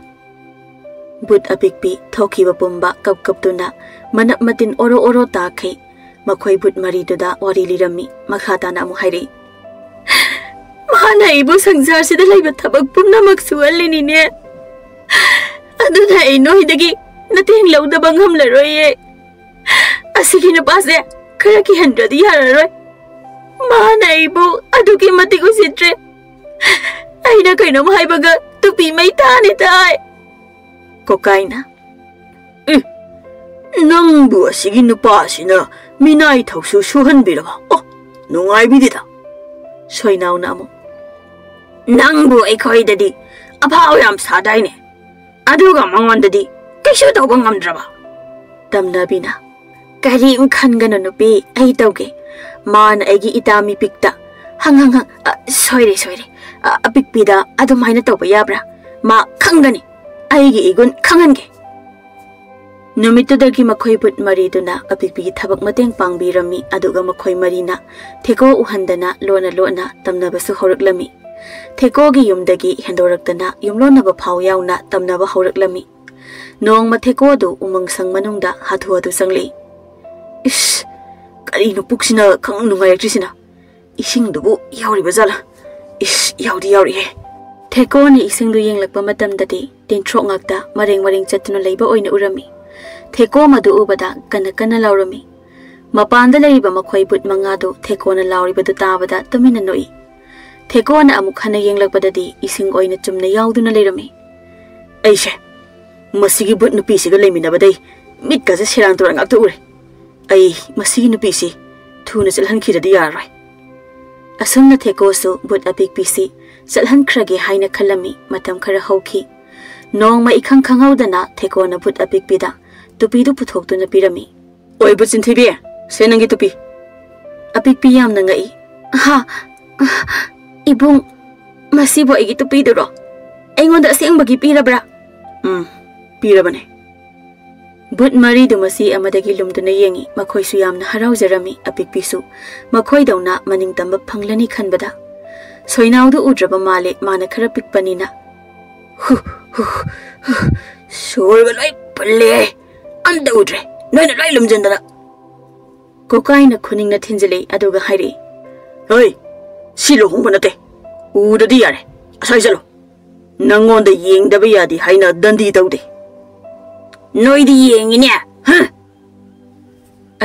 ꯕꯨꯠ ꯑꯄꯤꯛꯄꯤ ꯊꯣꯛꯈꯤꯕ ꯄꯨꯝꯕ ꯀꯞ ꯀꯞꯇꯨꯅ ꯃꯅꯞ ꯃꯇꯤꯟ ꯑꯣꯔꯣ ꯑꯣꯔꯣ ꯇꯥꯈꯩ ꯃꯈꯣꯏ ꯕꯨꯠ ꯃꯔꯤꯗꯨꯗ ꯋꯥꯔꯤ ꯂꯤꯔꯝꯃꯤ꯫ ꯃꯈꯥ ꯇꯥꯅ ꯑꯃꯨꯛ ꯍꯥꯏꯔꯛꯏ꯫ "ꯃꯥꯅ ꯑꯩꯕꯨ ꯁꯪꯁꯥꯔꯁꯤꯗ ꯂꯩꯕ ꯊꯕꯛ ꯄꯨꯝꯅꯃꯛ ꯁꯨꯍꯜꯂꯤꯅꯤꯅꯦ꯫ ꯑꯗꯨꯅ ꯑꯩ ꯅꯣꯏꯗꯒꯤ ꯃꯇꯦꯡ ꯂꯧꯗꯕ ꯉꯝꯂꯔꯣꯏꯌꯦ꯫ ꯑꯁꯤꯒꯤ ꯅꯨꯄꯥꯁꯦ ꯈꯔ ꯀꯤꯍꯟꯗ꯭ꯔꯗꯤ ꯌꯥꯔꯔꯣꯏ꯫ ꯃꯥꯅ ꯑꯩꯕꯨ ꯑꯗꯨꯛꯀꯤ ꯃꯇꯤꯛ ꯎꯁꯤꯠꯇ꯭ꯔꯦ꯫ ꯑꯩꯅ ꯀꯩꯅꯣꯝ ꯍꯥꯏꯕꯒ ꯇꯨꯄꯤ ꯃꯩ ꯊꯥꯅꯤ ꯇꯥꯏ꯫" ꯀꯣꯀꯥꯏꯅ, "ꯎꯝ, ꯅꯪꯕꯨ ꯑꯁꯤꯒꯤ ꯅꯨꯄꯥꯁꯤꯅ ꯃꯤꯅꯥꯏ ꯊꯧꯁꯨ ꯁꯨꯍꯟꯕꯤꯔꯕ? ꯑꯣ, ꯅꯨꯡꯉꯥꯏꯕꯤꯗꯦꯗ꯫" ꯁꯣꯏꯅꯥꯎꯅ ꯑꯃꯨꯛ, "ꯅꯪꯕꯨ ꯑꯩꯈꯣꯏꯗꯗꯤ ꯑꯐꯥꯎ ꯌꯥꯝ ꯁꯥꯗꯥꯏꯅꯦ, ꯑꯗꯨꯒ ꯃꯉꯣꯟꯗꯗꯤ ꯀꯩꯁꯨ ꯇꯧꯕ ꯉꯝꯗ꯭ꯔꯕ?" ꯇꯝꯅꯕꯤꯅ, "ꯀꯔꯤꯝ ꯈꯟꯒꯅꯨ ꯅꯨꯄꯤ, ꯑꯩ ꯇꯧꯒꯦ꯫ ꯃꯥꯅ ꯑꯩꯒꯤ ꯏꯇꯥ ꯃꯤꯄꯤꯛꯇ, ꯍꯪ, ꯍꯪ, ꯍꯪ, ꯑ, ꯁꯣꯏꯔꯦ, ꯁꯣꯏꯔꯦ꯫ ꯑ, ꯑꯄꯤꯛꯄꯤꯗ ꯑꯗꯨꯃꯥꯏꯅ ꯇꯧꯕ ꯌꯥꯕ꯭ꯔꯥ? ꯃꯥ ꯈꯪꯒꯅꯤ꯫ ꯑꯩꯒꯤ ꯏꯒꯨꯟ ꯈꯪꯍꯟꯒꯦ꯫" ꯅꯨꯃꯤꯠꯇꯨꯗꯒꯤ ꯃꯈꯣꯏ ꯕꯨꯠ ꯃꯔꯤꯗꯨꯅ ꯑꯄꯤꯛꯄꯤꯒꯤ ꯊꯕꯛ ꯃꯇꯦꯡ ꯄꯥꯡꯕꯤꯔꯝꯃꯤ, ꯑꯗꯨꯒ ꯃꯈꯣꯏ ꯃꯔꯤꯅ ꯊꯦꯀꯣ ꯎꯍꯟꯗꯅ ꯂꯣꯟꯅ ꯂꯣꯟꯅ ꯇꯝꯅꯕꯁꯨ ꯍꯧꯔꯛꯂꯝꯃꯤ꯫ ꯊꯦꯀꯣꯒꯤ ꯌꯨꯝꯗꯒꯤ ꯍꯦꯟꯗꯣꯔꯛꯇꯅ ꯌꯨꯝꯂꯣꯟꯅꯕ ꯐꯥꯎ ꯌꯥꯎꯅ ꯇꯝꯅꯕ ꯍꯧꯔꯛꯂꯝꯃꯤ꯫ ꯅꯣꯡꯃ ꯊꯦꯀꯣ ꯑꯗꯨ ꯎꯃꯪ ꯁꯪ ꯃꯅꯨꯡꯗ ꯍꯥꯊꯨ ꯍꯥꯊꯨ ꯆꯪꯂꯛꯏ꯫ "ꯏꯁ, ꯀꯔꯤꯅꯣ ꯄꯨꯛꯁꯤꯅ ꯈꯪ ꯅꯨꯡꯉꯥꯏꯔꯛꯇ꯭ꯔꯤꯁꯤꯅ? ꯏꯁꯤꯡꯗꯨꯕꯨ ꯌꯥꯎꯔꯤꯕ ꯖꯥꯠꯂꯥ? ꯏꯁ, ꯌꯥꯎꯗꯤ ꯌꯥꯎꯔꯤꯍꯦ꯫ ꯊꯦꯀꯣꯅ ꯏꯁꯤꯡꯗꯨ ꯌꯦꯡꯂꯛꯄ ꯃꯇꯝꯗꯗꯤ ꯇꯤꯟꯊ꯭ꯔꯣꯛ ꯉꯥꯛꯇ ꯃꯔꯦꯡ ꯃꯔꯦꯡ ꯆꯠꯇꯨꯅ ꯂꯩꯕ ꯑꯣꯏꯅ ꯎꯔꯝꯃꯤ꯫ ꯊꯦꯀꯣ ꯃꯗꯨ ꯎꯕꯗ ꯀꯟꯅ ꯀꯟꯅ ꯂꯥꯎꯔꯝꯃꯤ꯫ ꯃꯄꯥꯟꯗ ꯂꯩꯔꯤꯕ ꯃꯈꯣꯏ ꯕꯨꯠ ꯃꯉꯥꯗꯨ ꯊꯦꯀꯣꯅ ꯂꯥꯎꯔꯤꯕꯗꯨ ꯇꯥꯕꯗ ꯇꯨꯃꯤꯟꯅ ꯅꯣꯛꯏ꯫ ꯊꯦꯀꯣꯅ ꯑꯃꯨꯛ ꯍꯟꯅ ꯌꯦꯡꯂꯛꯄꯗꯗꯤ ꯏꯁꯤꯡ ꯑꯣꯏꯅ ꯆꯨꯝꯅ ꯌꯥꯎꯗꯨꯅ ꯂꯩꯔꯝꯃꯤ꯫ "ꯑꯩꯁꯦ ꯃꯁꯤꯒꯤ ꯕꯨꯠ ꯅꯨꯄꯤꯁꯤꯒ ꯂꯩꯃꯤꯟꯅꯕꯗꯩ ꯃꯤꯠꯀꯁꯦ ꯁꯦꯔꯥꯟ ꯇꯨꯔꯥꯟ ꯉꯥꯛꯇ ꯎꯔꯦ꯫ ꯑꯩ ꯃꯁꯤꯒꯤ ꯅꯨꯄꯤꯁꯤ ꯊꯨꯅ ꯆꯠꯍꯟꯈꯤꯗ꯭ꯔꯗꯤ ꯌꯥꯔꯔꯣꯏ"꯫ ꯑꯁꯨꯝꯅ ꯊꯦꯀꯣꯁꯨ ꯕꯨꯠ ꯑꯄꯤꯛꯄꯤꯁꯤ ꯆꯠꯍꯟꯈ꯭ꯔꯒꯦ ꯍꯥꯏꯅ ꯈꯜꯂꯝꯃꯤ꯫ ꯃꯇꯝ ꯈꯔ ꯍꯧꯈꯤ꯫ ꯅꯣꯡꯃ ꯏꯈꯪ ꯈꯪꯍꯧꯗꯅ ꯊꯦꯀꯣꯅ ꯕꯨꯠ ꯑꯄꯤꯛꯄꯤꯗ ꯇꯨꯄꯤꯗꯨ ꯄꯨꯊꯣꯛꯇꯨꯅ ꯄꯤꯔꯝꯃꯤ꯫ "ꯑꯣꯏ ꯕꯨꯠ ꯆꯤꯟꯊꯤꯕꯤ, ꯁꯦ ꯅꯪꯒꯤ ꯇꯨꯄꯤ"꯫ ꯑꯄꯤꯛꯄꯤ ꯌꯥꯝꯅ ꯉꯛꯏ꯫ "ꯍꯥ? ꯏꯕꯨꯡ, ꯃꯁꯤꯕꯨ ꯑꯩꯒꯤ ꯇꯨꯄꯤꯗꯨꯔꯣ? ꯑꯩꯉꯣꯟꯗ ꯑꯁꯦꯡꯕꯒꯤ ꯄꯤꯔꯕ꯭ꯔꯥ?" "ꯎꯝ, ꯄꯤꯔꯕꯅꯦ"꯫ ꯕꯨꯠ ꯃꯔꯤꯗꯨ ꯃꯆꯤ ꯑꯃꯗꯒꯤ ꯂꯨꯝꯗꯨꯅ ꯌꯦꯡꯉꯤ꯫ ꯃꯈꯣꯏꯁꯨ ꯌꯥꯝꯅ ꯍꯔꯥꯎꯖꯔꯝꯃꯤ꯫ ꯑꯄꯤꯛꯄꯤꯁꯨ ꯃꯈꯣꯏꯗꯧꯅ ꯃꯅꯤꯡ ꯇꯝꯕ ꯐꯪꯂꯅꯤ ꯈꯟꯕꯗ꯫ ꯁꯣꯏꯅꯥꯎꯗꯨ ꯎꯗ꯭ꯔꯕ ꯃꯥꯜꯂꯦ, ꯃꯥꯅ ꯈꯔ ꯄꯤꯛꯄꯅꯤꯅ꯫ "ꯍꯨ, ꯍꯨ, ꯍꯨ, ꯁꯣꯔꯒ ꯂꯣꯏ ꯐꯨꯜꯂꯦ꯫ ꯑꯝꯇ ꯎꯗ꯭ꯔꯦ, ꯅꯣꯏꯅ ꯂꯣꯏ ꯂꯨꯝꯖꯟꯗꯅ"꯫ ꯀꯣꯀꯥꯏꯅ ꯈꯨꯅꯤꯡꯅ ꯊꯤꯟꯖꯤꯜꯂꯤ, ꯑꯗꯨꯒ ꯍꯥꯏꯔꯛꯏ, "ꯍꯣꯏ, ꯁꯤ ꯂꯨꯍꯣꯡꯕ ꯅꯠꯇꯦ꯫ ꯎꯗ꯭ꯔꯗꯤ ꯌꯥꯔꯦ꯫ ꯑꯁ꯭ꯋꯥꯏ ꯆꯠꯂꯣ꯫ ꯅꯪꯉꯣꯟꯗ ꯌꯦꯡꯗꯕ ꯌꯥꯗꯦ ꯍꯥꯏꯅ ꯗꯟꯗꯤ ꯇꯧꯗꯦ꯫ ꯅꯣꯏꯗꯤ ꯌꯦꯡꯉꯤꯅꯦ, ꯍ?"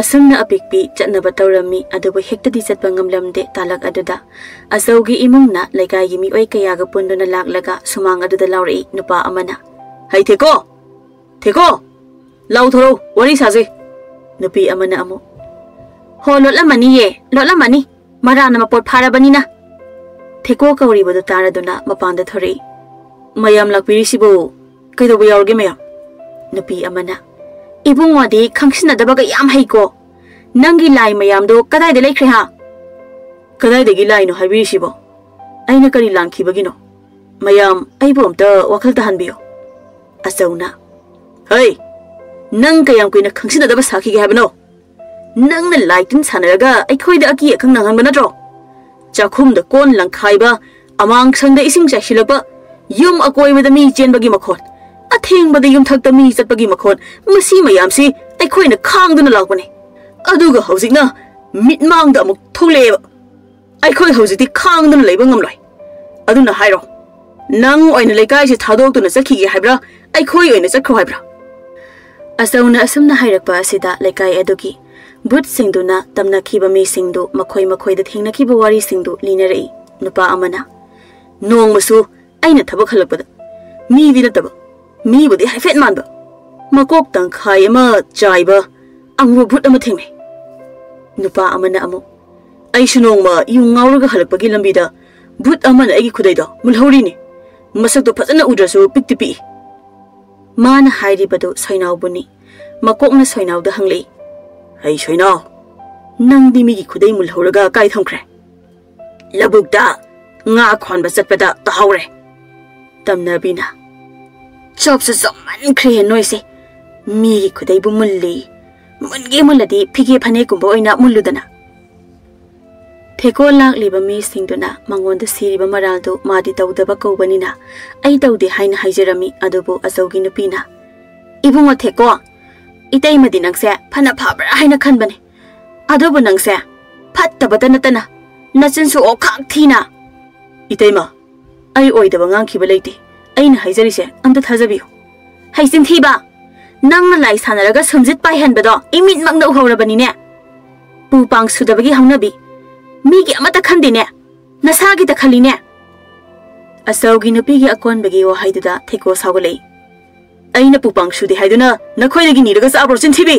ꯑꯁꯨꯝꯅ ꯑꯄꯤꯛꯄꯤ ꯆꯠꯅꯕ ꯇꯧꯔꯝꯃꯤ, ꯑꯗꯨꯕꯨ ꯍꯦꯛꯇꯗꯤ ꯆꯠꯄ ꯉꯝꯂꯝꯗꯦ꯫ ꯇꯥꯂꯛ ꯑꯗꯨꯗ ꯑꯆꯧꯒꯤ ꯏꯃꯨꯡꯅ ꯂꯩꯀꯥꯏꯒꯤ ꯃꯤꯑꯣꯏ ꯀꯌꯥꯒ ꯄꯨꯟꯗꯨꯅ ꯂꯥꯛꯂꯒ ꯁꯨꯃꯥꯡ ꯑꯗꯨꯗ ꯂꯥꯎꯔꯛꯏ꯫ ꯅꯨꯄꯥ ꯑꯃꯅ, "ꯍꯩ ꯊꯦꯀꯣ, ꯊꯦꯀꯣ, ꯂꯥꯎꯊꯣꯔꯛꯎ, ꯋꯥꯔꯤ ꯁꯥꯁꯤ"꯫ ꯅꯨꯄꯤ ꯑꯃꯅ ꯑꯃꯨꯛ, "ꯍꯣ, ꯂꯣꯠꯂꯝꯃꯅꯤꯌꯦ, ꯂꯣꯠꯂꯝꯃꯅꯤ, ꯃꯔꯥꯅ ꯃꯄꯣꯠ ꯐꯥꯔꯕꯅꯤꯅ"꯫ ꯊꯦꯀꯣ ꯀꯧꯔꯤꯕꯗꯨ ꯇꯥꯔꯗꯨꯅ ꯃꯄꯥꯟꯗ ꯊꯣꯔꯛꯏ꯫ "ꯃꯌꯥꯝ ꯂꯥꯛꯄꯤꯔꯤꯁꯤꯕꯨ ꯀꯩꯗꯧꯕ ꯌꯥꯎꯔꯒꯦ ꯃꯌꯥꯝ?" ꯅꯨꯄꯤ ꯑꯃꯅ, "ꯏꯕꯨꯡꯉꯣꯗꯤ ꯈꯪꯁꯤꯟꯅꯗꯕꯒ ꯌꯥꯝ ꯍꯩꯀꯣ꯫ ꯅꯪꯒꯤ ꯂꯥꯏ ꯃꯌꯥꯝꯗꯣ ꯀꯗꯥꯏꯗ ꯂꯩꯈ꯭ꯔꯦ ꯍꯥ?" "ꯀꯗꯥꯏꯗꯒꯤ ꯂꯥꯏꯅꯣ ꯍꯥꯏꯕꯤꯔꯤꯁꯤꯕꯣ? ꯑꯩꯅ ꯀꯔꯤ ꯂꯥꯟꯈꯤꯕꯒꯤꯅꯣ? ꯃꯌꯥꯝ ꯑꯩꯕꯨ ꯑꯝꯇ ꯋꯥꯈꯜ ꯇꯥꯍꯟꯕꯤꯌꯨ"꯫ ꯑꯆꯧꯅ, "ꯍꯩ! ꯅꯪ ꯀꯌꯥꯝ ꯀꯨꯏꯅ ꯈꯪꯁꯤꯟꯅꯗꯕ ꯁꯥꯈꯤꯒꯦ ꯍꯥꯏꯕꯅꯣ? ꯅꯪꯅ ꯂꯥꯏ ꯇꯤꯟ ꯁꯥꯟꯅꯔꯒ ꯑꯩꯈꯣꯏꯗ ꯑꯀꯤ ꯑꯈꯪ ꯅꯪꯍꯟꯕ ꯅꯠꯇ꯭ꯔꯣ? ꯆꯥꯛꯈꯨꯝꯗ ꯀꯣꯟ ꯂꯪꯈꯥꯏꯕ, ꯑꯃꯥꯡꯁꯪꯗ ꯏꯁꯤꯡ ꯆꯥꯏꯁꯤꯜꯂꯛꯄ, ꯌꯨꯝ ꯑꯀꯣꯏꯕꯗ ꯃꯤ ꯆꯦꯟꯕꯒꯤ ꯃꯈꯣꯟ, ꯑꯊꯦꯡꯕꯗ ꯌꯨꯝꯊꯛꯇ ꯃꯤ ꯆꯠꯄꯒꯤ ꯃꯈꯣꯟ, ꯃꯁꯤ ꯃꯌꯥꯝꯁꯤ ꯑꯩꯈꯣꯏꯅ ꯈꯥꯡꯗꯨꯅ ꯂꯥꯛꯄꯅꯤ꯫ ꯑꯗꯨꯒ ꯍꯧꯖꯤꯛꯅ ꯃꯤꯠꯃꯥꯡꯗ ꯑꯃꯨꯛ ꯊꯣꯛꯂꯛꯑꯦꯕ"꯫ ꯑꯩꯈꯣꯏ ꯍꯧꯖꯤꯛꯇꯤ ꯈꯥꯡꯗꯨꯅ ꯂꯩꯕ ꯉꯝꯂꯣꯏ꯫ ꯑꯗꯨꯅ ꯍꯥꯏꯔꯣ, ꯅꯪ ꯑꯣꯏꯅ ꯂꯩꯀꯥꯏꯁꯦ ꯊꯥꯗꯣꯛꯇꯨꯅ ꯆꯠꯈꯤꯒꯦ ꯍꯥꯏꯕ꯭ꯔꯥ, ꯑꯩꯈꯣꯏ ꯑꯣꯏꯅ ꯆꯠꯈ꯭ꯔꯣ ꯍꯥꯏꯕ꯭ꯔꯥ? ꯑꯆꯧꯅ ꯑꯁꯨꯝꯅ ꯍꯥꯏꯔꯛꯄ ꯑꯁꯤꯗ ꯂꯩꯀꯥꯏ ꯑꯗꯨꯒꯤ ꯚꯨꯠꯁꯤꯡꯗꯨꯅ ꯇꯝꯅꯈꯤꯕ ꯃꯤꯁꯤꯡꯗꯨ ꯃꯈꯣꯏ ꯃꯈꯣꯏꯗ ꯊꯦꯡꯅꯈꯤꯕ ꯋꯥꯔꯤꯁꯤꯡꯗꯨ ꯂꯤꯅꯔꯛꯏ꯫ ꯅꯨꯄꯥ ꯑꯃꯅ, "ꯅꯣꯡꯃꯁꯨ ꯑꯩꯅ ꯊꯕꯛ ꯍꯜꯂꯛꯄꯗ ꯃꯤꯗꯤ ꯅꯠꯇꯕ, ꯃꯤꯕꯨꯗꯤ ꯍꯥꯏꯐꯦꯠ ꯃꯥꯟꯕ, ꯃꯀꯣꯛ ꯇꯪꯈꯥꯏ ꯑꯃ ꯆꯥꯏꯕ ꯑꯃꯨꯕ ꯚꯨꯠ ꯑꯃ ꯊꯦꯡꯅꯩ꯫" ꯅꯨꯄꯥ ꯑꯃꯅ ꯑꯃꯨꯛ, "ꯑꯩꯁꯨ ꯅꯣꯡꯃ ꯌꯨ ꯉꯥꯎꯔꯒ ꯍꯜꯂꯛꯄꯒꯤ ꯂꯝꯕꯤꯗ ꯚꯨꯠ ꯑꯃꯅ ꯑꯩꯒꯤ ꯈꯨꯗꯩꯗꯣ ꯃꯨꯜꯍꯧꯔꯤꯅꯦ꯫ ꯃꯁꯛꯇꯣ ꯐꯖꯅ ꯎꯗ꯭ꯔꯁꯨ ꯄꯤꯛꯇꯤ ꯄꯤꯛꯏ꯫" ꯃꯥꯅ ꯍꯥꯏꯔꯤꯕꯗꯨ ꯁꯣꯏꯅꯥꯎꯕꯨꯅꯤ꯫ ꯃꯀꯣꯛꯅ ꯁꯣꯏꯅꯥꯎꯗ ꯍꯪꯂꯛꯏ, "ꯍꯩ ꯁꯣꯏꯅꯥꯎ, ꯅꯪꯗꯤ ꯃꯤꯒꯤ ꯈꯨꯗꯩ ꯃꯨꯜꯍꯧꯔꯒ ꯀꯥꯏ ꯊꯝꯈ꯭ꯔꯦ?" "ꯂꯧꯕꯨꯛꯇ ꯉꯥ ꯈꯣꯟꯕ ꯆꯠꯄꯗ ꯇꯥꯍꯧꯔꯦ꯫" ꯇꯝꯅꯕꯤꯅ, "ꯆꯣꯞꯁꯨ ꯆꯣꯞꯃꯟꯈ꯭ꯔꯦ ꯅꯣꯏꯁꯦ꯫ ꯃꯤꯒꯤ ꯈꯨꯗꯩꯕꯨ ꯃꯨꯜꯂꯤ꯫ ꯃꯨꯟꯒꯦ ꯃꯨꯜꯂꯗꯤ ꯐꯤꯒꯦ ꯐꯅꯦꯛꯀꯨꯝꯕ ꯑꯣꯏꯅ ꯃꯨꯜꯂꯨꯗꯅ꯫" ꯊꯦꯀꯣ ꯂꯥꯛꯂꯤꯕ ꯃꯤꯁꯤꯡꯗꯨꯅ ꯃꯉꯣꯟꯗ ꯁꯤꯔꯤꯕ ꯃꯔꯥꯜꯗꯨ ꯃꯥꯗꯤ ꯇꯧꯗꯕ ꯀꯧꯕꯅꯤꯅ ꯑꯩ ꯇꯧꯗꯦ ꯍꯥꯏꯅ ꯍꯥꯏꯖꯔꯝꯃꯤ꯫ ꯑꯗꯨꯕꯨ ꯑꯆꯧꯒꯤ ꯅꯨꯄꯤꯅ, "ꯏꯕꯨꯡꯉꯣ ꯊꯦꯀꯣ, ꯏꯇꯩꯃꯗꯤ ꯅꯪꯁꯦ ꯐꯅ ꯐꯕ꯭ꯔꯥ ꯍꯥꯏꯅ ꯈꯟꯕꯅꯦ꯫ ꯑꯗꯨꯕꯨ ꯅꯪꯁꯦ ꯐꯠꯇꯕꯇ ꯅꯠꯇꯅ ꯅꯆꯤꯟꯁꯨ ꯑꯣꯈꯥꯛ ꯊꯤꯅ꯫" "ꯏꯇꯩꯃ, ꯑꯩ ꯑꯣꯏꯗꯕ ꯉꯥꯡꯈꯤꯕ ꯂꯩꯇꯦ꯫ ꯑꯩꯅ ꯍꯥꯏꯖꯔꯤꯁꯦ ꯑꯝꯇ ꯊꯥꯖꯕꯤꯌꯨ꯫" "ꯍꯩꯆꯤꯟ ꯊꯤꯕ! ꯅꯪꯅ ꯂꯥꯏ ꯁꯥꯟꯅꯔꯒ ꯁꯨꯝꯖꯤꯠ ꯄꯥꯏꯍꯟꯕꯗꯣ ꯏꯃꯤꯠꯃꯛꯅ ꯎꯍꯧꯔꯕꯅꯤꯅꯦ꯫ ꯄꯨ ꯄꯥꯡ ꯁꯨꯗꯕꯒꯤ ꯍꯧꯅꯕꯤ꯫ ꯃꯤꯒꯤ ꯑꯃꯠꯇ ꯈꯟꯗꯦꯅꯦ꯫ ꯅꯁꯥꯒꯤꯇ ꯈꯜꯂꯤꯅꯦ꯫" ꯑꯆꯧꯒꯤ ꯅꯨꯄꯤꯒꯤ ꯑꯀꯣꯟꯕꯒꯤ ꯋꯥꯍꯩꯗꯨꯗ ꯊꯦꯀꯣ ꯁꯥꯎꯒꯠꯂꯛꯏ꯫ "ꯑꯩꯅ ꯄꯨ ꯄꯥꯡ ꯁꯨꯗꯦ ꯍꯥꯏꯗꯨꯅ ꯅꯈꯣꯏꯗꯒꯤ ꯅꯤꯔꯒ ꯆꯥꯕ꯭ꯔꯣ, ꯆꯤꯟꯊꯤꯕꯤ?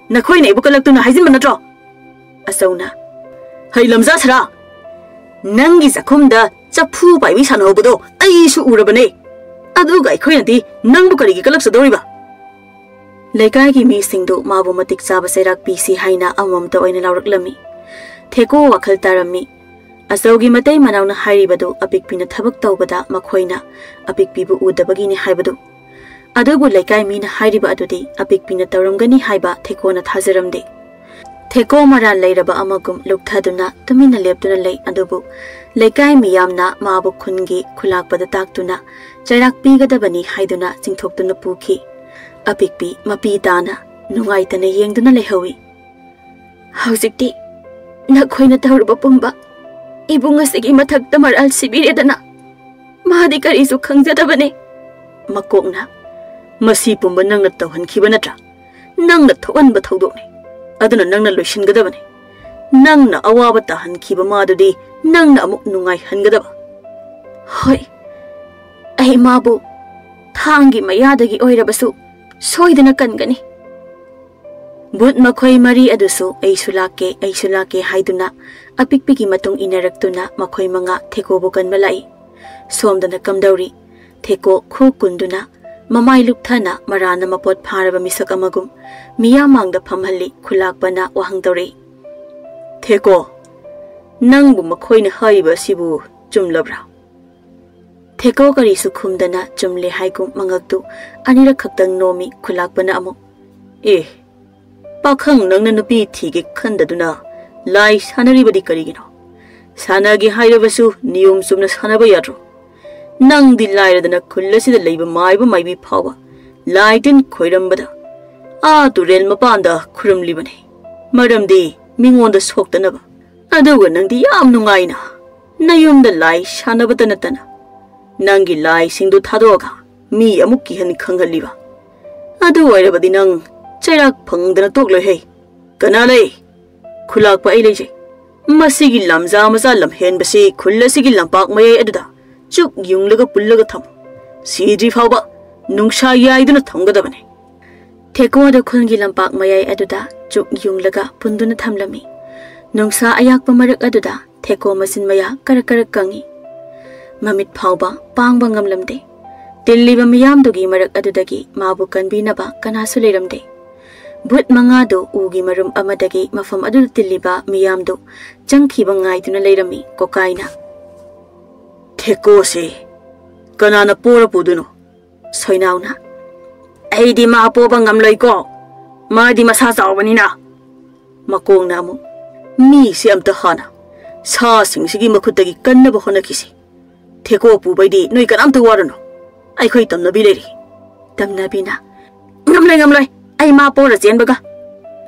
ꯅꯈꯣꯏꯅ ꯑꯩꯕꯨ ꯀꯜꯂꯛꯇꯨꯅ ꯍꯥꯏꯖꯤꯟꯕ ꯅꯠꯇ꯭ꯔꯣ?" ꯑꯆꯧꯅ, "ꯍꯩ ꯂꯝꯖꯥ ꯁꯔꯥ! ꯅꯪꯒꯤ ꯆꯥꯛꯈꯨꯝꯗ ꯆꯐꯨ ꯄꯥꯏꯕꯤ ꯁꯥꯟꯅꯍꯧꯕꯗꯣ ꯑꯩꯁꯨ ꯎꯔꯕꯅꯦ꯫ ꯑꯗꯨꯒ ꯑꯩꯈꯣꯏꯅꯗꯤ ꯅꯪꯕꯨ ꯀꯔꯤꯒꯤ ꯀꯜꯂꯛꯆꯗꯧꯔꯤꯕ?" ꯂꯩꯀꯥꯏꯒꯤ ꯃꯤꯁꯤꯡꯗꯨ ꯃꯥꯕꯨ ꯃꯇꯤꯛ ꯆꯥꯕ ꯆꯩꯔꯥꯛ ꯄꯤꯁꯤ ꯍꯥꯏꯅ ꯑꯃꯃꯝꯇ ꯑꯣꯏꯅ ꯂꯥꯎꯔꯛꯂꯝꯃꯤ꯫ ꯊꯦꯀꯣ ꯋꯥꯈꯜ ꯇꯥꯔꯝꯃꯤ꯫ ꯑꯆꯧꯒꯤ ꯃꯇꯩ ꯃꯅꯥꯎꯅ ꯍꯥꯏꯔꯤꯕꯗꯨ ꯑꯄꯤꯛꯄꯤꯅ ꯊꯕꯛ ꯇꯧꯕꯗ ꯃꯈꯣꯏꯅ ꯑꯄꯤꯛꯄꯤꯕꯨ ꯎꯗꯕꯒꯤꯅꯤ ꯍꯥꯏꯕꯗꯨ꯫ ꯑꯗꯨꯕꯨ ꯂꯩꯀꯥꯏ ꯃꯤꯅ ꯍꯥꯏꯔꯤꯕ ꯑꯗꯨꯗꯤ ꯑꯄꯤꯛꯄꯤꯅ ꯇꯧꯔꯝꯒꯅꯤ ꯍꯥꯏꯕ ꯊꯦꯀꯣꯅ ꯊꯥꯖꯔꯝꯗꯦ꯫ ꯊꯦꯀꯣ ꯃꯔꯥꯜ ꯂꯩꯔꯕ ꯑꯃꯒꯨꯝ ꯂꯨꯞꯊꯗꯨꯅ ꯇꯨꯃꯤꯟꯅ ꯂꯦꯞꯇꯨꯅ ꯂꯩ꯫ ꯑꯗꯨꯕꯨ ꯂꯩꯀꯥꯏ ꯃꯤꯌꯥꯝꯅ ꯃꯥꯕꯨ ꯈꯨꯟꯒꯤ ꯈꯨꯂꯥꯛꯄꯗ ꯇꯥꯛꯇꯨꯅ ꯆꯩꯔꯥꯛ ꯄꯤꯒꯗꯕꯅꯤ ꯍꯥꯏꯗꯨꯅ ꯆꯤꯡꯊꯣꯛꯇꯨꯅ ꯄꯨꯈꯤ꯫ ꯑꯄꯤꯛꯄꯤ ꯃꯄꯤ ꯇꯥꯅ ꯅꯨꯡꯉꯥꯏꯇꯅ ꯌꯦꯡꯗꯨꯅ ꯂꯩꯍꯧꯏ꯫ "ꯍꯧꯖꯤꯛꯇꯤ ꯅꯈꯣꯏꯅ ꯇꯧꯔꯨꯕ ꯄꯨꯝꯕ ꯏꯕꯨꯡ ꯑꯁꯤꯒꯤ ꯃꯊꯛꯇ ꯃꯔꯥꯜ ꯁꯤꯕꯤꯔꯦꯗꯅ꯫ ꯃꯥꯗꯤ ꯀꯔꯤꯁꯨ ꯈꯪꯖꯗꯕꯅꯦ꯫ ꯃꯀꯣꯛꯅ, "ꯃꯁꯤ ꯄꯨꯝꯕ ꯅꯪꯅ ꯇꯧꯍꯟꯈꯤꯕ ꯅꯠꯇ꯭ꯔꯥ? ꯅꯪꯅ ꯊꯣꯛꯍꯟꯕ ꯊꯧꯗꯣꯛꯅꯤ꯫ ꯑꯗꯨꯅ ꯅꯪꯅ ꯂꯣꯏꯁꯤꯟꯒꯗꯕꯅꯤ꯫ ꯅꯪꯅ ꯑꯋꯥꯕ ꯇꯥꯍꯟꯈꯤꯕ ꯃꯥꯗꯨꯗꯤ ꯅꯪꯅ ꯑꯃꯨꯛ ꯅꯨꯡꯉꯥꯏꯍꯟꯒꯗꯕ꯫" "ꯍꯣꯏ, ꯑꯩ ꯃꯥꯕꯨ ꯊꯥꯡꯒꯤ ꯃꯌꯥꯗꯒꯤ ꯑꯣꯏꯔꯕꯁꯨ ꯁꯣꯏꯗꯅ ꯀꯟꯒꯅꯤ꯫" ꯚꯨꯠ ꯃꯈꯣꯏ ꯃꯔꯤ ꯑꯗꯨꯁꯨ "ꯑꯩꯁꯨ ꯂꯥꯛꯀꯦ, ꯑꯩꯁꯨ ꯂꯥꯛꯀꯦ" ꯍꯥꯏꯗꯨꯅ ꯑꯄꯤꯛꯄꯤꯒꯤ ꯃꯇꯨꯡ ꯏꯟꯅꯔꯛꯇꯨꯅ ꯃꯈꯣꯏ ꯃꯉꯥ ꯊꯦꯀꯣꯕꯨ ꯀꯟꯕ ꯂꯥꯛꯏ꯫ ꯁꯣꯝꯗꯅ ꯀꯝꯗꯧꯔꯤ? ꯊꯦꯀꯣ ꯈꯨ ꯀꯨꯟꯗꯨꯅ ꯃꯃꯥꯏ ꯂꯨꯞꯊꯅ ꯃꯔꯥꯅ ꯃꯄꯣꯠ ꯐꯥꯔꯕ ꯃꯤꯁꯛ ꯑꯃꯒꯨꯝ ꯃꯤꯌꯥꯝ ꯃꯥꯡꯗ ꯐꯝꯍꯜꯂꯤ꯫ ꯈꯨꯂꯥꯛꯄꯅ ꯋꯥꯍꯪ ꯇꯧꯔꯛꯏ, "ꯊꯦꯀꯣ, ꯅꯪꯕꯨ ꯃꯈꯣꯏꯅ ꯍꯥꯏꯔꯤꯕ ꯑꯁꯤꯕꯨ ꯆꯨꯝꯂꯕ꯭ꯔꯥ?" ꯊꯦꯀꯣ ꯀꯔꯤꯁꯨ ꯈꯨꯝꯗꯅ ꯆꯨꯝꯂꯦ ꯍꯥꯏꯒꯨꯝ ꯃꯉꯛꯇꯨ ꯑꯅꯤꯔꯛ ꯈꯛꯇꯪ ꯅꯣꯝꯃꯤ꯫ ꯈꯨꯂꯥꯛꯄꯅ ꯑꯃꯨꯛ, "ꯑꯦ, ꯄꯥꯈꯪ ꯅꯪꯅ ꯅꯨꯄꯤ ꯊꯤꯒꯦ ꯈꯟꯗꯗꯨꯅ ꯂꯥꯏ ꯁꯥꯟꯅꯔꯤꯕꯗꯤ ꯀꯔꯤꯒꯤꯅꯣ? ꯁꯥꯟꯅꯒꯦ ꯍꯥꯏꯔꯕꯁꯨ ꯅꯤꯌꯣꯝ ꯆꯨꯝꯅ ꯁꯥꯟꯅꯕ ꯌꯥꯗ꯭ꯔꯣ? ꯅꯪꯗꯤ ꯂꯥꯏꯔꯗꯅ ꯈꯨꯜ ꯑꯁꯤꯗ ꯂꯩꯕ ꯃꯥꯏꯕ ꯃꯥꯏꯕꯤ ꯐꯥꯎꯕ ꯂꯥꯏ ꯇꯤꯟ ꯈꯣꯏꯔꯝꯕꯗ ꯑꯥ ꯇꯨꯔꯦꯜ ꯃꯄꯥꯟꯗ ꯈꯨꯔꯨꯝꯂꯤꯕꯅꯤ, ꯃꯔꯝꯗꯤ ꯃꯤꯉꯣꯟꯗ ꯁꯣꯛꯇꯅꯕ꯫ ꯑꯗꯨꯒ ꯅꯪꯗꯤ ꯌꯥꯝ ꯅꯨꯡꯉꯥꯏꯅ ꯅꯌꯨꯝꯗ ꯂꯥꯏ ꯁꯥꯟꯅꯕꯇ ꯅꯠꯇꯅ ꯅꯪꯒꯤ ꯂꯥꯏꯁꯤꯡꯗꯨ ꯊꯥꯗꯣꯛꯑꯒ ꯃꯤ ꯑꯃꯨꯛ ꯀꯤꯍꯟ ꯈꯪꯍꯜꯂꯤꯕ꯫ ꯑꯗꯨ ꯑꯣꯏꯔꯕꯗꯤ ꯅꯪ ꯆꯩꯔꯥꯛ ꯐꯪꯗꯅ ꯇꯣꯛꯂꯣꯏꯍꯦ꯫ ꯀꯅꯥ ꯂꯩ? ꯈꯨꯂꯥꯛꯄ ꯑꯩ ꯂꯩꯖꯩ꯫ ꯃꯁꯤꯒꯤ ꯂꯝꯖꯥ ꯃꯆꯥ ꯂꯝꯍꯦꯟꯕꯁꯤ ꯈꯨꯜ ꯑꯁꯤꯒꯤ ꯂꯝꯄꯥꯛ ꯃꯌꯥꯏ ꯑꯗꯨꯗ ꯆꯨꯛ ꯌꯨꯡꯂꯒ ꯄꯨꯜꯂꯒ ꯊꯝꯃꯨ꯫ ꯁꯤꯗ꯭ꯔꯤ ꯐꯥꯎꯕ ꯅꯨꯡꯁꯥ ꯌꯥꯏꯗꯨꯅ ꯊꯝꯒꯗꯕꯅꯤ꯫" ꯊꯦꯀꯣꯗ ꯈꯨꯜꯒꯤ ꯂꯝꯄꯥꯛ ꯃꯌꯥꯏ ꯑꯗꯨꯗ ꯆꯨꯛ ꯌꯨꯡꯂꯒ ꯄꯨꯟꯗꯨꯅ ꯊꯝꯂꯝꯃꯤ꯫ ꯅꯨꯡꯁꯥ ꯑꯌꯥꯛꯄ ꯃꯔꯛ ꯑꯗꯨꯗ ꯊꯦꯀꯣ ꯃꯆꯤꯟ ꯃꯌꯥ ꯀꯔꯛ ꯀꯔꯛ ꯀꯪꯉꯤ꯫ ꯃꯃꯤꯠ ꯐꯥꯎꯕ ꯄꯥꯡꯕ ꯉꯝꯂꯝꯗꯦ꯫ ꯇꯤꯜꯂꯤꯕ ꯃꯤꯌꯥꯝꯗꯨꯒꯤ ꯃꯔꯛ ꯑꯗꯨꯗꯒꯤ ꯃꯥꯕꯨ ꯀꯟꯕꯤꯅꯕ ꯀꯅꯥꯁꯨ ꯂꯩꯔꯝꯗꯦ꯫ ꯚꯨꯠ ꯃꯉꯥꯗꯨ ꯎꯒꯤ ꯃꯔꯨꯝ ꯑꯃꯗꯒꯤ ꯃꯐꯝ ꯑꯗꯨꯗ ꯇꯤꯜꯂꯤꯕ ꯃꯤꯌꯥꯝꯗꯨ ꯆꯪꯈꯤꯕ ꯉꯥꯏꯗꯨꯅ ꯂꯩꯔꯝꯃꯤ꯫ ꯀꯣꯀꯥꯏꯅ, "ꯊꯦꯀꯣꯁꯦ ꯀꯅꯥꯅ ꯄꯣꯔ ꯄꯨꯗꯣꯏꯅꯣ?" ꯁꯣꯏꯅꯥꯎꯅ, "ꯑꯩꯗꯤ ꯃꯥ ꯄꯣꯕ ꯉꯝꯂꯣꯏꯀꯣ, ꯃꯥꯗꯤ ꯃꯁꯥ ꯆꯥꯎꯕꯅꯤꯅ꯫" ꯃꯀꯣꯡꯅ ꯑꯃꯨꯛ, "ꯃꯤꯁꯦ ꯑꯝꯇ ꯍꯥꯟꯅ ꯁꯥꯁꯤꯡꯁꯤꯒꯤ ꯃꯈꯨꯠꯇꯒꯤ ꯀꯟꯅꯕ ꯍꯣꯠꯅꯈꯤꯁꯤ꯫ ꯊꯦꯀꯣ ꯄꯨꯕꯩꯗꯤ ꯅꯣꯏ ꯀꯅꯥꯝꯇ ꯋꯥꯔꯨꯅꯨ, ꯑꯩꯈꯣꯏ ꯇꯝꯅꯕꯤ ꯂꯩꯔꯤ꯫" ꯇꯝꯅꯕꯤꯅ, "ꯉꯝꯂꯣꯏ, ꯉꯝꯂꯣꯏ, ꯑꯩ ꯃꯥ ꯄꯣꯔ ꯆꯦꯟꯕꯒ꯫"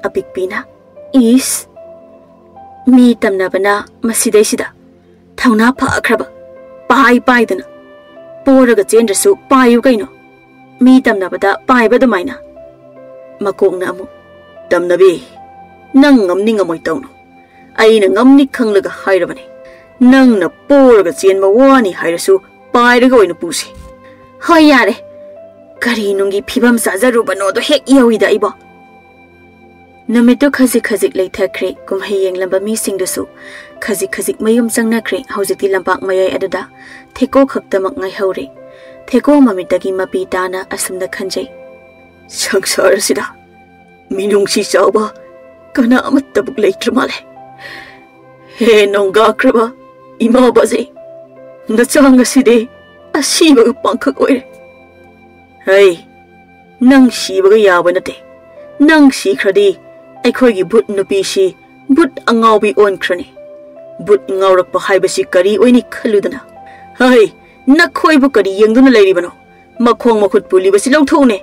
ꯑꯄꯤꯛꯄꯤꯅ, "ꯏꯁ, ꯃꯤ ꯇꯝꯅꯕꯅ ꯃꯁꯤꯗꯩꯁꯤꯗ "ꯊꯧꯅꯥ ꯐꯈ꯭ꯔꯕ, ꯄꯥꯏ ꯄꯥꯏꯗꯅ, ꯄꯣꯔꯒ ꯆꯦꯟꯗ꯭ꯔꯁꯨ ꯄꯥꯏꯌꯨ ꯀꯩꯅꯣ, ꯃꯤ ꯇꯝꯅꯕꯗ ꯄꯥꯏꯕ ꯑꯗꯨꯃꯥꯏꯅ"꯫ ꯃꯀꯣꯛꯅ ꯑꯃꯨꯛ, "ꯇꯝꯅꯕꯤ, ꯅꯪ ꯉꯝꯅꯤ ꯉꯝꯃꯣꯏ ꯇꯧꯅꯨ, ꯑꯩꯅ ꯉꯝꯅꯤ ꯈꯪꯂꯒ ꯍꯥꯏꯔꯕꯅꯤ꯫ ꯅꯪꯅ ꯄꯣꯔꯒ ꯆꯦꯟꯕ ꯋꯥꯅꯤ ꯍꯥꯏꯔꯁꯨ ꯄꯥꯏꯔꯒ ꯑꯣꯏꯅ ꯄꯨꯁꯤ"꯫ "ꯍꯣꯏ, ꯌꯥꯔꯦ, ꯀꯔꯤ ꯅꯨꯡꯒꯤ ꯐꯤꯕꯝ ꯆꯥꯖꯔꯨꯕꯅꯣꯗꯣ ꯍꯦꯛ ꯌꯧꯏꯗ ꯑꯩꯕꯣ"꯫ ꯅꯨꯃꯤꯠꯇꯨ ꯈꯖꯤꯛ ꯈꯖꯤꯛ ꯂꯩꯊꯈ꯭ꯔꯦ꯫ ꯀꯨꯝꯍꯩ ꯌꯦꯡꯂꯝꯕ ꯃꯤꯁꯤꯡꯗꯨꯁꯨ ꯈꯖꯤꯛ ꯈꯖꯤꯛ ꯃꯌꯨꯝ ꯆꯪꯅꯈ꯭ꯔꯦ꯫ ꯍꯧꯖꯤꯛꯇꯤ ꯂꯝꯄꯥꯛ ꯃꯌꯥꯏ ꯑꯗꯨꯗ ꯊꯦꯀꯣ ꯈꯛꯇꯃꯛ ꯉꯥꯏꯍꯧꯔꯦ꯫ ꯊꯦꯀꯣ ꯃꯃꯤꯠꯇꯒꯤ ꯃꯄꯤ ꯇꯥꯅ ꯑꯁꯨꯝꯅ ꯈꯟꯖꯩ: "ꯁꯪꯁꯥꯔ ꯑꯁꯤꯗ ꯃꯤꯅꯨꯡꯁꯤ ꯆꯥꯎꯕ ꯀꯅꯥ ꯑꯃꯠꯇꯕꯨ ꯂꯩꯇ꯭ꯔ ꯃꯥꯜꯂꯦ꯫ ꯍꯦ ꯅꯣꯡꯒꯥꯈ꯭ꯔꯕ ꯏꯃꯥ ꯕꯥꯖꯤ, ꯅꯆꯥ ꯉꯁꯤꯗꯤ ꯑꯁꯤꯕꯒ ꯄꯥꯡꯈꯛ ꯑꯣꯏꯔꯦ"꯫ "ꯍꯩ, ꯅꯪ ꯁꯤꯕꯒ ꯌꯥꯕ ꯅꯠꯇꯦ꯫ ꯅꯪ ꯁꯤꯈ꯭ꯔꯗꯤ ꯑꯩꯈꯣꯏꯒꯤ ꯚꯨꯠ ꯅꯨꯄꯤꯁꯤ ꯚꯨꯠ ꯑꯉꯥꯎꯕꯤ ꯑꯣꯟꯈ꯭ꯔꯅꯤ꯫ ꯚꯨꯠ ꯉꯥꯎꯔꯛꯄ ꯍꯥꯏꯕꯁꯤ ꯀꯔꯤ ꯑꯣꯏꯅꯤ ꯈꯜꯂꯨꯗꯅ꯫ ꯍꯩ, ꯅꯈꯣꯏꯕꯨ ꯀꯔꯤ ꯌꯦꯡꯗꯨꯅ ꯂꯩꯔꯤꯕꯅꯣ? ꯃꯈꯣꯡ ꯃꯈꯨꯠ ꯄꯨꯜꯂꯤꯕꯁꯤ ꯂꯧꯊꯣꯛꯎꯅꯦ"꯫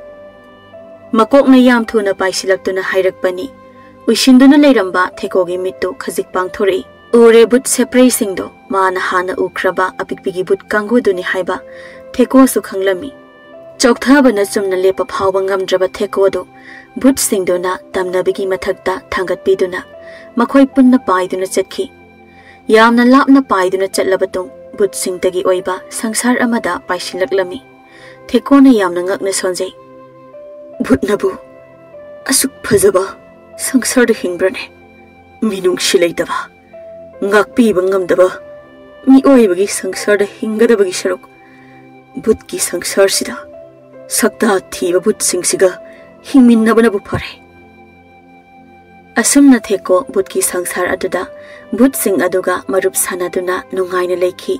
ꯃꯀꯣꯛꯅ ꯌꯥꯝ ꯊꯨꯅ ꯄꯥꯏꯁꯤꯜꯂꯛꯇꯨꯅ ꯍꯥꯏꯔꯛꯄꯅꯤ꯫ ꯎꯏꯁꯤꯟꯗꯨꯅ ꯂꯩꯔꯝꯕ ꯊꯦꯀꯣꯒꯤ ꯃꯤꯠꯇꯨ ꯈꯖꯤꯛ ꯄꯥꯡꯊꯣꯔꯛꯏ꯫ ꯎꯔꯦ ꯚꯨꯠ ꯁꯦꯄ꯭ꯔꯩꯁꯤꯡꯗꯣ꯫ ꯃꯥꯅ ꯍꯥꯟꯅ ꯎꯈ꯭ꯔꯕ ꯑꯄꯤꯛꯄꯤꯒꯤ ꯚꯨꯠ ꯀꯥꯡꯕꯨꯗꯨꯅꯤ ꯍꯥꯏꯕ ꯊꯦꯀꯣꯁꯨ ꯈꯪꯂꯝꯃꯤ꯫ ꯆꯣꯛꯊꯕꯅ ꯆꯨꯝꯅ ꯂꯦꯞꯄ ꯐꯥꯎꯕ ꯉꯝꯗ꯭ꯔꯕ ꯊꯦꯀꯣꯗꯨ ꯚꯨꯠꯁꯤꯡꯗꯨꯅ ꯇꯝꯅꯕꯤꯒꯤ ꯃꯊꯛꯇ ꯊꯥꯡꯒꯠꯄꯤꯗꯨꯅ ꯃꯈꯣꯏ ꯄꯨꯟꯅ ꯄꯥꯏꯗꯨꯅ ꯆꯠꯈꯤ꯫ ꯌꯥꯝꯅ ꯂꯥꯞꯅ ꯄꯥꯏꯗꯨꯅ ꯆꯠꯂꯕ ꯇꯨꯡ ꯚꯨꯠꯁꯤꯡꯇꯒꯤ ꯑꯣꯏꯕ ꯁꯪꯁꯥꯔ ꯑꯃꯗ ꯄꯥꯏꯁꯤꯜꯂꯛꯂꯝꯃꯤ꯫ ꯊꯦꯀꯣꯅ ꯌꯥꯝꯅ ꯉꯛꯅ ꯁꯣꯟꯖꯩ꯫ "ꯚꯨꯠꯅꯕꯨ ꯑꯁꯨꯛ ꯐꯖꯕ ꯁꯪꯁꯥꯔꯗ ꯍꯤꯡꯕ꯭ꯔꯅꯦ? ꯃꯤꯅꯨꯡꯁꯤ ꯂꯩꯇꯕ, ꯉꯥꯛꯄꯤꯕ ꯉꯝꯗꯕ ꯃꯤꯑꯣꯏꯕꯒꯤ ꯁꯪꯁꯥꯔꯗ ꯍꯤꯡꯒꯗꯕꯒꯤ ꯁꯔꯨꯛ ꯚꯨꯠꯀꯤ ꯁꯪꯁꯥꯔꯁꯤꯗ ꯁꯛꯇꯥ ꯊꯤꯕ ꯚꯨꯠꯁꯤꯡꯁꯤꯒ ꯍꯤꯡꯃꯤꯟꯅꯕꯅꯕꯨ ꯐꯔꯦ"꯫ ꯑꯁꯨꯝꯅ ꯊꯦꯀꯣ ꯚꯨꯠꯀꯤ ꯁꯪꯁꯥꯔ ꯑꯗꯨꯗ ꯚꯨꯠꯁꯤꯡ ꯑꯗꯨꯒ ꯃꯔꯨꯞ ꯁꯥꯟꯅꯗꯨꯅ ꯅꯨꯡꯉꯥꯏꯅ ꯂꯩꯈꯤ꯫